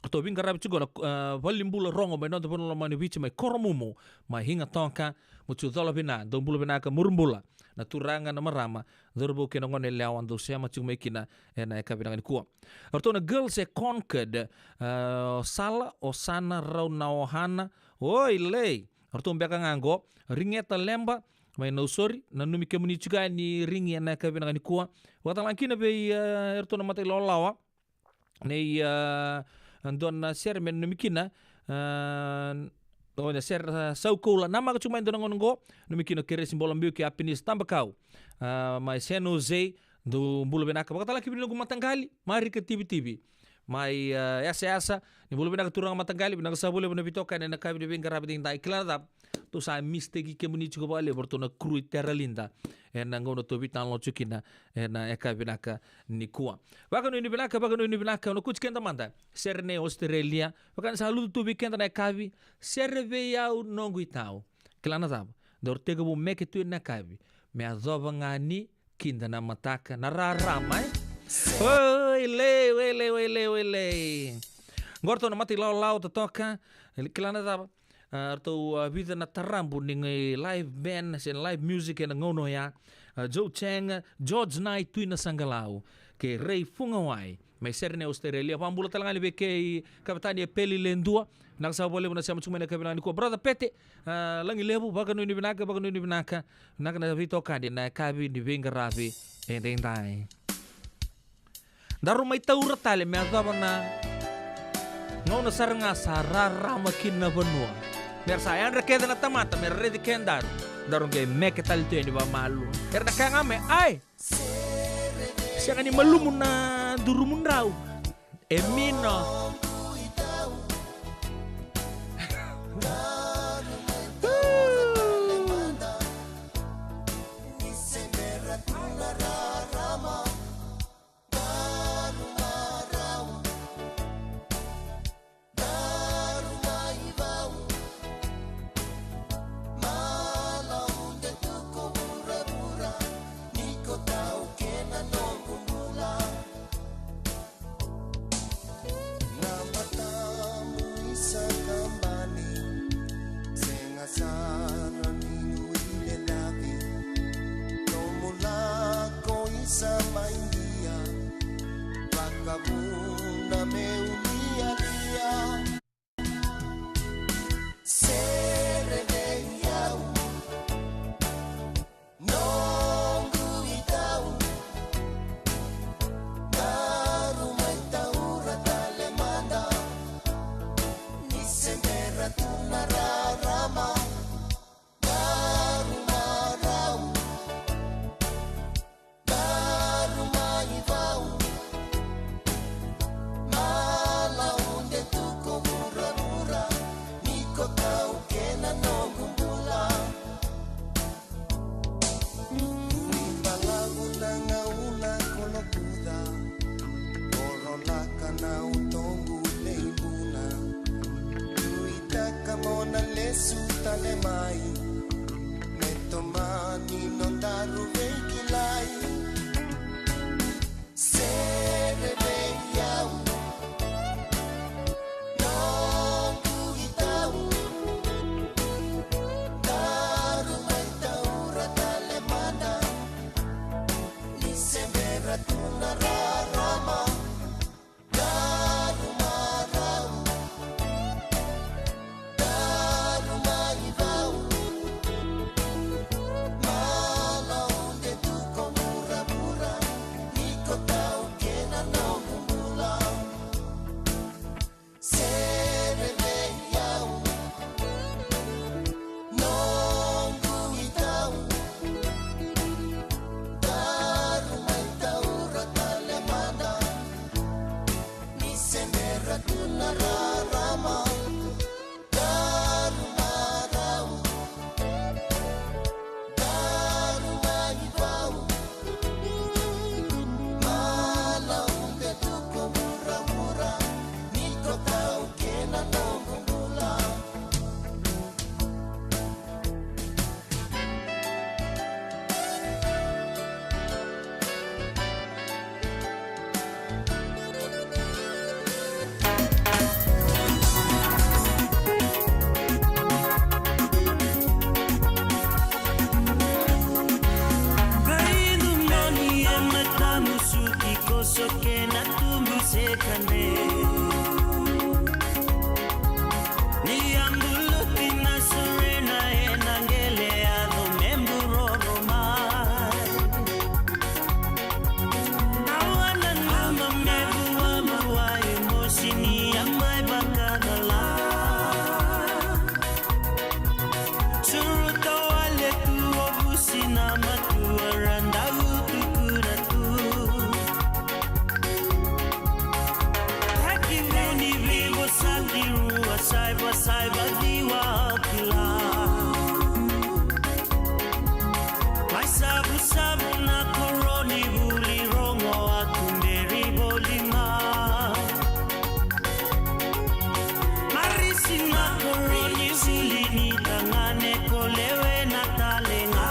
Ratou veiqaravi tiko na, a, valenibula rogo mai noda vanua lomani Viti, mai Koromumu, mai Higa Toka, Mutu Colovina, dou bula vinaka, murubula na turaga, na marama, cauravou kei na gone yalewa, dou sema tiko mai kina ena yakavi vinaka nikua. Ratou na girls e Concord, a, o Sala, o Sana, rau na Ohana, oi lei, ratou beka ga qo, Rigeta Leba, mai Nausori, nanumi kemuni tiko yani Rigi ena yakavi vinaka nikua. Vakatalega kina vei, a, iratou na mata ilawalawa, nei, a, dua na sere me nanumi kina, a, o na sere, a, Saukoula. Namaka tiko mai dua na gauna qo, nanumi kina o Keresi Bolabiu kei Apinis Tabakau, a, mai San Jose, dou bula vinaka. Vakatalega kina vei noqu mataqali, Marika Tivitivi, mai, a, Yasayasa, ni bula vinaka turaga mataqali, vinaka sa vakalevu na veitokani ena yakavi ni veiqaravi edaidai. Kila na cava, tou sa mistake kemuni tiko vakalevu, ratou na crew i Teralida, ena gauna tou veitalanoa tiko kina ena yakavi vinaka nikua. Vakanuinui vinaka, vakanuinui vinaka, au na kauti keda mada, sere nei Australia, vaka ni sa lutu tu vei keda na yakavi, sere vei au noqu itau. Kila na cava, daru tekivu meke tu ena yakavi, me yacova ga ni kida na mataka, na rarama, e? Oi lei, oi lei, oi lei, oi lei. Qo ratou na mata ilawalawa totoka, kila na cava, a, ratou, a, vica na tarabu ni live band se live music ena gauna oya. A, Joe Chang, George Nai, Tui Nasaqalau, kei Ray Fugawai, mai sere nei Australia. Vakabula talega yani vei kei Kavetani Epeli Ledua, vinaka sa vakalevu na sema tiko mai na yakavi vinaka nikua. Brother Pete, a, Lagilevu, vakanuinui vinaka, vakanuinui vinaka, vinaka na veitokani ena yakavi ni veiqaravi edaidai. Daru mai taura tale me yacova na gauna sara ga sa rarama kina na vanua, me ra sa yadra kece na tamata me ra raici kedaru, daru qai meke tale tu yani vakamalua. Era na kaya ga mai, ai, sega ni malumu na durumu drau. E mino. Ni a buluti na surena ena qele yaco me buroro mai. Au a nanuma me vuavua e mosi ni a mai vakacala. Suruta wale tu o vusi na matua ra dau tukuna tu. Taki muni vivo saki rua saiva saiva ciwa kila. Mai savusavu na koroni vuli rogo a kumberi voli mai. Marisi na koroni vuli ni tagane ko lewe na talega.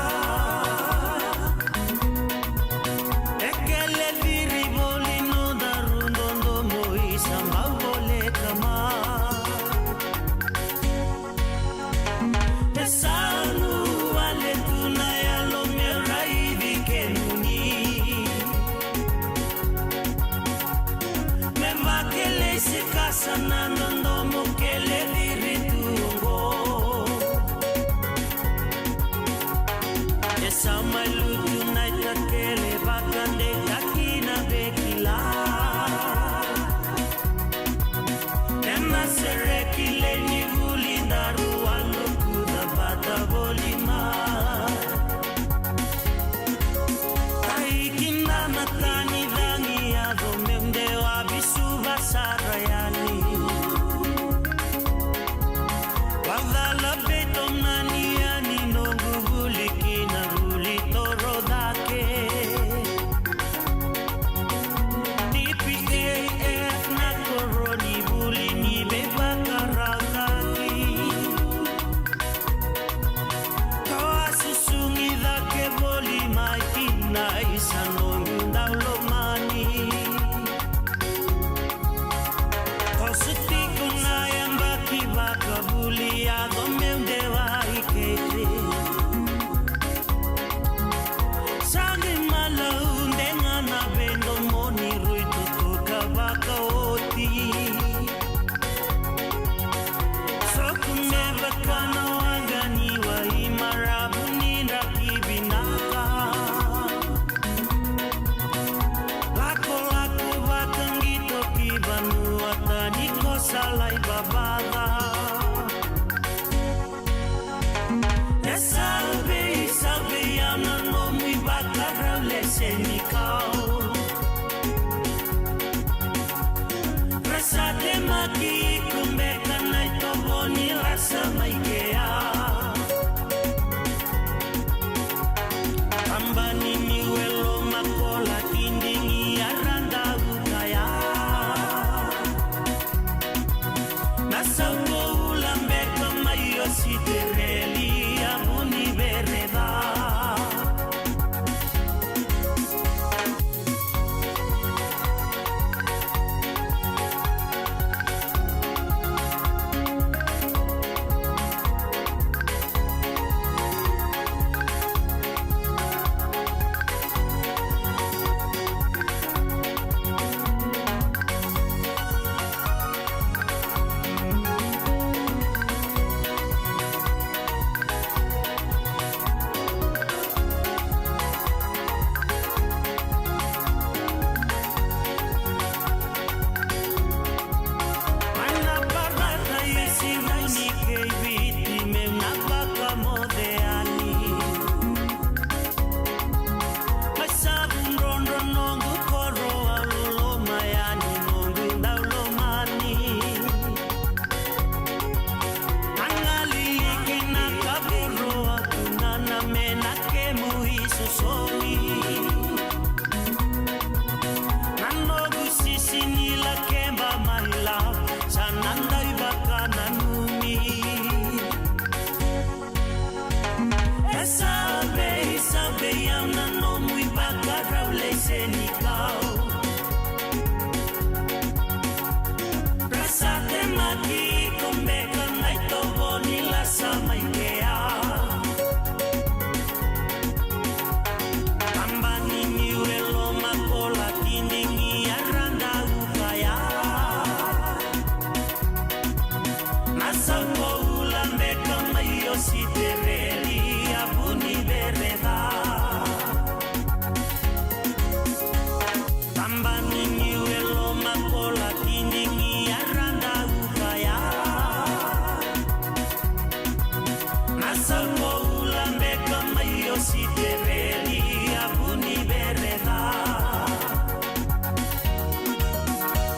E kele viri voli nodaru dodomo i sa bau voleka mai. E sa nu wale tu na yalo me raici kemuni. Me vakele se kasa na dodomo kele viri tu oqo. E sa mai lutu na itakele vakadeitaki na vekila. Ena sereki lei ni vuli daru a lokuca vata voli mai. Ai kina na tani cagi yaco meu dewa visuva sara yani. Vacala veitomani yani noqu vuli kina vuli toro cake. D P A F na koroni vuli ni veivakarautaki. Ko a susugi cake voli mai kina i sa noqu daulomani. Ko su tiko na yabaki vakavuli yaco meu dewa i kete. Sa qai malaude ga na veidomoni rui tutuka vakaoti. Soku me vaka na waqa ni wai maravu ni draki vinaka. Lakolako vakaqito ki vanua tani ko sa lai vavaca. E sa vei, sa vei au na nomu ivakarau lese ni kau. Ra sa temaki iko beka na itovo ni ra sa mai kea. Kabani ni welo makola kidigi a ra dau kaya. Na sauko ula beka mai o Sitereli a vuni vereva. Mai na parata i Siruni kei Viti meu na vakamoce yani. Mai savu drodro noqu koro au loloma yani noqu daulomani. A gali kina ka voro a kunana me na kemu i sosomi. Na noqu sisi ni lakeba mai la sa na dai vakananumi. E sa vei, sa vei au na nomu ivakarau lei senikau. Ra sa temaki iko beka na itovo ni lasa mai kea. Tabani niu e loma ko laki ni gi a rada uka ya. Na sa ko ula beka mai o Siteveli a vu ni vereda.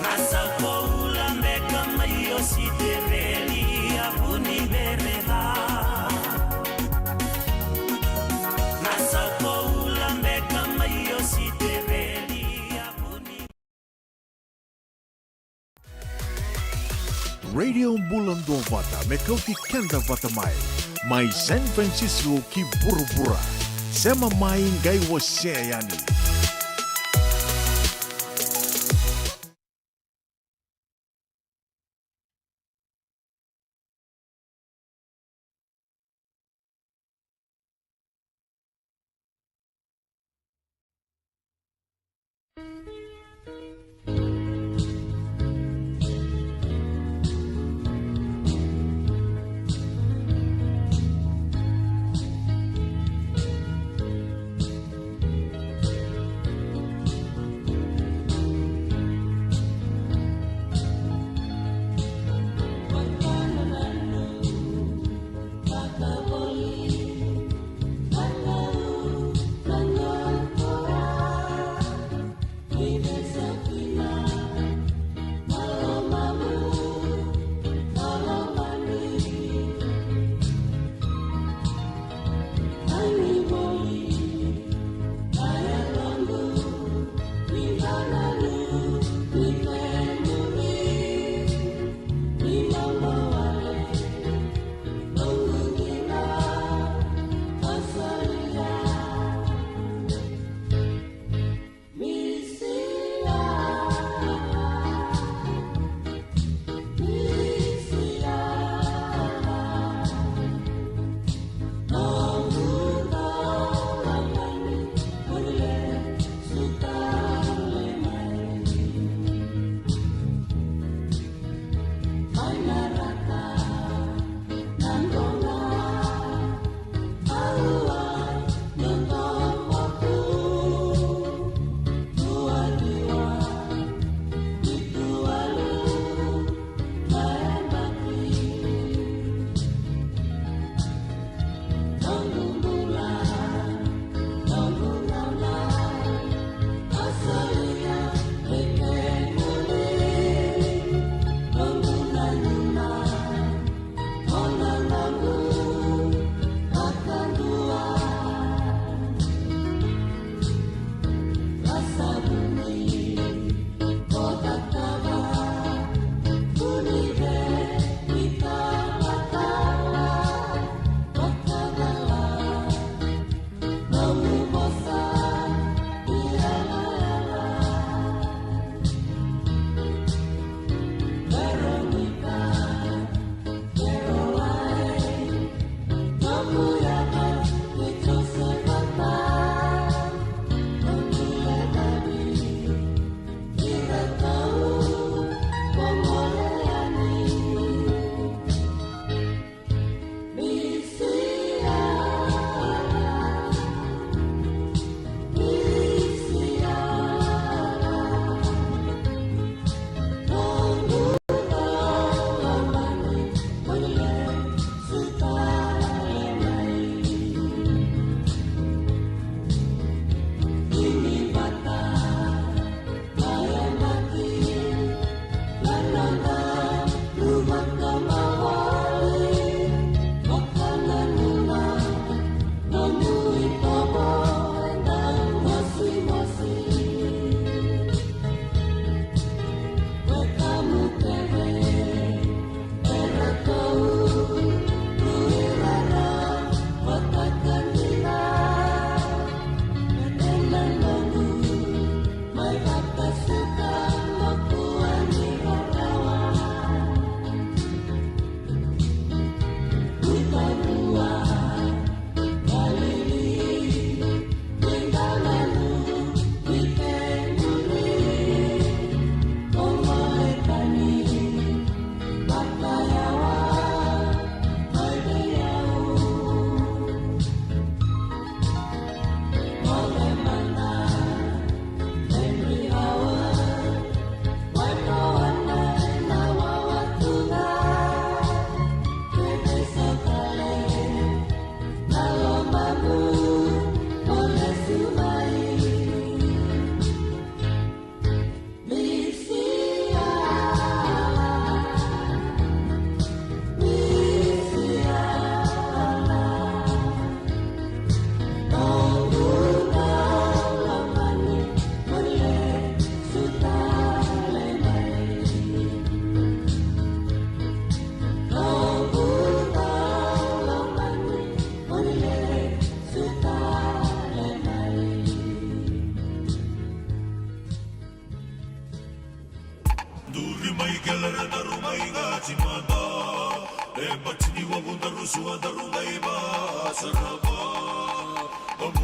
Na sa ko ula beka mai o Siteveli a vu ni vereda. Na sa ko ula beka mai o Siteveli a vu ni Radio Bula Duavata me kauti keda vata mai, mai San Francisco ki vuravura. Sema mai qai wasea yani.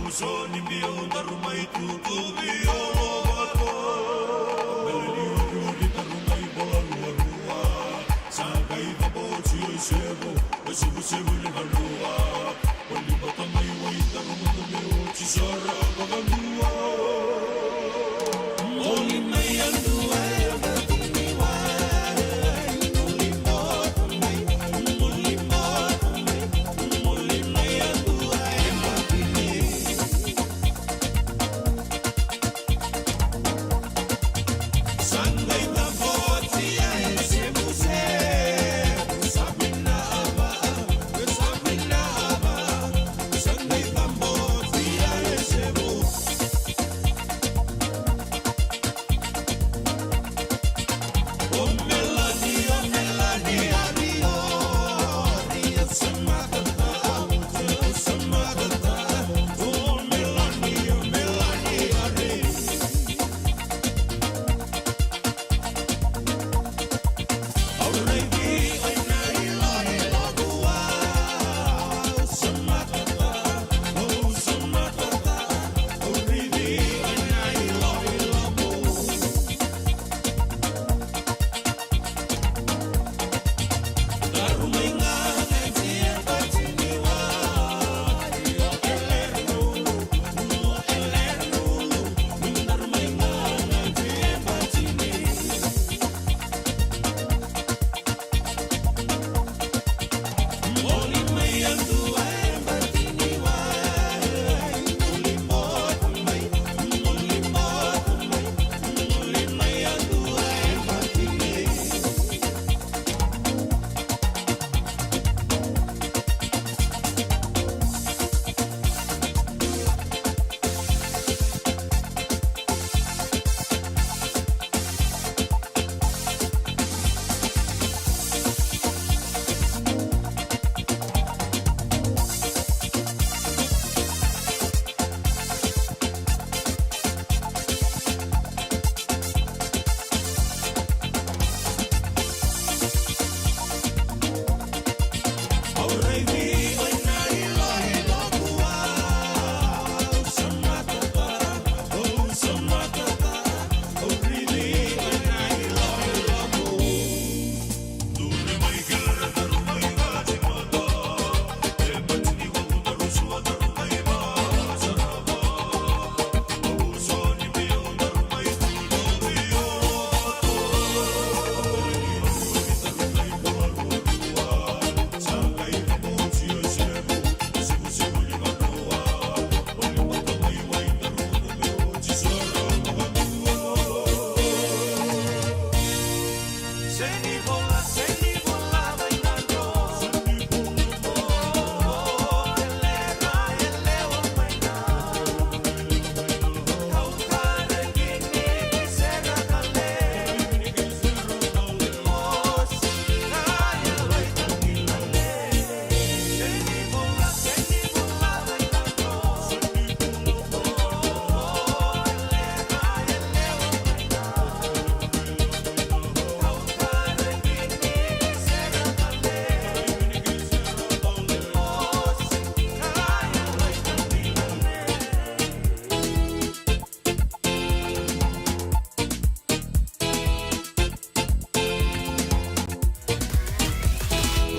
Soni biau daru mai tutuvi o Lovato. Mele ni uriuri daru mai bolaruarua. Sa qai caboti o isevu, o isevusevu ni vanua. Oli bata mai wai daru mudu me oti sara vakadua. Oli mai adua e batini wai. Oli bata mai, oli bata mai, oli mai adua e batini.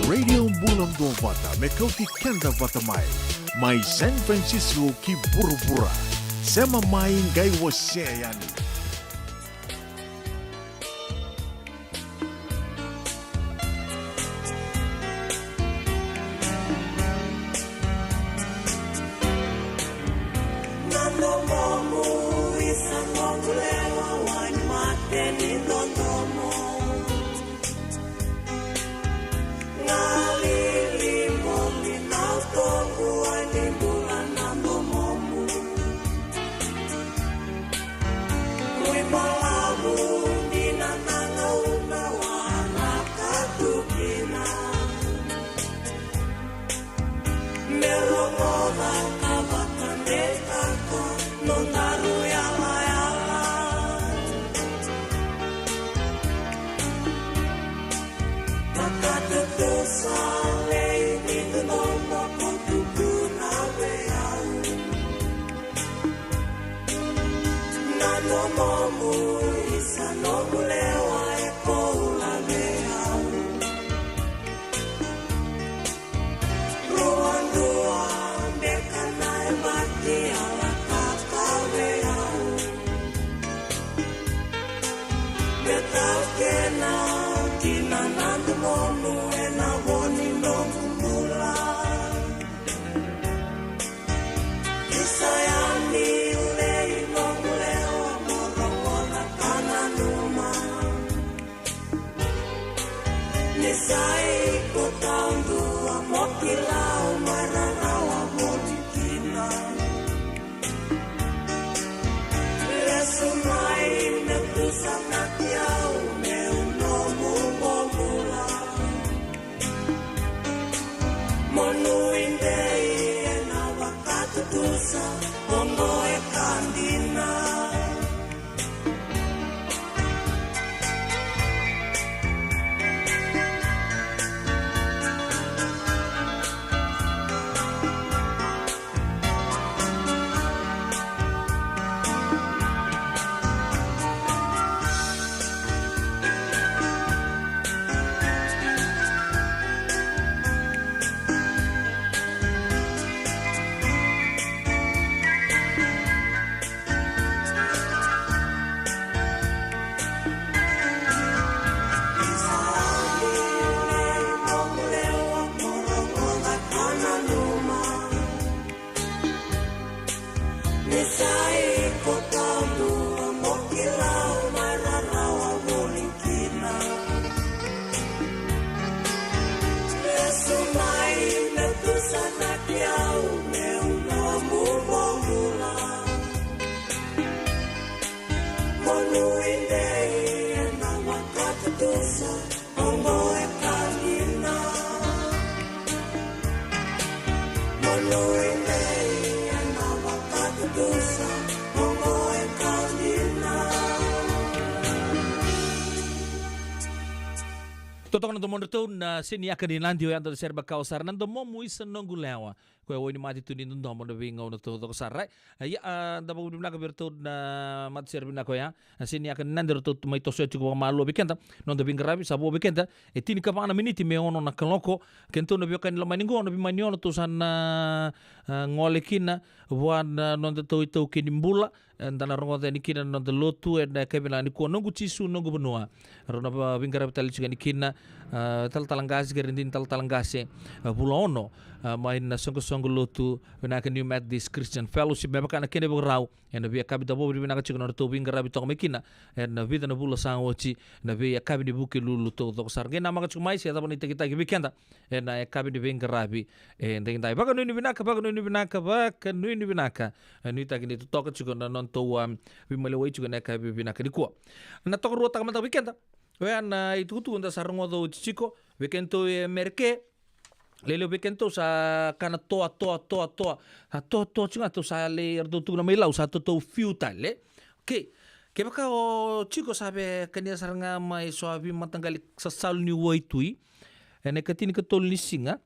Radio Bula Duavata, me kauti keda vata mai. Mai San Francisco ki vuravura. Sema mai qai wasea yani. Momu isa nomu lewa e koula vei au. Rua dua beka na e mati ala kaka vei au. Me tau kena kina na domomu ena vo ni nomu bula. Isa yani ulei nomu lewa mo rogoca ka nanuma. Ni sa iko taudua mo kila au mai rarawa voli kina. Lesu mai me tusa na kiau meu nomu bobula. Mo nuidei ena vakatutusa oqo e ka dina. Ni sa iko taudua mo kila au mai rarawa voli kina. Lesu mai me tusa na kiau meu nomu bobula. Mo nuidei ena vakatutusa oqo e ka dina. Mo nuidei ena vakatutusa oqo e ka dina. Totoka na domodratou na seniaka ni Nadi, oya dua na sere makawa sara, Na Domomu Isa Noqu Lewa. Koya wainimate tu ni dodomo na veigauna taucoko sara. Ia, a, da vakavinavinaka vei iratou na matasere vinaka oya. Na seniaka ni Nadi, ratou mai tosoya tiko vakamalua vei keda. Noda veiqaravi sa vo vei keda e tinikava na miniti me ono na kaloko. Kedatou na veiwekani lomani qo, na veimani ono, tou sa na, a, gole kina vua na noda tau itaukei ni bula. Eda na rogoca yani kina na noda lotu ena yakavi vinaka nikua, Noqu Jisu, Noqu Vanua. Rau na va-, veiqaravi tale tiko yani kina, a, talatala qase kei ira dina talatala qase, a, vula ono, a, mai na soqosoqo lotu vinaka New Methodist Christian Fellowship, me vaka na kena ivakarau. Ena veiyakavi da vakavinavinaka tiko na nodratou veiqaravi toka mai kina ena vica na vula sa oti, na veiyakavi ni Vukelulu taucoko sara. Qai namaka tiko mai se cava na itakitaki vei keda ena yakavi ni veiqaravi edaidai. Vakanuinui vinaka, vakanuinui vinaka, vakanuinui vinaka. E nuitaki ni totoka tiko na nodatou, a, veimalewai tiko ena yakavi vinaka nikua. Na tokaruataka mada vei keda, oya na itukutuku da sa rogoca oti tiko, vei kedatou e Mereke, leilei vei kedatou sa kana toa, toa, toa, toa. Sa toa, toa tiko ga, tou sa lai, eratou tukuna mai Lau, sa totou fiu tale. Okei. Kevaka o tiko sa via kania sara ga mai so a veimataqali sasalu ni waitui ena ikatinikatolu ni siga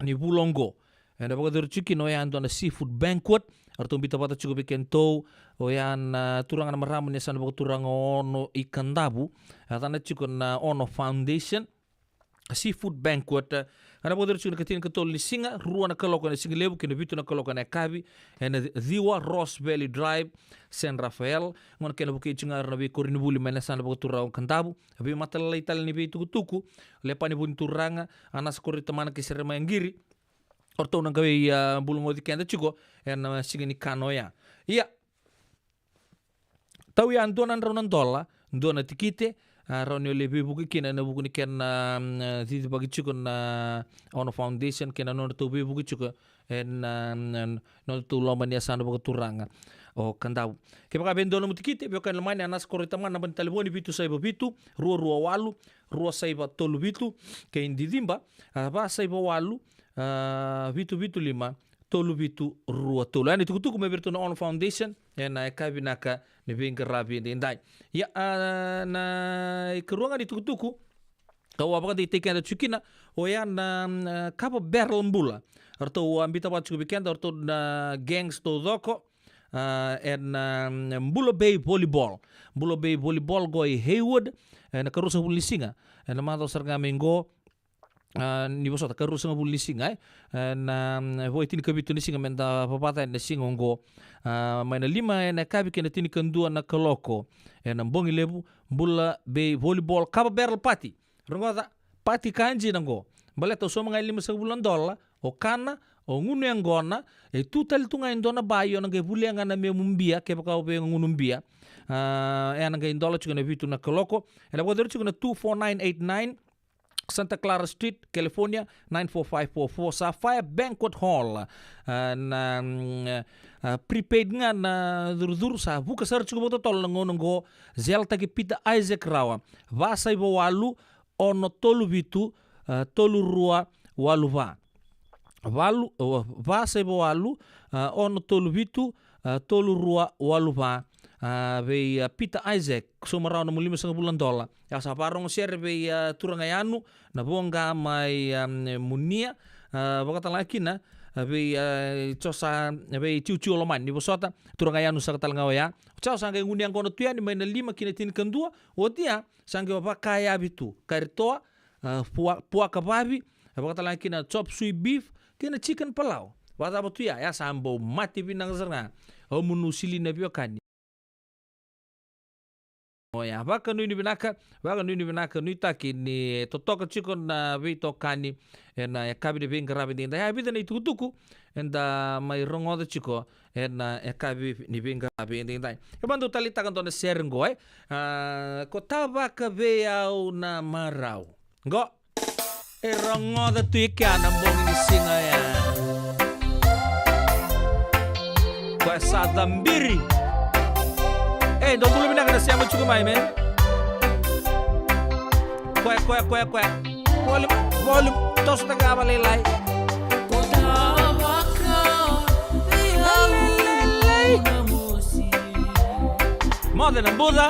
ni vula oqo. Ena vakayacori tiko kina oya e dua na seafood banquet. Eratou biuta vata tiko vei kedatou oya na turaga na marama ni yasana vakaturaga o Ono i Kadavu. E yacana tiko na Ono Foundation. Seafood banquet. Ena vakayacori tiko na ikatinikatolu ni siga, rua na kaloko ena sigalevu kei na vitu na kaloko ena yakavi, ena ciwa Ross Valley Drive, San Rafael. Gona kena vukei tiko ga era na veikoronivuli mai na yasana vakaturaga o Kadavu. Veimatalalai tale ni veitukutuku, Lepani Vunituraga, Anasa Koroitamana kei Seremaia Qiri. O ratou na qai, a, bulagoci keda tiko ena siga ni kana oya. Ia, tau ya dua na drau na dola dua na tikite, a, rawa ni o lai veivuke kina ena vuku ni kena, mm, cicivaki tiko na Ono Foundation kei na nodratou veivuke tiko ena, mm, nodratou loma ni yasana vakaturaga o Kadavu. Kevaka e dua nomu tikite, veiwekani lomani, Anasa Koroitamana, naba ni talevoni vitu saiva vitu, rua rua walu, rua saiva tolu vitu, kei Diciba, a, va saiva walu, a, vitu vitu lima, tolu vitu rua tolu. Oya na itukutuku mai vei iratou na Ono Foundation ena yakavi vinaka ni veiqaravi edaidai. Ia, a, na ikarua ga ni tukutuku kau a vakadeitaki keda tiko kina, oya na, mm, a, kava barrel bula. Eratou a biuta vata tiko vei keda, o iratou na gangs taucoko, ah, ena, mm, Bula Bay Volleyball. Bula Bay Volleyball qo i Hayward, ena karuasagavulu ni siga. Ena macawa sara ga mai qo, ah, ni vosota, karuasagavulu ni siga, e. Ena, mm, vo e tinikavitu ni siga meda vavata ena siga oqo. Ah, mai na lima ena yakavi kei na tinikadua na kaloko. Ena bogi levu, Bula Bay Volleyball, kava barrel party. Rogoca, party ka dina qo. Baleta au sauma ga e limasagavulu na dola, o kana, o gunu yaqona, e tu tale tu ga e dua na bai, o na qai volia ga na memu bia, kevaka o via gunu bia. Ah, e na qai dola tiko na vitu na kaloko. Ena vakayacori tiko na two four nine eight nine, Santa Clara Street, California, nine four five four four, Sapphire Banquet Hall. Ah, na, mm, ah, prepaid ga na curucuru, sa vuka sara tiko vakatotolo na gauna qo, Zelataki Peter Isaac Rawa, va saiva walu, ono tolu vitu, ah, tolu rua walu va. Valu, oh, va saiva walu, ah, ono tolu vitu, ah, tolu rua walu va. Ah, vei, ah, Peter Isaac, sauma rawa na nomu limasagavulu na dola. Ia sa varogo sere vei, ah, turaga Yanu, na voqa mai, ah, Munia, ah, vakatalega kina, ah, vei, ah, Josa, vei Tiutiu Lomani, ni vosota, turaga Yanu saka talega oya. Josa sa qai gunu yaqona tu yani mai na lima ki na tinikadua, oti ya, sa qai vakayavi tu. Karitoa, ah, pua-, puaka vavi, e vakatalega kina chop suey beef, kei na chicken palau. Vakacava tu ya, ya sa bau mate vinaka sara ga. Au munu sili na veiwekani. Oya, vakanuinui vinaka, vakanuinui vinaka, nuitaki ni totoka tiko na veitokani, ena yakavi ni veiqaravi edaidai. Ya e vica na itukutuku, eda mai rogoca tiko, ena yakavi ni veiqaravi edaidai. E vaka dau taleitaka dua na sere qo, e. Ah, ko tavaka vei au na marau. Qo. E rogoca tu i kea na bogi ni siga ya. Koya sa cabiri. Ei, dou bula vinaka na sema tiko mai, man. Koya, koya, koya, koya. Volume, volume. Toso taka ava lailai. Moce na buca.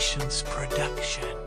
Productions Production.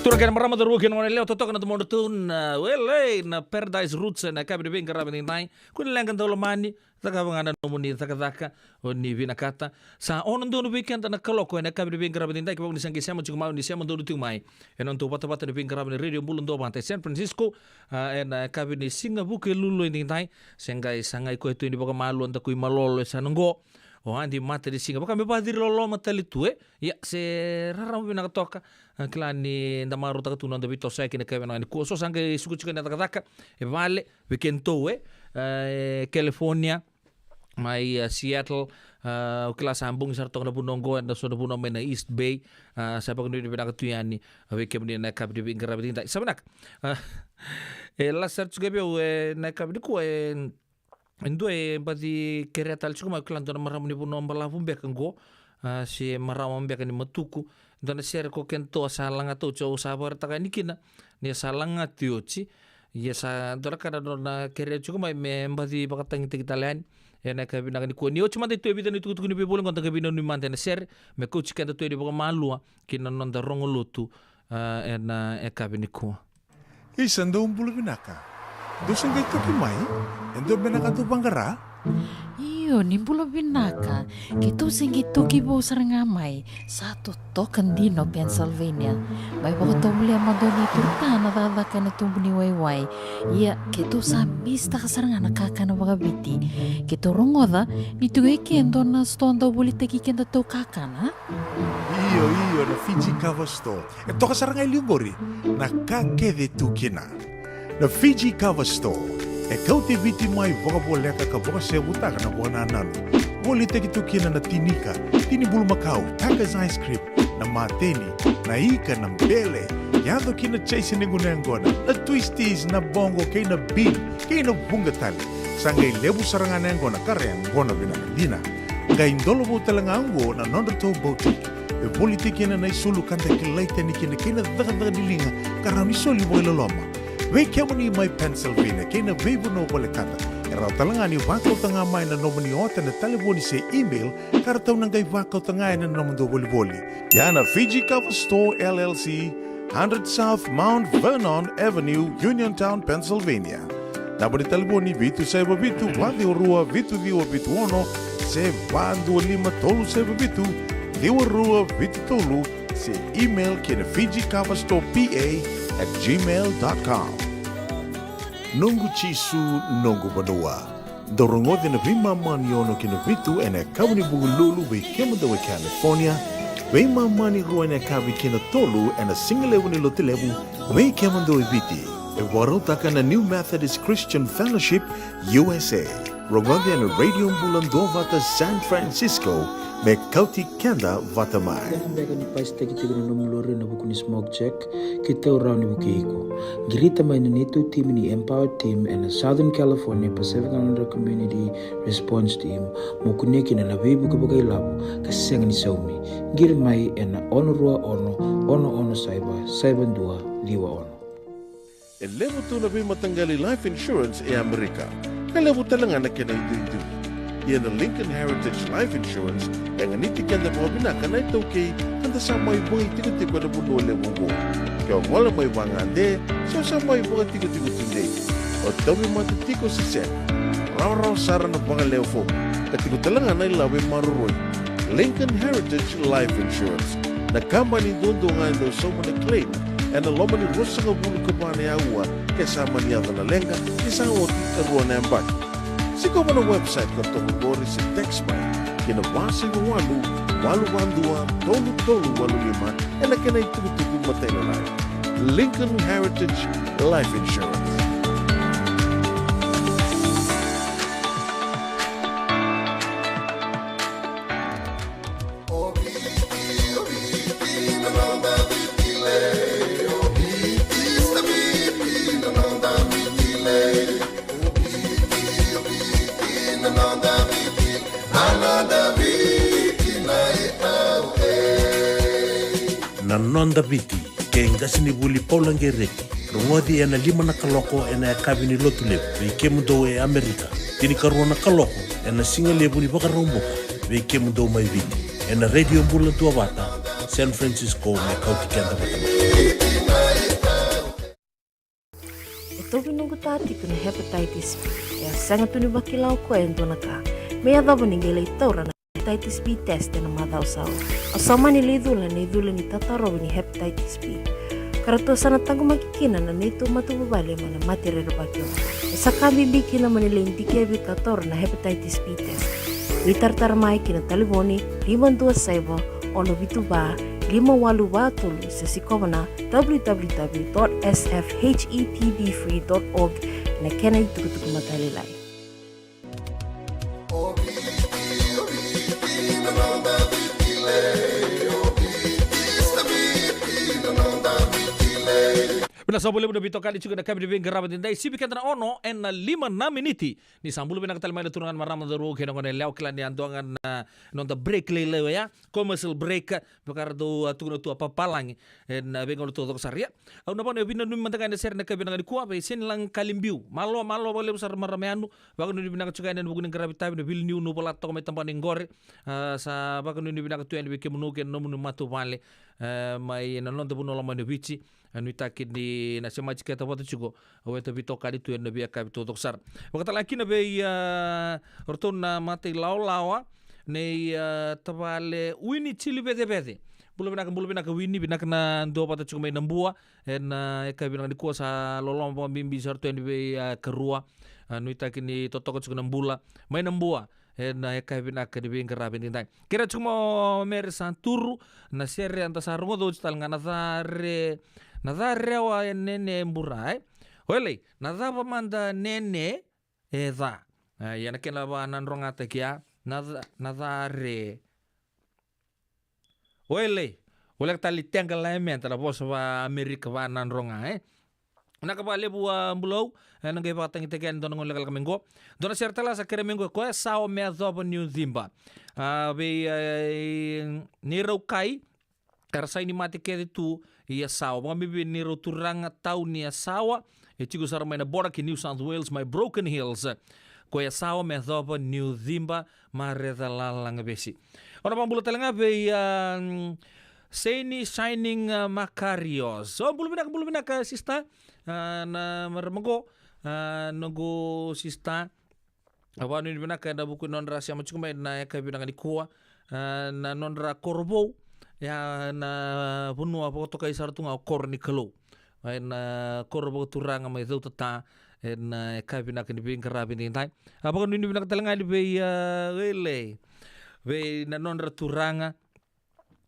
Ora kena marama, cauravou kei na goneyalewa, totoka na domodratou na Wele na Paradise Roots ena yakavi ni veiqaravi edaidai. Kua ni leqa, dau lomani, cakava ga na nomuni cakacaka o ni vinakata. Sa ono donu vei keda na kaloko ena yakavi ni veiqaravi edaidai, kevaka ni sa qai sema tiko mai, o ni sema donu tiko mai ena nodatou vatavata ni veiqaravi ni Radio Bula Duavata e San Francisco, a, ena yakavi ni Siga Vukelulu edaidai. Se qai sagai koya tu yani vakamalua, da kua ni malolo e sa na qo. O Adi Matanisiga, vaka me vaciri loloma tale tu, e. Ia, se rarama vinaka toka. A, kila ni da marautaka tu na noda veitosoyaki ena yakavi vinaka nikua. So sa qai suka tiko na cakacaka e vale, vei kedatou, e, e California, mai, a, Seattle, a, au kila sa bogi sara toka na vanua oqo, ena so na vanua mai na East Bay, a, sa vakanuinui vinaka tu yani, a, vei kemuni ena yakavi ni veiqaravi edaidai. Sa vinaka. A, e lasa sara tiko vei au, e, na yakavi nikua, e, e dua e baci kerea tale tiko mai, au kila dua na marama ni vanua balavu beka qo, a, se marama beka ni Matuku. Dua na sere ko kedatou a sa lagata oti, au sa vakaraitaka yani kina ni a sa lagati oti. Ia sa dua na ka na nona kerea tiko mai me baci vakatagitaki tale yani ena yakavi vinaka nikua. Ni oti mada e tu e vica na itukutuku ni veivoli qo, da qai veinanumi mada ena sere me kauti keda tu yani vakamalua ki na noda rogo lotu, a, ena yakavi nikua. Isa, dou bula vinaka. Dou se qai toki mai? E dua beka na ka dou vaqara? Io, ni bula vinaka. Keitou se qai toki vou sara ga mai. Sa totoka dina o Pennsylvania. Mai vakatovolea mada o ni turutaka na cakacaka ena tubu ni waiwai. Ia, keitou sa misitaka sara ga na kakana vakaviti. Keitou rogoca ni tiko e ke dua na sitoa dau volitaki kedatou kakana. Io, io, na Fiji Kava Store. E toka sara ga e liu qori na ka kece e tu kina. Na Fiji Kava Store e kauti Viti mai vakavoleka ka vakasevutaka na vakanananu. Volitaki tu kina na tinika, tini bulumakau, Tucker's ice cream, na mateni, na ika, na bele, yaco ki na chase ni gunu yaqona, na twisties, na boqo kei na bean, kei na vuqa tale. Sa qai levu sara ga na yaqona ka ra yaqona vinaka dina. Qai dolovou tale ga oqo na nodratou boutique e volitaki kina na isulu ka da kilai tani kina kei na cakacaka ni liga ka rawa ni soli vakailoloma. Vei kemuni mai Pennsylvania kei na veivanua volekata, e rawa tale ga ni vakauta ga mai na nomuni ota ena talevoni se email ka ratou na qai vakauta ga ena nomudou volivoli. Ia na Fiji Kava Store L L C, hundred South Mount Vernon Avenue, Uniontown, Pennsylvania. Naba ni talevoni: vitu saiva vitu, va ciwa rua, vitu ciwa vitu ono, se va dua lima tolu saiva vitu, ciwa rua vitu tolu, se email ki na Fiji Kava Store P A at gmail dot com. Noqu Jisu, noqu vanua. Dou rogoci na veimama ni ono ki na vitu ena yakavi ni Vukelulu vei kemudou e California, veimama ni rua ena yakavi ki na tolu ena sigalevu ni Lotulevu vei kemudou e Viti. E vakarautaka na New Methodist Christian Fellowship U S A. Rogoci ena Radio Bula Duavata San Francisco me kauti keda vata mai. Kena beka ni pasitaki tiko na nomu lori ena vuku ni smoke check, keitou rawa ni vukei iko. Qirita mai na neitou timi ni Empower Team ena Southern California Pacific Islander Community Response Team mo kunea kina na veivuke vakailavo ka sega ni saumi. Qiri mai ena ono rua ono, ono ono saiva, saiva dua ciwa ono. E levu tu na veimataqali life insurance e Amerika, ka levu tale ga na kena iduidui. Ia na Lincoln Heritage Life Insurance e ganiti keda vakavinaka na iTaukei ka da sa mai vakaitikotiko ena vanua levu oqo. Ke o gole mai vagade se o sa mai vakatikotiko tudei, o tauvimate tiko se sega, rawarawa sara na vakalewe fomu ka tiko tale ga na ilavo e maroroi. Lincoln Heritage Life Insurance, na kabani duadua ga e dau sauma na claim ena loma ni ruasagavulu ka va na aua ke sa mani yaco na leqa ni sa oti e rua na yabaki. Sikova na website ka toka qori se text mai ki na va saiva walu, walu va dua, tolu tolu walu lima ena kena itukutuku matailalai. Lincoln Heritage Life Insurance. Na Noda Viti, kei qasenivuli Paula Qereti. Rogoci ena lima na kaloko ena yakavi ni Lotulevu vei kemudou e Amerika, tinikarua na kaloko ena sigalevu ni Vakaraubuka vei kemudou mai Viti, ena Radio Bula Duavata San Francisco, me kauti keda vata mai. Tauvi noqu ta tiko na hepatitis B. E a sega tu ni vakila o koya e dua na ka me yacova ni qai lai taura na hepatitis B test ena macawa sa oti. Au sa mani lai cula na icula ni tatarovi ni hepatitis B. Ka ratou sa na taqomaki kina na neitou matavuvale mai na mate rerevaki oqo. E sa ka bibi kina mo ni lai dikevi ka taura na hepatitis B test. Veitaratara mai ki na talevoni lima dua saiva, ono vitu va, lima walu va tolu, se sikova na w w w dot s f h e p b free dot org ena kena itukutuku matailalai. Vinaka sara vakalevu na veitokani tiko ena yakavi ni veiqaravi edaidai, sivi keda na ono ena lima na miniti. Ni sa bula vinaka tale mai na turaga, na marama, na cauravou kei na goneyalewa, kila ni a dua ga na noda break lailai oya, commercial break, vaka ratou a tukuna tu a papalagi ena veigauna taucoko sara. Ia, au na vakanuinui vinaka mada ga ena sere ena yakavi vinaka nikua vei Senilaga Kalibiu. Malo, malo vakalevu sara marama yanu. Vakanuinui vinaka tiko yani ena vuku ni qaravi tavi na vili niu, niu volata toka mai tabana iqori. A, sa vakanuinui vinaka tu yani vei kemunu kei na nomuni matavuvale, e, mai na noda vanua lomani o Viti. A, nuitaki ni na sema tiko keda vata tiko, o eda veitokani tu ena veiyakavi taucoko sara. Vakatalega kina vei, a, ratou na mata ilawalawa nei, a, tavale Wini Tili Vecevece. Bula vinaka, bula vinaka Wini, vinaka na duavata tiko mai Nabua ena, e, yakavi vinaka nikua. Sa loloma vakabibi sara tu yani vei, a, karua. A, nuitaki ni totoka tiko na bula mai Nabua ena yakavi vinaka ni veiqaravi edaidai. Kerea tiko mai o Mere Saturu na sere eda sa rogoca oti talega, na care, na care wa e nene e bura, e? Oilei, na cava mada nene e ca? A, ia na kena vakanadrogataki ya, na ca-, na care. Oilei, voleka tale ni teqa la e meda na vosa vakaAmerika vakanadroga, e? Vinaka vakalevu, a, Bulou, e, na qai vakatagitaki yani dua na gauna lekaleka mai qo. Dua na sere tale sa kerea mai qo, Ko Yasawa Me Yacova Niu Ciba. A, vei, e, Neiraukai, era saini mate kece tu i Yasawa. Vakabibi Neirauturaga Tau ni Yasawa, e tiko sara mai na border ki New South Wales mai Broken Hills. Ko Yasawa Me Yacova Niu Ciba, Mareca Lalagavesi. Au na vakabula talega vei, a, Seini Shining, a, Makarios. O, bula vinaka, bula vinaka, sister. A, na marama qo, a, noqu sister. Au vakanuinui vinaka ena vuku ni nodra sema tiko mai ena yakavi vinaka nikua, a, na nodra koro vou, ia na vanua vakatokai sara tu ga o Koro ni Kalou. Mai na koro vakaturaga mai Cautata, ena yakavi vinaka ni veiqaravi edaidai. A, vakanuinui vinaka talega yani vei, a, Wele, vei na nodra turaga,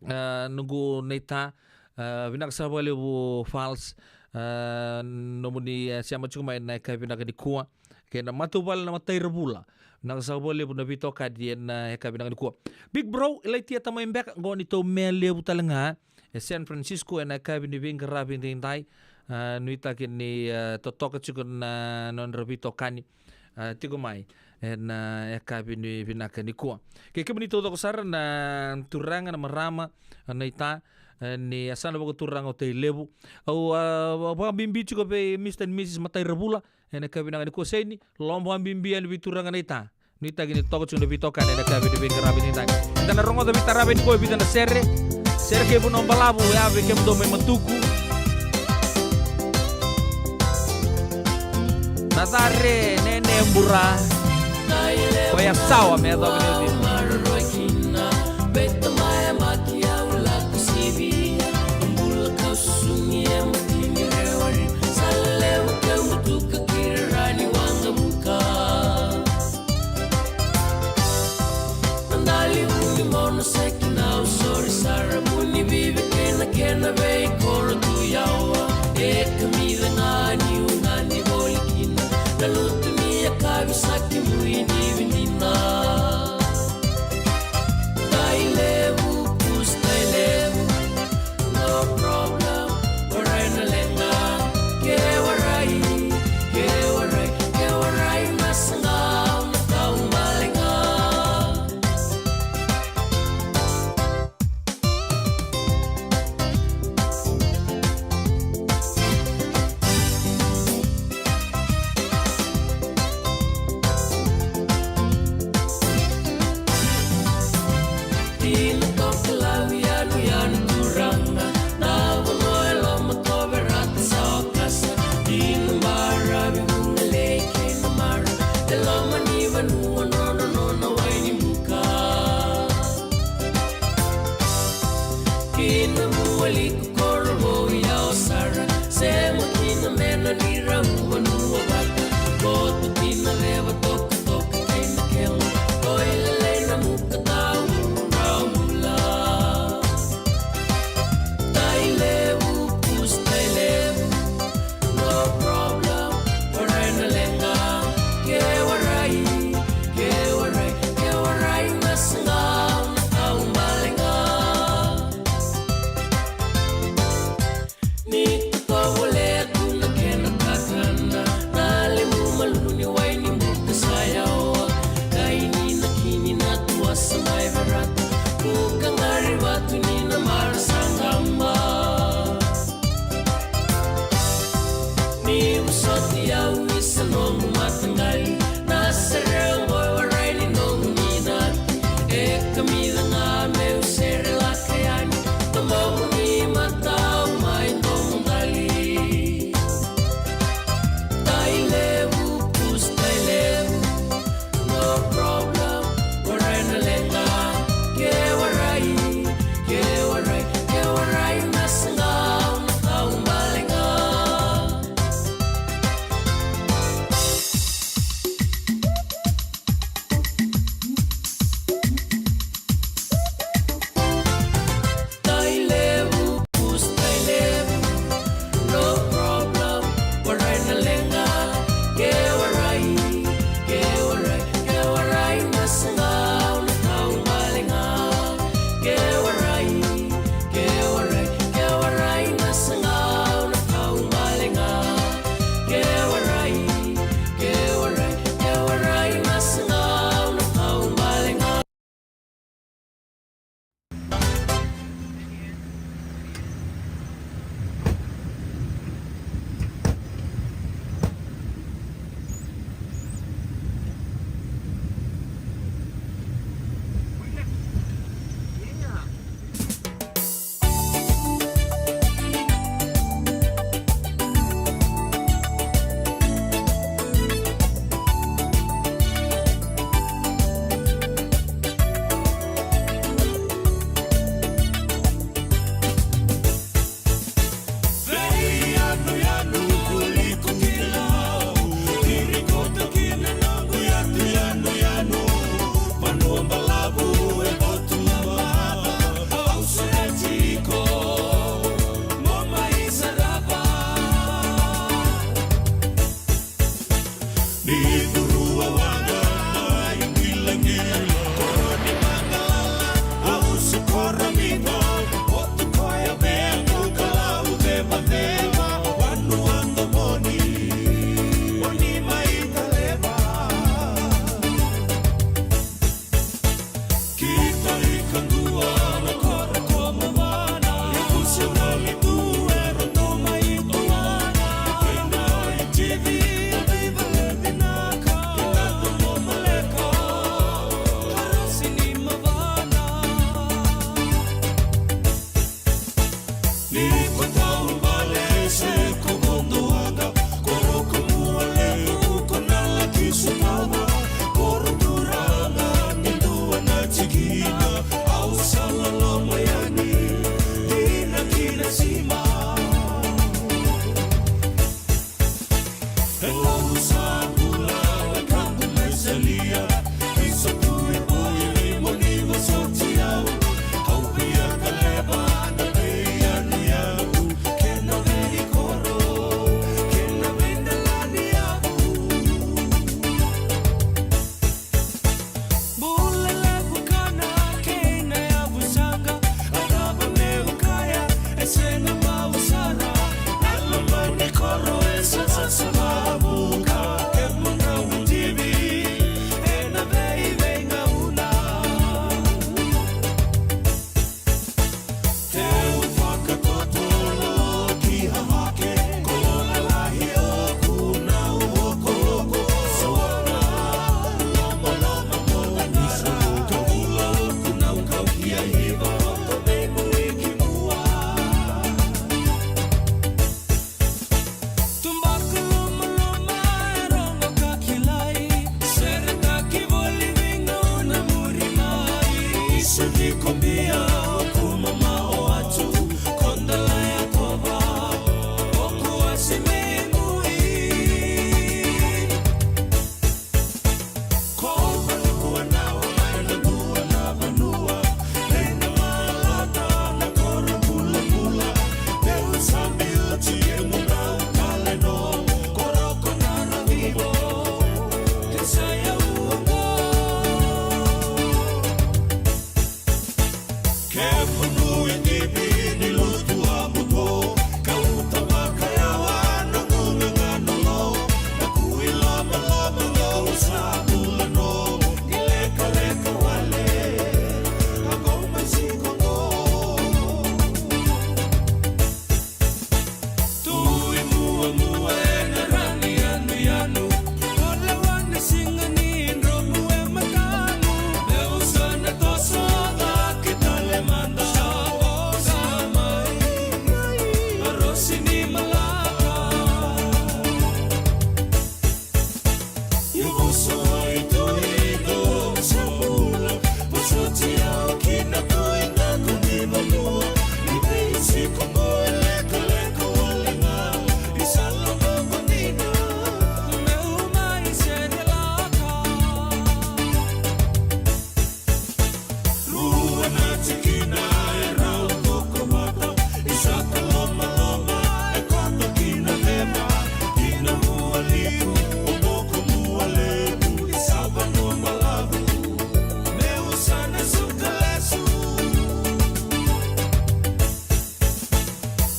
a, noqu naita, a, vinaka sara vakalevu Fals, a, nomuni, a, sema tiko mai ena yakavi vinaka nikua. Kei na matavuvale na Matairavula. Vinaka sara vakalevu na veitokani ena yakavi vinaka nikua. Big Bro, Ilaitia Tamai Beka, qo ni tou me levu talega e San Francisco ena yakavi ni veiqaravi edaidai. A, nuitaki ni, a, totoka tiko na nodra veitokani, a, tiko mai ena, a, yakavi ni vinaka nikua. Kei kemuni taucoko sara na turaga, na marama, a, naita, a, ni yasana vakaturaga o Tailevu. Au, a, vakabibi tiko vei Mister and Missus Matairavula ena yakavi vinaka nikua. Seini, loloma vakabibi yani vei turaga naita. Nuitaki ni toka tiko na veitokani ena yakavi ni veiqaravi edaidai. Eda na rogoca veitarava nikua e vica na sere. Sere kei Vanua Balavu, ya vei kemudou mai Matuku. Na care nene bura. Ko Yasawa Me Yacova Niu Ciba. Dali vuni mono seki na usori sara vuni vivi kena kena vei koro tu yawa. E kamica ga ni ugani voli kina na lutu ni yakavi saki mui ni vinina. Na mena ni rau vanua vata, koto ki na leva toka toka kei na kelo. Oi lelei na muka tau drau bula. Tai levu, pusi tai levu. No problem, warai na leqa. Ke warai, ke warai, ke warai na saga na tau baleqa. Ni tovolea tu na kena Sini malaka. Rua na tikina e rau toka vata, isa ka lomaloma e koto ki na lema, ki na mua liu o boko mua levu, isa vanua balavu, meu sa na suka lesu.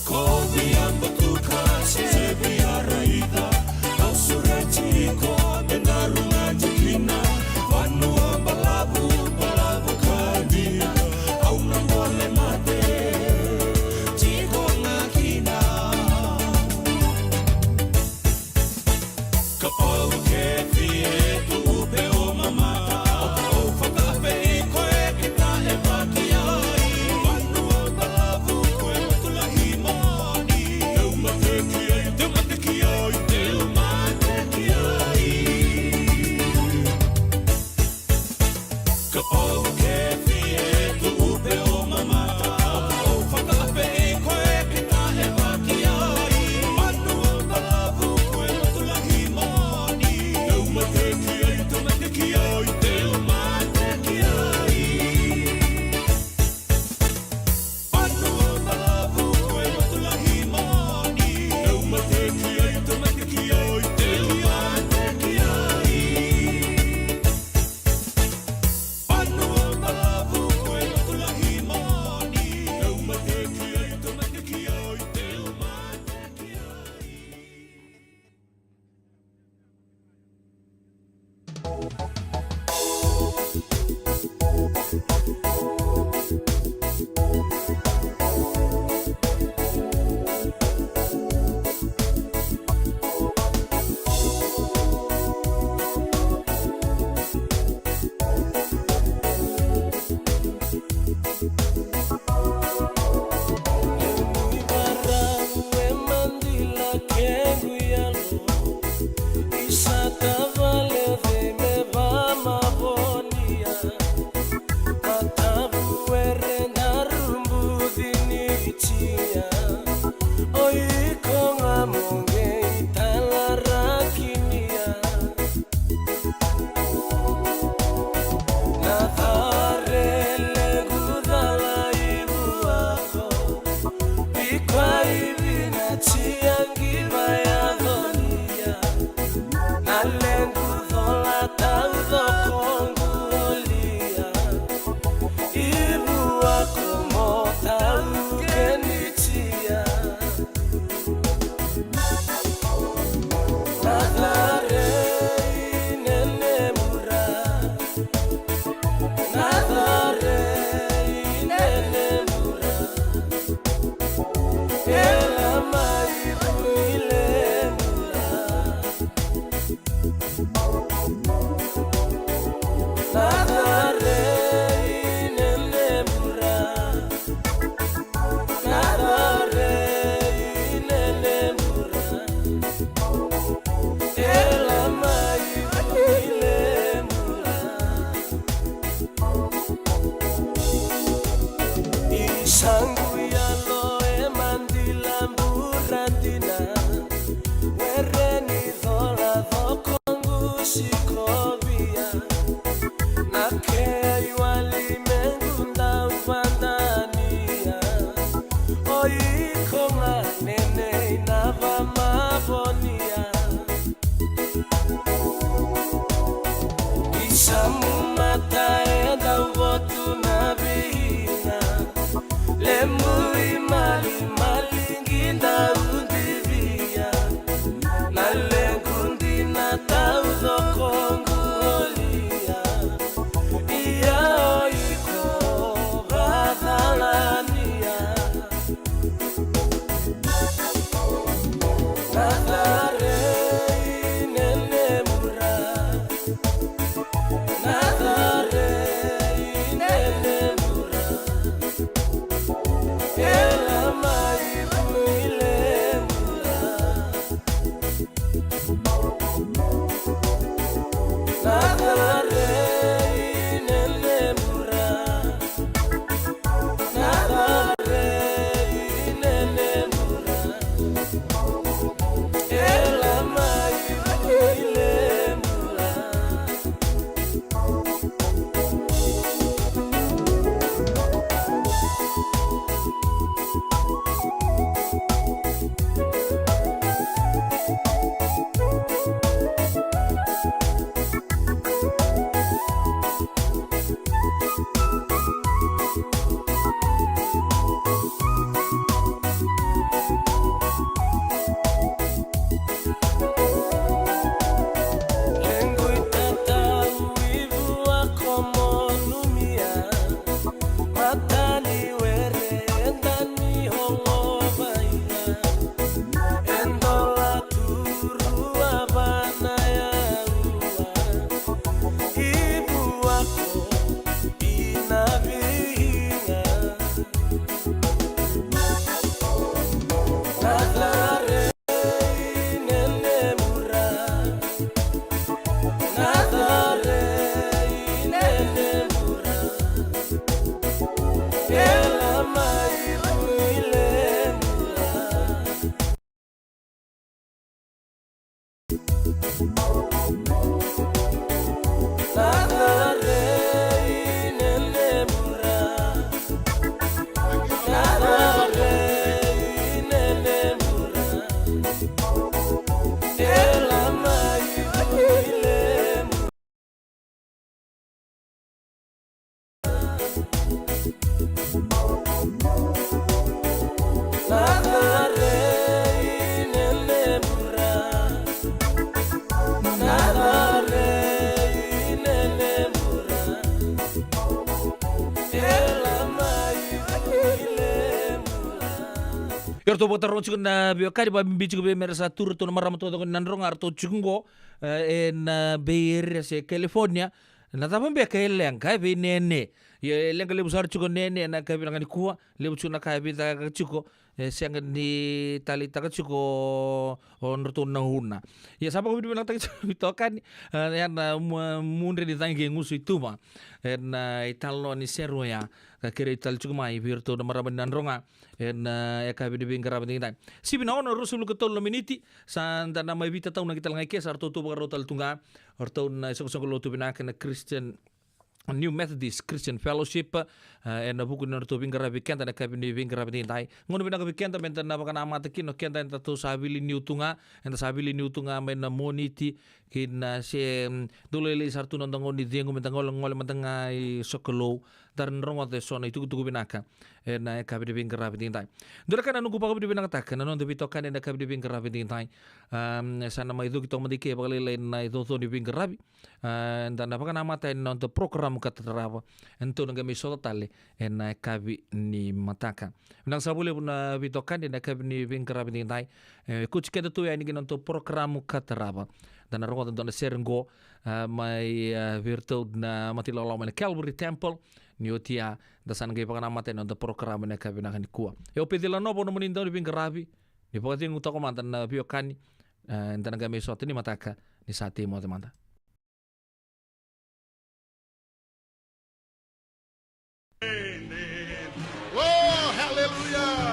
Ko via batuka se via raica, au sureti iko me daru ga tikina. Vanua balavu, balavu ka dina, au na gole mate tiko ga kina. Kapau ke fie tu upe o mamata, o fakapei koe ki ta e vaki ai. Vanua balavu koe lotu lahi moni. Teu mate ki ai, teu mate ki ai, teu mate ki ai. Kapau ke fie tu upe o mamata, o fakapei koe ki ta e vaki ai. Vanua balavu koe lotu lahi moni. Teu mate ki ai, teu mate ki ai, teu mate ki ai. Eratou vakataroga tiko na veiwekani, vakabibi tiko vei me ra sa tu ratou na marama taucoko ni Nadroga, ratou tiko qo, e, ena Bay Area se California. Na cava beka e leqa, e vei Nene? Ia e leqa levu sara tiko o Nene ena yakavi vinaka nikua, levu tiko na ka e veicakacaka tiko, e sega ni taleitaka tiko o, o nodratou na gauna. Ia sa vakavinavinakataki tiko na veitokani, e, ena mu-, mudre ni cagi kei gusu i tuba. Ena, e, italanoa ni sere oya, ka kerei tale tiko mai vei iratou na marama ni Nadroga. Ena, e, yakavi ni veiqaravi edaidai. Sivi na ono, ruasagavulu ka tolu na miniti, sa da na mai veitataunaki tale ga i ke, sa ratou tu vakarau tale tu ga o ratou na isoqosoqo lotu vinaka na Christian, New Methodist Christian Fellowship, e, ena vuku ni nodratou veiqaravi vei keda na yakavi ni veiqaravi edaidai. Gauna vinaka vei keda me da na vakanamata kina o keda, eda tou sa veiliutaki tu ga, eda sa veiliutaki tu ga mai na Moniti, kina se, mm, dau lailai sara tu na noda gauna ni cegu, me da gole, gole mada ga i Sokalou, da na rogoca eso na itukutuku vinaka ena yakavi ni veiqaravi edaidai. Dua na ka na noqu vakavinavinakataka na noda veitokani ena yakavi ni veiqaravi edaidai. Am, sa na mai cuki toka mada i ke vakalailai na icoco ni veiqaravi. A, da na vakanamata ena noda porokaramu ka tarava, eda tou na qai mai sota tale ena yakavi ni mataka. Vinaka sara vakalevu na veitokani ena yakavi ni veiqaravi edaidai. E, kauti keda tu yani ki na noda porokaramu ka tarava. Da na rogoca e dua na sere qo, a, mai, a, vei iratou na matailawalawa mai na Calvary Temple. Ni oti ya, da sa na qai vakanamata ena noda porokaramu ena yakavi vinaka nikua. E, o Pecila Nova o nomuni dauniveiqaravi. Ni vakacegu toka mada na veiwekani, a, da na qai mai sota ni mataka, ni sa tei moce mada. Oh, hallelujah.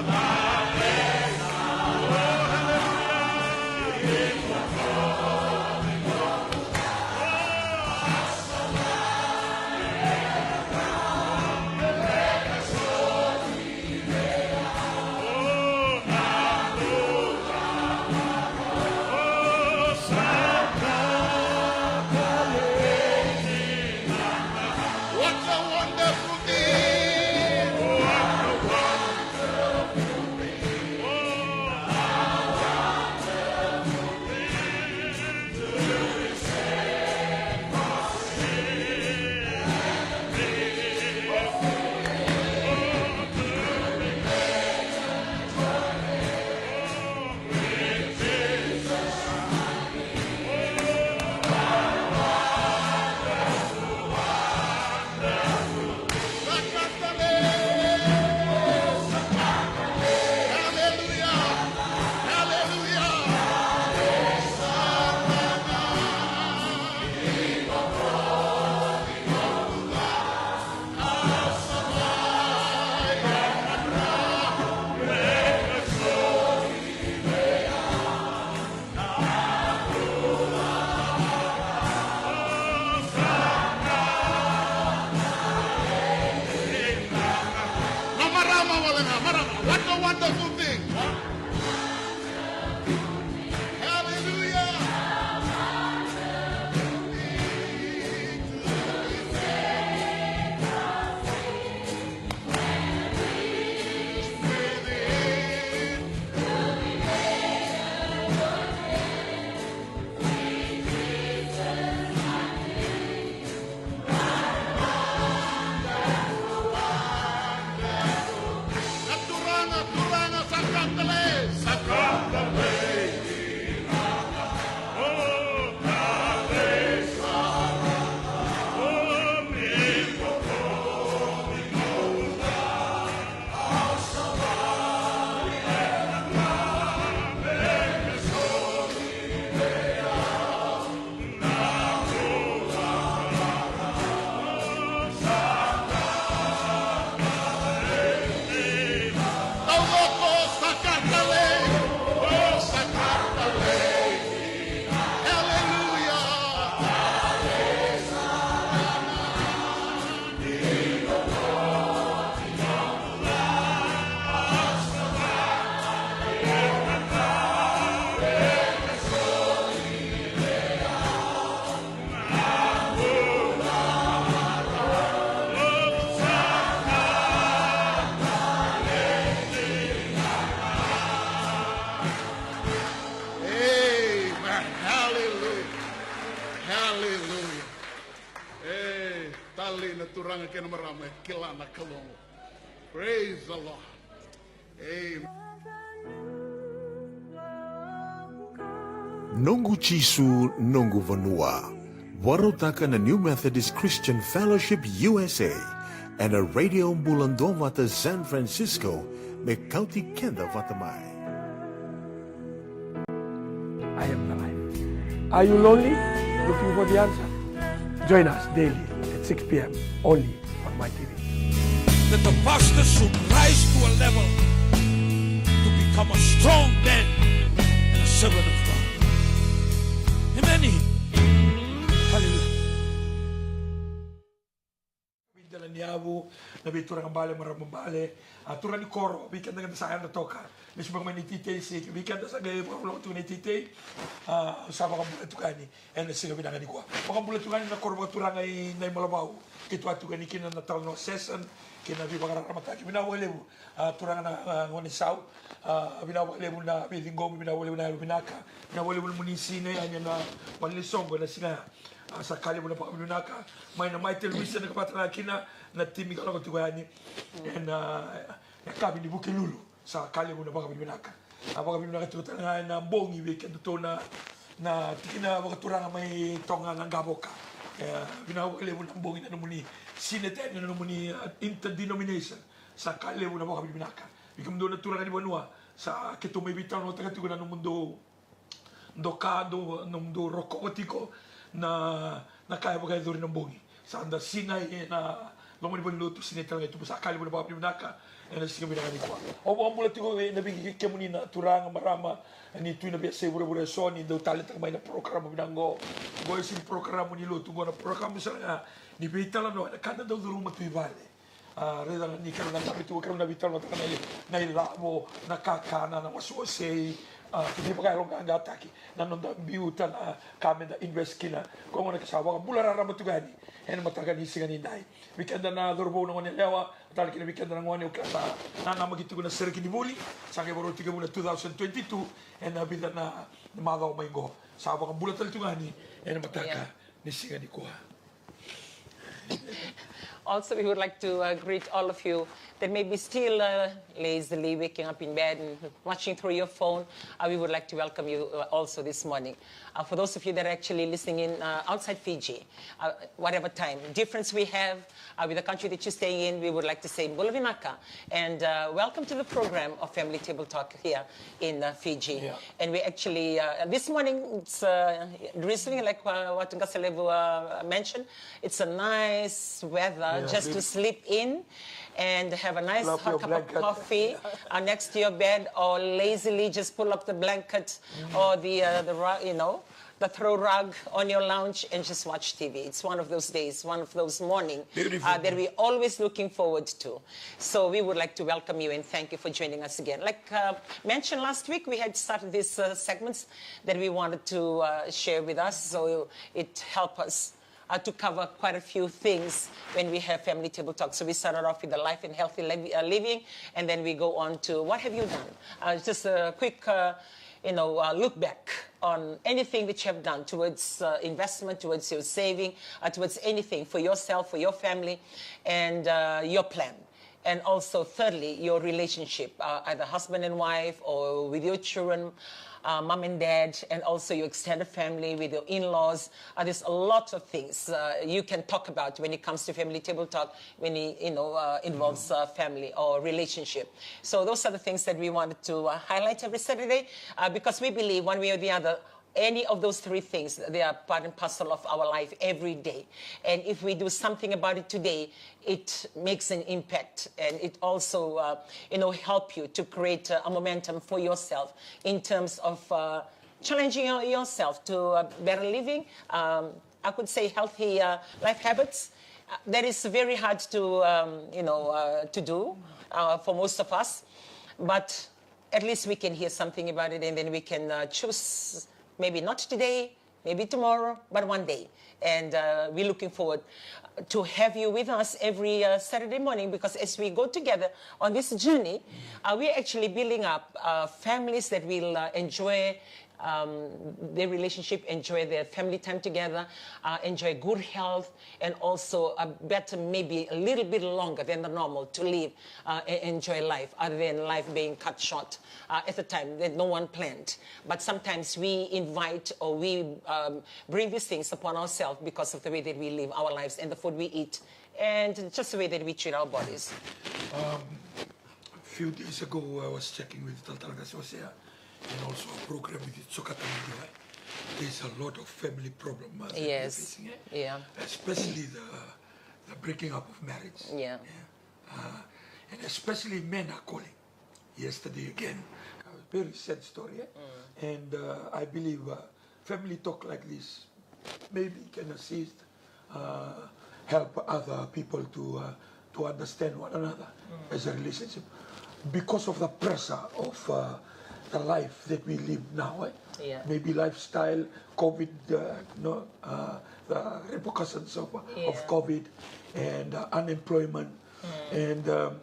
Na turaga kei na marama e kila na Kalou. Praise the Lord. Amen. Noqu Jisu, noqu vanua. Vakarautaka na New Methodist Christian Fellowship U S A ena Radio Bula Duavata San Francisco, me kauti keda vata mai. I am the life. Are you lonely? Looking for the answer? Join us daily at six p.m. only on my T V. That the pastor should rise to a level to become a strong man and a servant of God. Amen. Hallelujah. Vei dela ni yavu, na vei turaga bale, marama bale, a turaga ni koro, vei keda ga da sa yadra toka. Ni se beka mai na iteitei se vei keda sa qai vakabula tu na iteitei, a, sa vakabula tu yani ena siga vinaka nikua. Vakabula tu yani na koro vakaturaga i Naimalavau, keitou a tu yani kina na talanoa session, kei na veivakararamataki. Vinaka vakalevu, a, turaga na, a, gone sau, a, vinaka vakalevu na veiciqomi, vinaka vakalevu na yalo vinaka, vinaka vakalevu na muni sina yani ena vale ni soqo ena siga ya. A, sa ka levu na vakavinavinaka mai na Mai Television ka vata ga kina na timi ka lako tiko yani ena yakavi ni Vukelulu. Sa ka levu na vakavinavinaka. A vakavinavinaka tiko tale ga ena bogi vei kedatou na, na tikina vakaturaga mai Toga na Qavoka. E, vinaka vakalevu na bogi na nomuni sinetani na nomuni, a, interdenomination. Sa ka levu na vakavinavinaka. Vei kemudou na turaga ni vanua, sa keitou mai veitalanoataka tiko na nomudou doka, dou, nomudou rokova tiko na, na ka e vakayacori na bogi. Sa da sinai ena loma ni valenilotu, sinai tale ga i tuba, sa ka levu na vakavinavinaka ena siga vinaka nikua. Au vakabula tiko ena vei kemuni na turaga, marama, ni tu ena veiyasai vuravura eso ni dau taleitaka mai na porokaramu vinaka qo. Qo e sega ni porokaramu ni lotu, qo na porokaramu sara ga ni veitalanoa, na ka da dau curuma tu i vale. A, raica ni keirau na dabe tu, keirau na veitalanoataka na i, na ilavo, na kakana, na wasewasei, a, kei na ivakayaloqaqataki, na noda biuta na ka meda invest kina. Koya gona ka sa vakabula rarama tu yani ena mataka ni siga nidai. Vei keda na cauravou, na gone yalewa, tale kina vei keda na gone, au kila sa nanamaki tiko na sereki ni vuli, sa qai vakarau tekivu na two thousand twenty-two, ena vica na macawa mai qo. Sa vakabula tale tu yani ena mataka ni siga nikua. Also, we would like to, uh, greet all of you that may be still, uh, lazily waking up in bed and watching through your phone. Uh, we would like to welcome you, uh, also this morning. Uh, for those of you that are actually listening in, uh, outside Fiji, uh, whatever time difference we have, uh, with the country that you're staying in, we would like to say bula vinaka and, uh, welcome to the program of Family Table Talk here in, uh, Fiji. Yeah. And we actually, uh, this morning, it's, uh, drizzling, like, uh, what Qase Levu, uh, mentioned. It's a nice weather just to sleep in and have a nice hot cup of coffee, uh, next to your bed, or lazily just pull up the blanket or the, uh, the ru-, you know, the throw rug on your lounge and just watch T V. It's one of those days, one of those morning, uh, that we always looking forward to. So we would like to welcome you and thank you for joining us again. Like, uh, mentioned last week, we had started these, uh, segments that we wanted to, uh, share with us, so it helped us, uh, to cover quite a few things when we have family table talk. So we started off with the life and healthy liv-, uh, living, and then we go on to what have you done? Uh, just a quick, uh, you know, uh, look back on anything that you have done towards, uh, investment, towards your saving, uh, towards anything for yourself, for your family, and, uh, your plan. And also, thirdly, your relationship, uh, either husband and wife or with your children, uh, mom and dad, and also your extended family, with your in-laws. Uh, there's a lot of things, uh, you can talk about when it comes to family table talk, when it, you know, uh, involves, uh, family or relationship. So those are the things that we wanted to, uh, highlight every Saturday, uh, because we believe one way or the other, any of those three things, they are part and parcel of our life every day. And if we do something about it today, it makes an impact, and it also, uh, you know, help you to create, uh, a momentum for yourself in terms of, uh, challenging your-, yourself to, uh, better living. Um, I could say healthy, uh, life habits. Uh, that is very hard to, um, you know, uh, to do, uh, for most of us, but at least we can hear something about it, and then we can, uh, choose, maybe not today, maybe tomorrow, but one day. And, uh, we're looking forward to have you with us every, uh, Saturday morning, because as we go together on this journey, uh, we're actually building up, uh, families that will, uh, enjoy um, their relationship, enjoy their family time together, uh, enjoy good health, and also a better, maybe a little bit longer than the normal to live, uh, and enjoy life, other than life being cut short, uh, at the time that no one planned. But sometimes we invite or we, um, bring these things upon ourselves because of the way that we live our lives and the food we eat and just the way that we treat our bodies. A few days ago, I was checking with Talatala Qase Wasea and also a program with Sokata Media. There's a lot of family problem uh, that we're Yes. facing, eh? Yeah. Especially the, the breaking up of marriage. Yeah. Uh, and especially men are calling. Yesterday again, a very sad story. Eh? And uh, I believe uh, family talk like this maybe can assist, uh, help other people to uh, to understand one another as a relationship because of the pressure of uh, the life that we live now. Eh? Yeah. Maybe lifestyle, COVID, uh, no, uh, the repercussions of, Yeah. of COVID and uh, unemployment and um,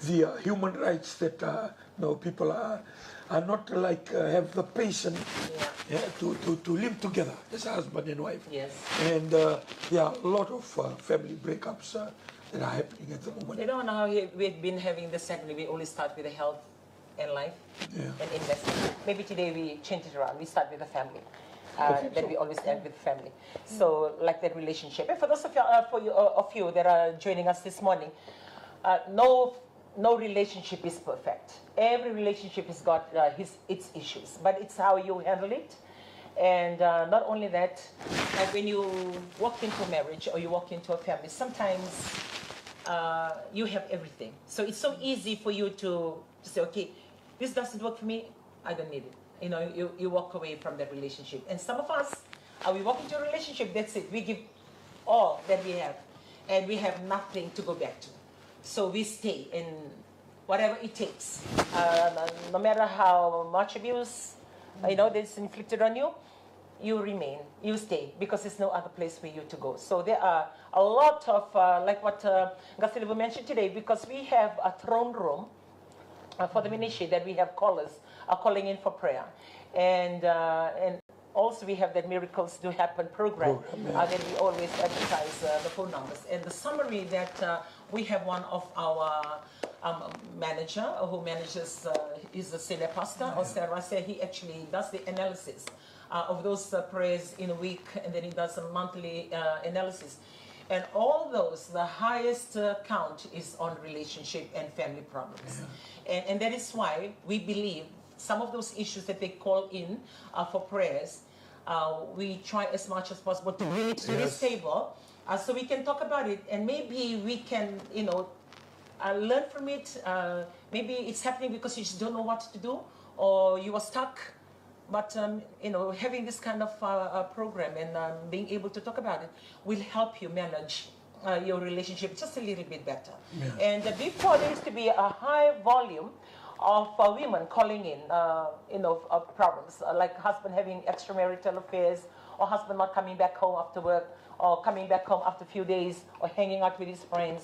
the uh, human rights that uh, no people are are not like uh, have the patience Yeah. yeah, to, to, to live together as a husband and wife. Yes. And uh, there are a lot of uh, family breakups uh, that are happening at the moment. You don't know how he, we've been having this segment. We always start with the health and life Yeah. and investment. Maybe today we change it around. We start with the family. Uh, think that so. We always end with family. So, like that relationship. And for those of you, uh, for you, uh, of you that are joining us this morning, uh, no, no relationship is perfect. Every relationship has got uh, his its issues, but it's how you handle it. And uh, not only that, like when you walk into marriage or you walk into a family, sometimes uh, you have everything. So it's so easy for you to, to say, okay, this doesn't work for me. I don't need it. You know, you, you walk away from that relationship. And some of us, uh, we walk into a relationship, that's it. We give all that we have, and we have nothing to go back to. So we stay in whatever it takes. Uh, no, no matter how much abuse, uh, you know, that's inflicted on you, you remain, you stay, because there's no other place for you to go. So there are a lot of, uh, like what uh, Qase Levu mentioned today, because we have a throne room uh, for the ministry that we have callers are calling in for prayer. And, uh, and also we have that Miracles Do Happen program Program, yeah. uh, that we always advertise uh, the phone numbers. And the summary that uh, we have one of our um, manager who manages, uh, is a senior pastor, Oscar Rasia, he actually does the analysis uh, of those uh, prayers in a week, and then he does a monthly uh, analysis. And all those, the highest uh, count is on relationship and family problems. And, and that is why we believe some of those issues that they call in uh, for prayers, uh, we try as much as possible to bring it to this Yes. table uh, so we can talk about it, and maybe we can, you know, uh, learn from it. Uh, maybe it's happening because you just don't know what to do, or you are stuck. But um, you know, having this kind of uh, uh, program and um, being able to talk about it will help you manage uh, your relationship just a little bit better. Yeah. And uh, before, there used to be a high volume of uh, women calling in, uh, you know, of problems uh, like husband having extramarital affairs, or husband not coming back home after work, or coming back home after a few days, or hanging out with his friends.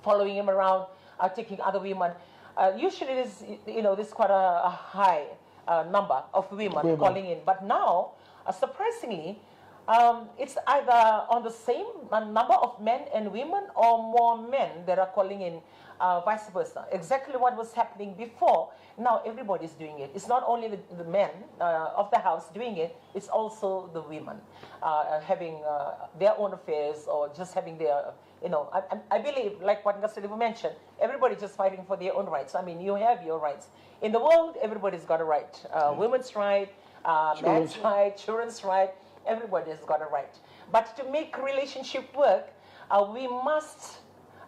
Following him around, uh, taking other women. Uh, usually, there's, you know, there's quite a, a high uh, number of women Women. calling in. But now, uh, surprisingly, um, it's either on the same uh, number of men and women, or more men that are calling in, uh, vice versa. Exactly what was happening before, now everybody's doing it. It's not only the, the men uh, of the house doing it, it's also the women uh, having uh, their own affairs, or just having their, you know, I, I- I believe, like what Qase Levu mentioned, everybody just fighting for their own rights. I mean, you have your rights. In the world, everybody's got a right. Uh, women's right, uh, man's Children's right, children's right, everybody has got a right. But to make relationship work, uh, we must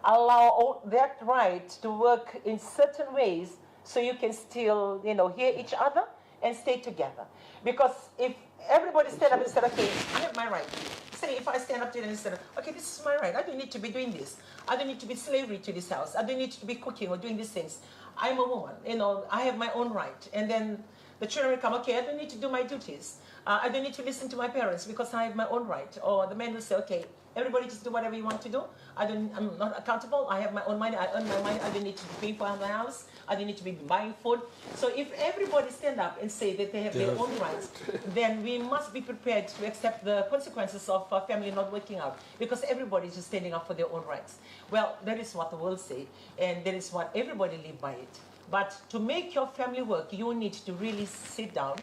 allow all that right to work in certain ways, so you can still, you know, hear each other and stay together. Because if everybody stand up and said, okay, you have my right. Say, if I stand up to you and said, okay, this is my right. I don't need to be doing this. I don't need to be slavery to this house. I don't need to be cooking or doing these things. I'm a woman. You know, I have my own right. And then The children will come, okay, I don't need to do my duties. Uh, I don't need to listen to my parents because I have my own right. Or the man will say, okay, everybody just do whatever you want to do. I don't, I'm not accountable. I have my own money. I earn my money. I don't need to be paying for my house. I don't need to be buying food. So if everybody stand up and say that they have their own rights, then we must be prepared to accept the consequences of a family not working out because everybody is just standing up for their own rights. Well, that is what the world say, and that is what everybody live by it. But to make your family work, you need to really sit down,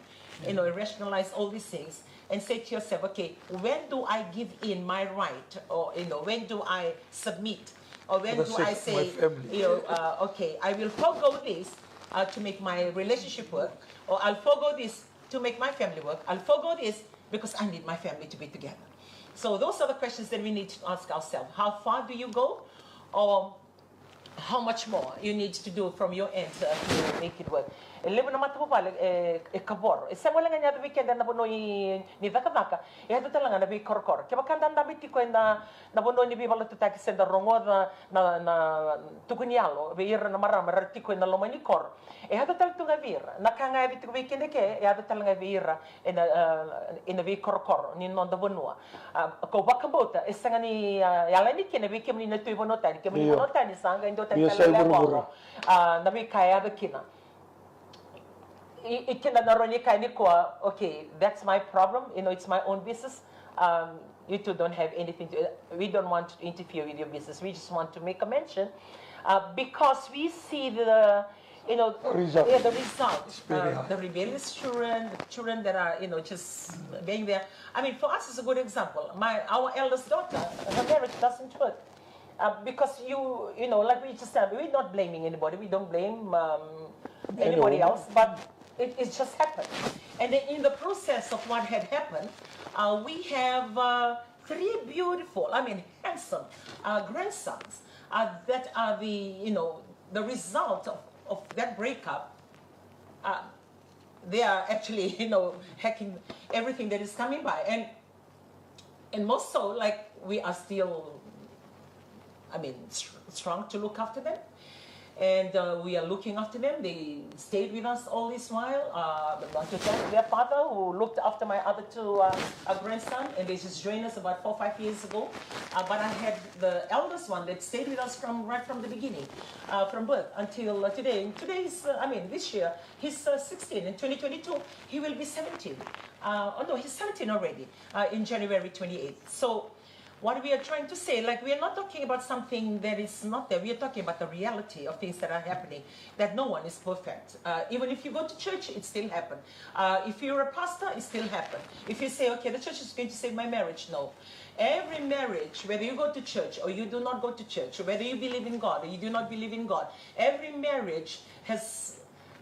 you know, rationalize all these things and say to yourself, okay, when do I give in my right, or, you know, when do I submit, or when do I say, you know, uh, okay, I will forego this uh, to make my relationship work, or I'll forego this to make my family work. I'll forego this because I need my family to be together. So those are the questions that we need to ask ourselves. How far do you go? Or how much more you need to do from your end uh, to make it work. E levu na matavuvale e, e kavoro. E sega wale ga ni yaco vei keda na vanua ni cakacaka, e yaco tale ga na veikorokoro. Kevaka da dabe tiko ena na vanua ni veivalatutaki se da rogoca na, na tuku ni yalo vei ira na marama era tiko ena loma ni koro. E yaco tale tu ga vei ira na ka ga e yaco tiko vei keda ke, e yaco tale ga vei ira ena, uh, ena veikorokoro ni noda vanua. Uh, ko vakabauta e sega ni uh, yala ni kina vei kemuni na tui vanua tani, kemuni vanua tani sa qai dua tani tale na koro. Uh, na veika e yaco kina. I, i kina na roni kai ni koa, okay, that's my problem, you know, it's my own business. Um, you two don't have anything to, we don't want to interfere with your business. We just want to make a mention uh, because we see the, you know, the result. Yeah, the result. Uh, the rebellious children, the children that are, you know, just being there. I mean, for us, it's a good example. My, our eldest daughter, her marriage doesn't work. Uh, because you, you know, like we just said, we're not blaming anybody. We don't blame um, anybody else, but it, it just happened. And then in the process of what had happened, uh, we have uh, three beautiful, I mean, handsome uh, grandsons uh, that are the, you know, the result of, of that breakup. Uh, they are actually, you know, hacking everything that is coming by. And and most so, like, we are still, I mean, str- strong to look after them. And uh, we are looking after them. They stayed with us all this while. Uh, I want to thank their father who looked after my other two uh, uh, grandson, and they just joined us about four, five years ago. Uh, but I had the eldest one that stayed with us from right from the beginning, uh, from birth until uh, today. And today is, uh, I mean, this year he's uh, sixteen. In twenty twenty-two, he will be seventeen. Uh, oh no, he's seventeen already uh, in January twenty-eighth. So what we are trying to say, like, we are not talking about something that is not there. We are talking about the reality of things that are happening, that no one is perfect. Uh, even if you go to church, it still happens. Uh, if you're a pastor, it still happens. If you say, okay, the church is going to save my marriage, no. Every marriage, whether you go to church or you do not go to church, whether you believe in God or you do not believe in God, every marriage has,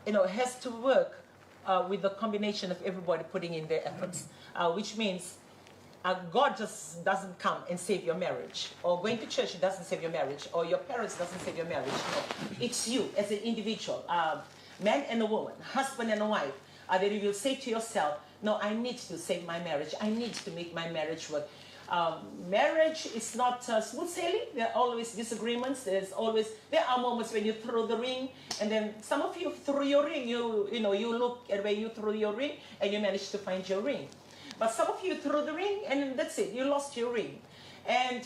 you know, has to work uh, with the combination of everybody putting in their efforts, uh, which means uh, God just doesn't come and save your marriage, or going to church doesn't save your marriage, or your parents doesn't save your marriage. No, it's you as an individual, uh, man and a woman, husband and a wife, uh, that you will say to yourself, no, I need to save my marriage. I need to make my marriage work. Um, marriage is not uh, smooth sailing. There are always disagreements. There's always there are moments when you throw the ring, and then some of you threw your ring. You you know you look at where you threw your ring, and you manage to find your ring. But some of you threw the ring, and that's it. You lost your ring, and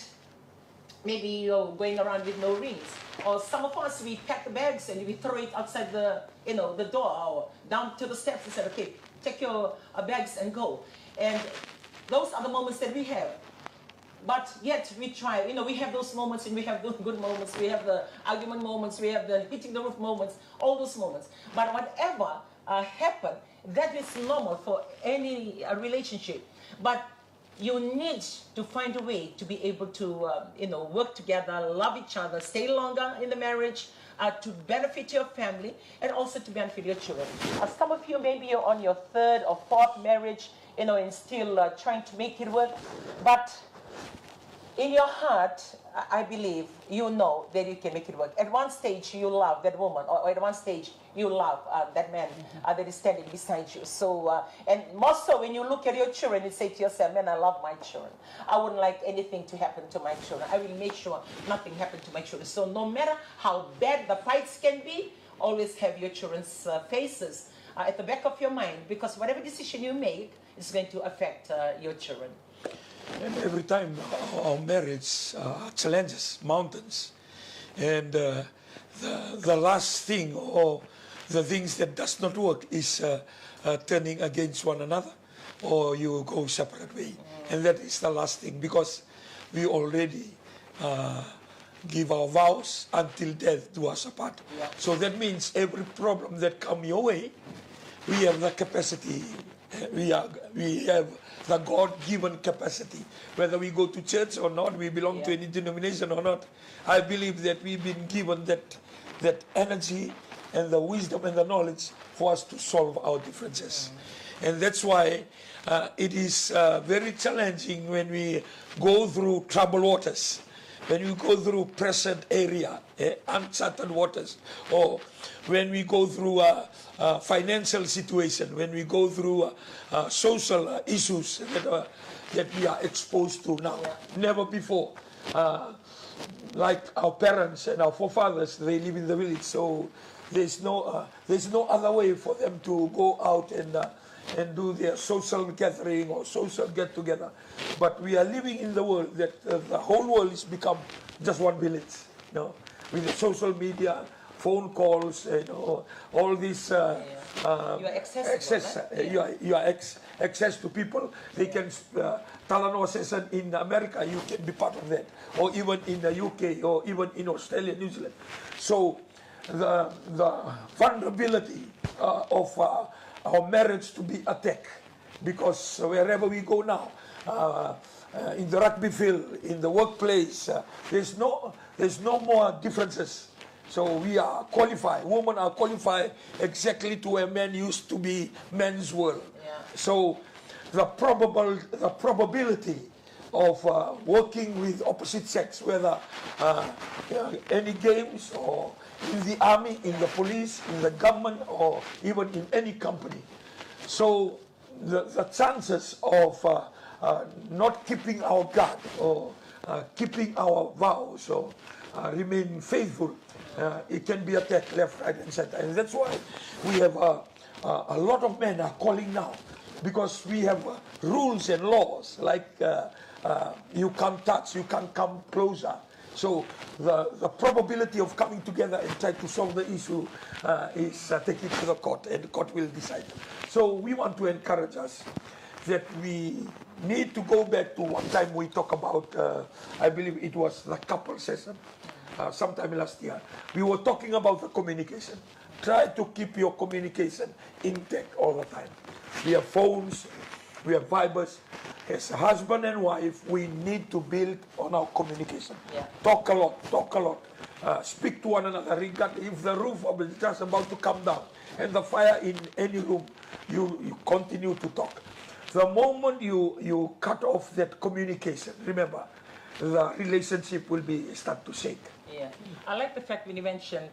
maybe you're going around with no rings. Or some of us, we pack the bags and we throw it outside the you know the door or down to the steps and said, okay, take your uh, bags and go. And those are the moments that we have. But yet we try. You know, we have those moments and we have those good moments. We have the argument moments. We have the hitting the roof moments. All those moments. But whatever uh, happened, that is normal for any uh, relationship. But you need to find a way to be able to, uh, you know, work together, love each other, stay longer in the marriage, uh, to benefit your family and also to benefit your children. Uh, some of you, maybe you're on your third or fourth marriage, you know, and still uh, trying to make it work. But in your heart, I believe you know that you can make it work. At one stage, you love that woman, or at one stage, you love uh, that man uh, that is standing beside you. So, uh, and more so when you look at your children and say to yourself, man, I love my children. I wouldn't like anything to happen to my children. I will make sure nothing happened to my children. So no matter how bad the fights can be, always have your children's uh, faces uh, at the back of your mind, because whatever decision you make is going to affect uh, your children. And every time our, our marriage uh, challenges mountains, and uh, the, the last thing or the things that does not work is uh, uh, turning against one another, or you go separate way. And that is the last thing, because we already uh, give our vows until death do us apart. So that means every problem that come your way, we have the capacity. We are, we have the God-given capacity. Whether we go to church or not, we belong to any denomination or not, I believe that we've been given that, that energy and the wisdom and the knowledge for us to solve our differences. And that's why uh, it is uh, very challenging when we go through troubled waters, when we go through present area, eh, uncharted waters, or when we go through uh, uh, financial situation, when we go through uh, uh, social uh, issues that, uh, that we are exposed to now. Never before. Uh, like our parents and our forefathers, they live in the village, so there's no uh, there's no other way for them to go out and uh, and do their social gathering or social get together. But we are living in the world that uh, the whole world is become just one village. You know, with the social media, phone calls, you know, all this uh, uh, You are accessible, access, eh? uh, you are, you are ex- access to people. They can uh, talanoa session in America, you can be part of that, or even in the U K, or even in Australia, New Zealand. So the the vulnerability uh, of uh, our marriage to be attacked, because wherever we go now, uh, uh, in the rugby field, in the workplace, uh, there's no there's no more differences. So we are qualified. Women are qualified exactly to where men used to be men's world. So the probable the probability of uh, working with opposite sex, whether uh, uh, any games or in the army, in the police, in the government, or even in any company. So the, the chances of uh, uh, not keeping our guard or uh, keeping our vows or uh, remaining faithful, uh, it can be attacked left, right, and center. And that's why we have uh, uh, a lot of men are calling now, because we have uh, rules and laws like uh, uh, you can't touch, you can't come closer. So the, the probability of coming together and try to solve the issue uh, is uh, taken to the court, and the court will decide. So we want to encourage us that we need to go back to one time we talk about, uh, I believe it was the couple session, uh, sometime last year. We were talking about the communication. Try to keep your communication intact all the time. We have phones, we have Vibers. As husband and wife, we need to build on our communication. Talk a lot, talk a lot. Uh, speak to one another. Regard if the roof is just about to come down and the fire in any room, you, you continue to talk. The moment you, you cut off that communication, remember, the relationship will be start to shake. Yeah. I like the fact when you mentioned,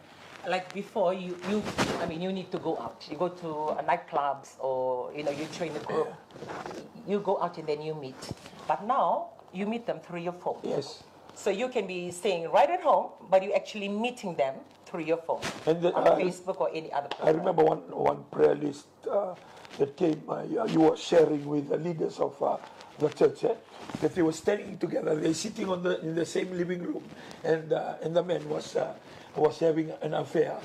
like, before, you, you, I mean, you need to go out. You go to uh, nightclubs or, you know, you join a group. You go out and then you meet. But now, you meet them through your phone. Yes. So you can be staying right at home, but you're actually meeting them through your phone, And the- on uh, Facebook or any other I platform. Remember one, one prayer list uh, that came, uh, you, you were sharing with the leaders of uh, the church, eh? That they were standing together, they sitting on the in the same living room, and uh, and the man was uh, was having an affair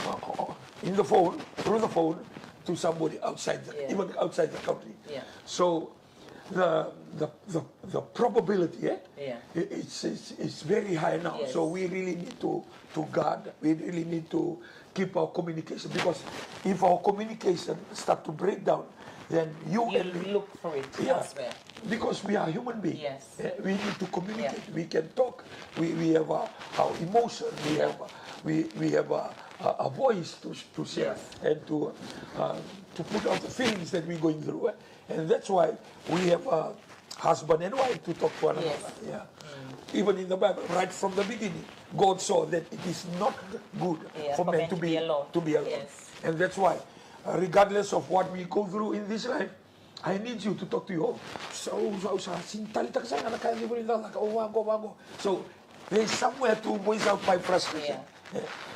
uh, in the phone, through the phone, to somebody outside, the, Yeah. even outside the country. Yeah. So the the the, the probability, eh? Yeah. It- It's, it's it's very high now. Yes. So we really need to to guard. We really need to keep our communication, because if our communication start to break down, then you You and me, look for it yeah, elsewhere. Because we are human beings. Yes. Eh, we need to communicate. Yeah. We can talk. We, we have our, our emotion. We have we, we have a, a, a voice to, to share Yes. and to uh, to put out the feelings that we're going through. Eh? And that's why we have a husband and wife to talk to one Yes. another. Yeah. Even in the Bible, right from the beginning, God saw that it is not good Yeah, for for men men to to be be alone. To be alone. Yes. And that's why, uh, regardless of what we go through in this life, I need you to talk to your home. So, so, so, sini taleitaka sara ga na ka e caka, o vaqo, vaqo. So there's somewhere to voice out my frustration. Yeah.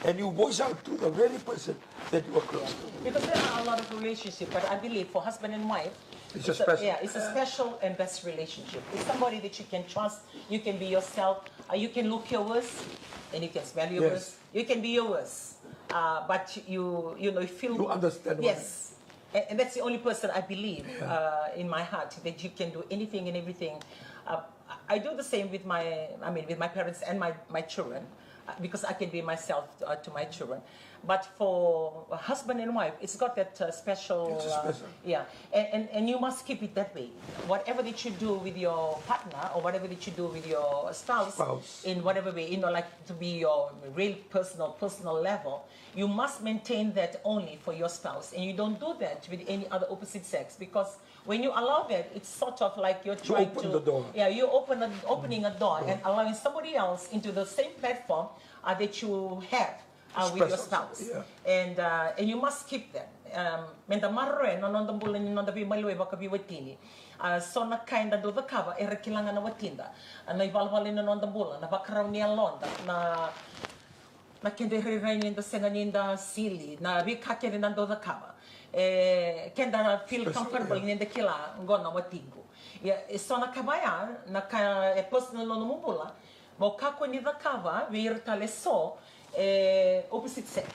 And you voice out to the very person that you are close to. Because there are a lot of relationships, but I believe for husband and wife, It's a special. Yeah, it's a special and best relationship. It's somebody that you can trust. You can be yourself. Uh, you can look your worst, and you can smell your Yes. Worst. You can be your worst, uh, but you you know you feel You understand what Yes, and, and that's the only person I believe uh, in my heart that you can do anything and everything. Uh, I do the same with my, I mean, with my parents and my my children, uh, because I can be myself uh, to my children. But for a husband and wife, it's got that uh, special, It's uh, special. Yeah, and, and and you must keep it that way. Whatever that you do with your partner or whatever that you do with your spouse, Spouse. In whatever way, you know, like to be your real personal personal level, you must maintain that only for your spouse, and you don't do that with any other opposite sex, because when you allow that, it's sort of like you're trying open to the door. Yeah, you're open, opening a door and allowing somebody else into the same platform uh, that you have uh, with your Special, spouse. Yeah. And uh, and you must keep them. Um, meda maroroya na noda bula ni noda veimaliwai vakaveiwatini. Uh, so na ka eda dau cakava era kila ga na watida. Uh, na ivalavala ni noda bula, na vakarau ni yaloda, na na keda irairai ni da sega ni da sili, na veika kece da dau cakava. E, keda feel comfortable ni da kila qo na watiqu. Ia, e so na ka vaya, na ka e personal na nomu bula, mo kakua ni cakava vei ira tale so, e, opposite sex.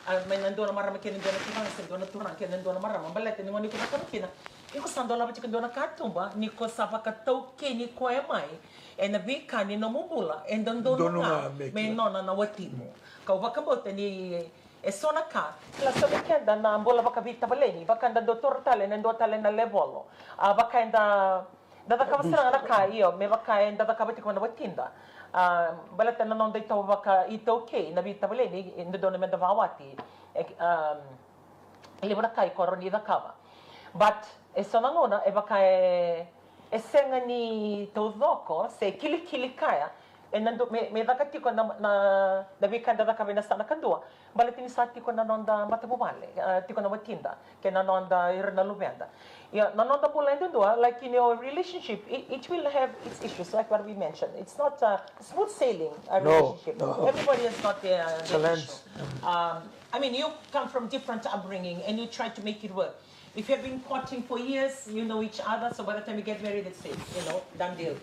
A, mai na dua na marama kei na dua na turaga, se dua na turaga kei na dua na marama, baleta ni gone ko cakava kina, iko sa dolava tiko dua na katuba, ni ko sa vakataukeni koya mai, ena veika ni nomu bula e dodonu ga me nona na watimu. Kau vakabauta ni e so na ka, kila so vei keda na bula vakaveitavaleni, vaka eda dau toro tale ena dua tale na levolo. A, vaka eda, da cakava sara ga na ka, io, me vaka eda cakava tiko na watida. A, baleta na noda itaukei, itaukei na veitavaleni, e dodonu meda vakawati. E, a, levu na ka iko rawa ni cakava. But e so na gauna e vaka e, e sega ni taucoko se kilikili kaya ena dua, me, me caka tiko na, na, na veika eda cakava ena yasana kadua. Baleta ni sa tiko na noda matavuvale, a, tiko na watida kei na noda ira na luveda. Ia, na noda bula e dua, like in your relationship, it, it will have its issues, like what we mentioned. It's not a smooth sailing, a relationship. Everybody has got their, their issue. Um, I mean, you come from different upbringing and you try to make it work. If you have been courting for years, you know each other, so by the time you get married, it's safe, you know, done deal.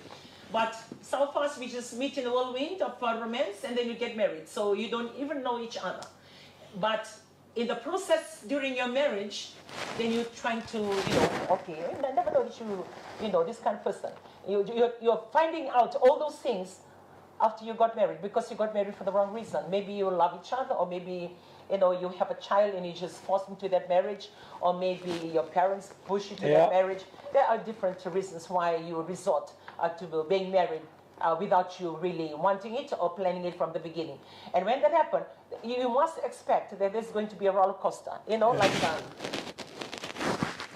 But some of us, we just meet in the whirlwind of uh, romance and then you get married, so you don't even know each other. But in the process during your marriage, then you're trying to, you know, okay, I never know that you, you know, this kind of person. You, you're, you're finding out all those things after you got married, because you got married for the wrong reason. Maybe you love each other, or maybe, you know, you have a child and you just forced into that marriage, or maybe your parents push you to that marriage. There are different reasons why you resort uh, to being married uh, without you really wanting it or planning it from the beginning. And when that happens, you, you must expect that there's going to be a roller coaster, you know, like um,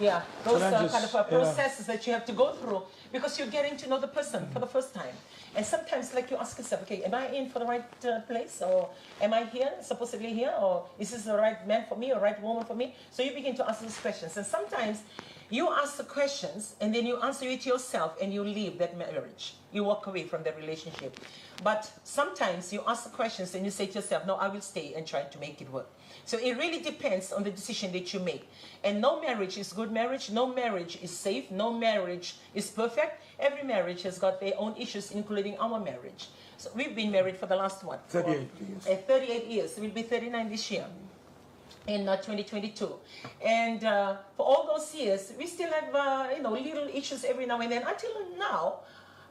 yeah, those uh, kind of uh, processes that you have to go through because you're getting to know the person for the first time. And sometimes, like, you ask yourself, okay, am I in for the right uh, place, or am I here, supposedly here, or is this the right man for me or right woman for me? So you begin to ask these questions, and sometimes you ask the questions and then you answer it yourself and you leave that marriage. You walk away from the relationship. But sometimes you ask the questions and you say to yourself, no, I will stay and try to make it work. So it really depends on the decision that you make. And no marriage is good marriage, no marriage is safe, no marriage is perfect. Every marriage has got their own issues, including our marriage. So we've been married for the last, what, thirty-eight years. Uh, thirty-eight years. We'll be thirty-nine this year in uh, twenty twenty-two. And uh, for all those years, we still have, uh, you know, little issues every now and then. Until now,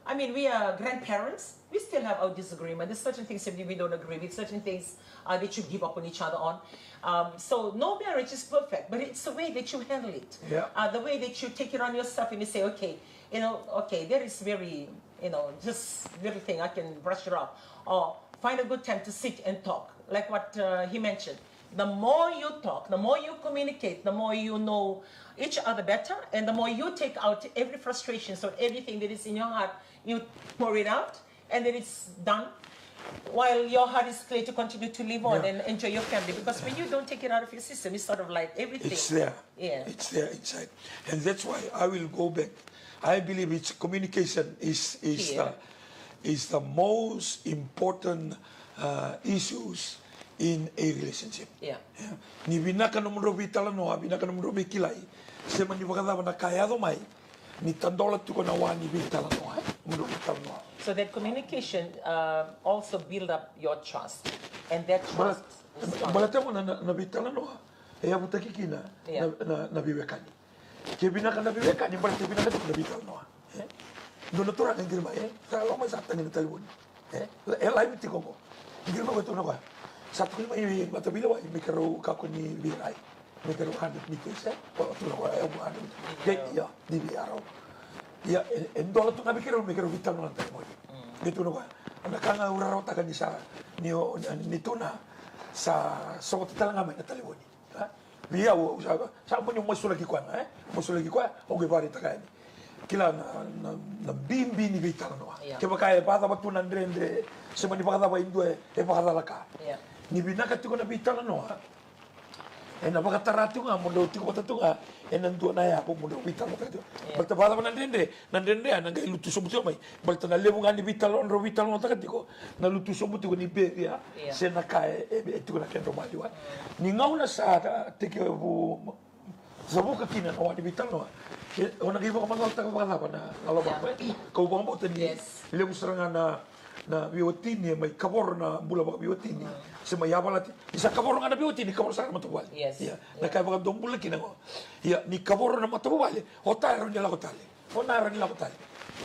I mean, we are grandparents. We still have our disagreement. There's certain things that we don't agree with, certain things uh, that you give up on each other on. Um, so no marriage is perfect, but it's the way that you handle it. Yeah. Uh, the way that you take it on yourself and you say, okay, you know, okay, there is very, you know, just little thing, I can brush it off. Or find a good time to sit and talk, like what uh, he mentioned. The more you talk, the more you communicate, the more you know each other better, and the more you take out every frustration, so everything that is in your heart, you pour it out, and then it's done. While your heart is clear to continue to live on and enjoy your family, because when you don't take it out of your system, it's sort of like everything. It's there. Yeah. It's there inside. And that's why I will go back. I believe it's communication is is the is the most important uh, issues in a relationship. Yeah. Ni vinaka nomudrau veitalanoa, vinaka nomudrau veikilai. Se mani vakacava na ka e yaco mai, ni tadola tiko na wa ni veitalanoa, e? Nomudrau veitalanoa. So that communication uh, also build up your trust, and that trust is strong. Baleta gona na, na veitalanoa e yavutaki kina na, na, na veiwekani. Ke vinaka na veiwekani, baleta vinaka tiko na veitalanoa. E? Dua na turaga e qiri mai, e? Sa lako mai sa tagi na talevoni. E? E live tiko qo. E qiri mai qo e tukuna o koya, sa tukuni mai Mataveilewai me keirau kakua ni veirai. Me keirau hundred meters, e? Koya tukuna o koya, e, hundred meters. Ia, D V R. Ia, e dola tu ga vei keirau me keirau veitalanoa na talevoni. Qai tukuna o koya, na ka ga au rarawataka ni sa, ni, ni tukuna, sa sogota tale ga mai na talevoni. Vei au, au sa, sa mani masulaki koya ga, e? Masulaki koya, au qai vakaraitaka yani. Kila na, na, na bibi ni veitalanoa. Kevaka e vakacava tu na dredre, se mani vakacava e dua e vakacalaka. Ni vinaka tiko na veitalanoa, ena vakatara tiko ga mo drau tiko vata tu ga ena dua na yavu mo drau veitalanoataka tiko. Baleta vakacava na dredre, na dredre ena qai lutu sobu tiko mai. Baleta na levu ga ni veitalanoa drau veitalanoataka tiko, na lutu sobu tiko ni beria se na ka e, e tiko na kedrau maliwa. Ni gauna sa tekivu cavuka kina na wa ni veitalanoa, o na qai vakamacalataka vakacava na loloma. Kau vakabauta ni levu sara ga na, na veiwatini e mai kavoro na bula vakaveiwatini, se mai yavalati. Ni sa kavoro ga na veiwatini, kavoro sara na matavuvale. Ia, na ka e vakadobula kina qo. Ia, ni kavoro na matavuvale, o ta e rawa ni lako tale. O na rawa ni lako tale.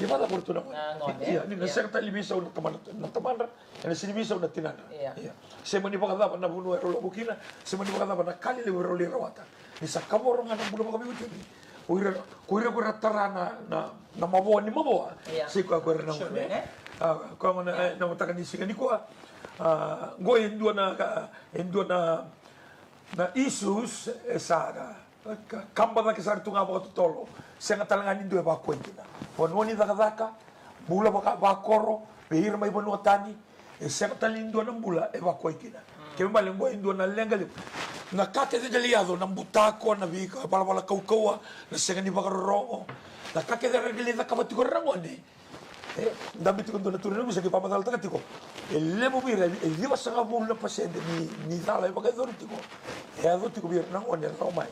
Ia, vakacava o ratou na gone? Ia, ni na sega tale ni veisau na tamadra, na tamadra, ena sega ni veisau na tinadra. Ia, se mani vakacava na vanua e rau lako kina, se mani vakacava na ka lelevu e rau lai rawata. Ni sa kavoro ga na bula vakaveiwatini. O ira, ko ira ko era tara na, na, na mavoa ni mavoa. Ia. Se koya ko era na gone. A, koya gona, e, na mataka ni siga nikua. A, qo e dua na, e dua na, na issues e sa, ka, kaba cake sara tu ga vakatotolo. Sega tale ga ni dua e vakuai kina. Vanua ni cakacaka, bula vaka, vakoro, vei ira mai vanua tani, e sega tale ni dua na bula e vakuai kina. Kena ibalebale qo e dua na leqa levu. Na ka kece ga e lai yaco, na butako, na veivalavala kaukauwa, na sega ni vakarorogo. Na ka kece era qai lai cakava tiko era na gone. E, dabe tiko dua na turaga, sa qai vakamacalataka tiko. E levu vei ira, e ciwasagavulu na pasede ni, ni cala e vakayacori tiko. E yaco tiko vei ira na gone era lako mai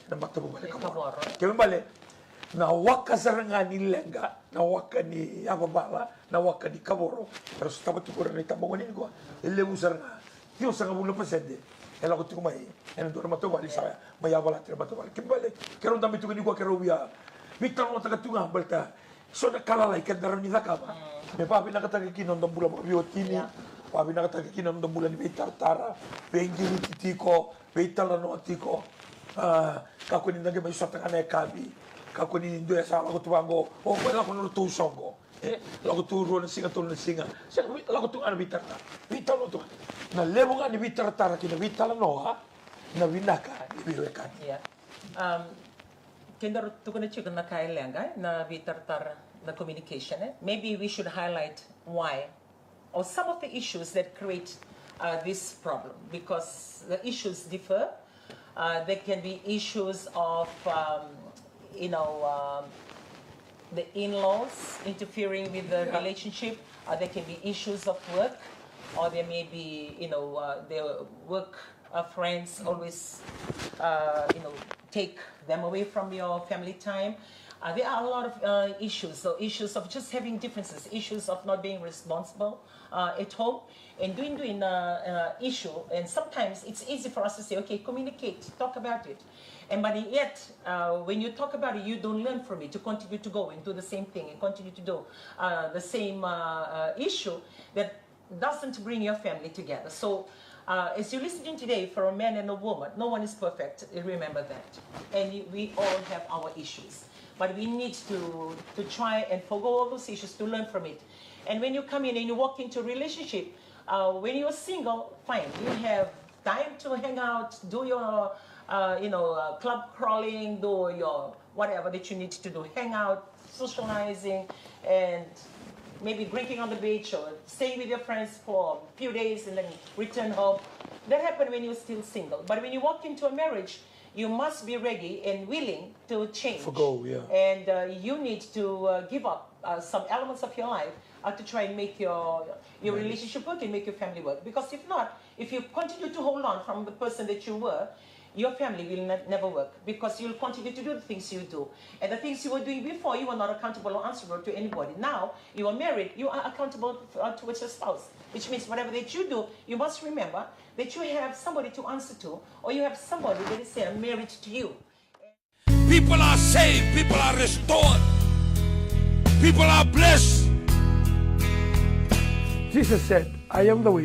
ena matavuvale kavoro. Kena ibalebale, na waka sara ga ni leqa, na waka ni yavavala, na waka ni kavoro, era sotava tiko ira na itabagone nikua. E levu sara ga, ciwasagavulu na pasede e lako tiko mai ena dua na matavuvale sa mai yavalati na matavuvale. Kena ibalebale, keirau dabe tiko nikua, keirau via veitalanoataka tu ga, baleta so na ka lalai keda rawa ni cakava me vakavinakataka kina noda bula vakaveiwatini, vakavinakataka kina noda bula ni veitaratara, veiqiriti tiko, veitalanoa tiko. A, kakua ni da qai mai sota ga na yakavi. Kakua ni dua e sa lako tu vaqo, o koya lako na nodratou soqo. E, lako tu rua na siga, tolu na siga. Sega, lako tu ga na veitaratara. Veitalanoa tu ga. Na levu ga ni veitaratara kei na veitalanoa, na vinaka ni veiwekani. Kedaru tukuna tiko na ka e leqa, e, na veitaratara, na communication, e? Maybe we should highlight why or some of the issues that create uh, this problem, because the issues differ. Uh, there can be issues of, um, you know, um, the in-laws interfering with the relationship. Uh, there can be issues of work, or there may be, you know, uh, the work uh, friends always, uh, you know, take them away from your family time. Uh, there are a lot of uh, issues. So issues of just having differences, issues of not being responsible uh, at home, and doing doing uh, uh, issue. And sometimes it's easy for us to say, okay, communicate, talk about it. And but yet, uh, when you talk about it, you don't learn from it. You continue to go and do the same thing and continue to do uh, the same uh, uh, issue that doesn't bring your family together. So, uh, as you're listening today, for a man and a woman, no one is perfect. Remember that. And we all have our issues. But we need to, to try and forego all those issues to learn from it. And when you come in and you walk into a relationship, uh, when you're single, fine. You have time to hang out, do your, uh, you know, uh, club crawling, do your whatever that you need to do, hang out, socializing, and maybe drinking on the beach or staying with your friends for a few days and then return home. That happened when you're still single. But when you walk into a marriage, You must be ready and willing to change. Forgo, yeah. And uh, you need to uh, give up uh, some elements of your life uh, to try and make your your relationship work and make your family work. Because if not, if you continue to hold on from the person that you were, your family will ne- never work because you'll continue to do the things you do. And the things you were doing before, you were not accountable or answerable to anybody. Now you are married, you are accountable uh, towards your spouse, which means whatever that you do, you must remember that you have somebody to answer to, or you have somebody that is there married to you. People are saved, people are restored, people are blessed. Jesus said, I am the way,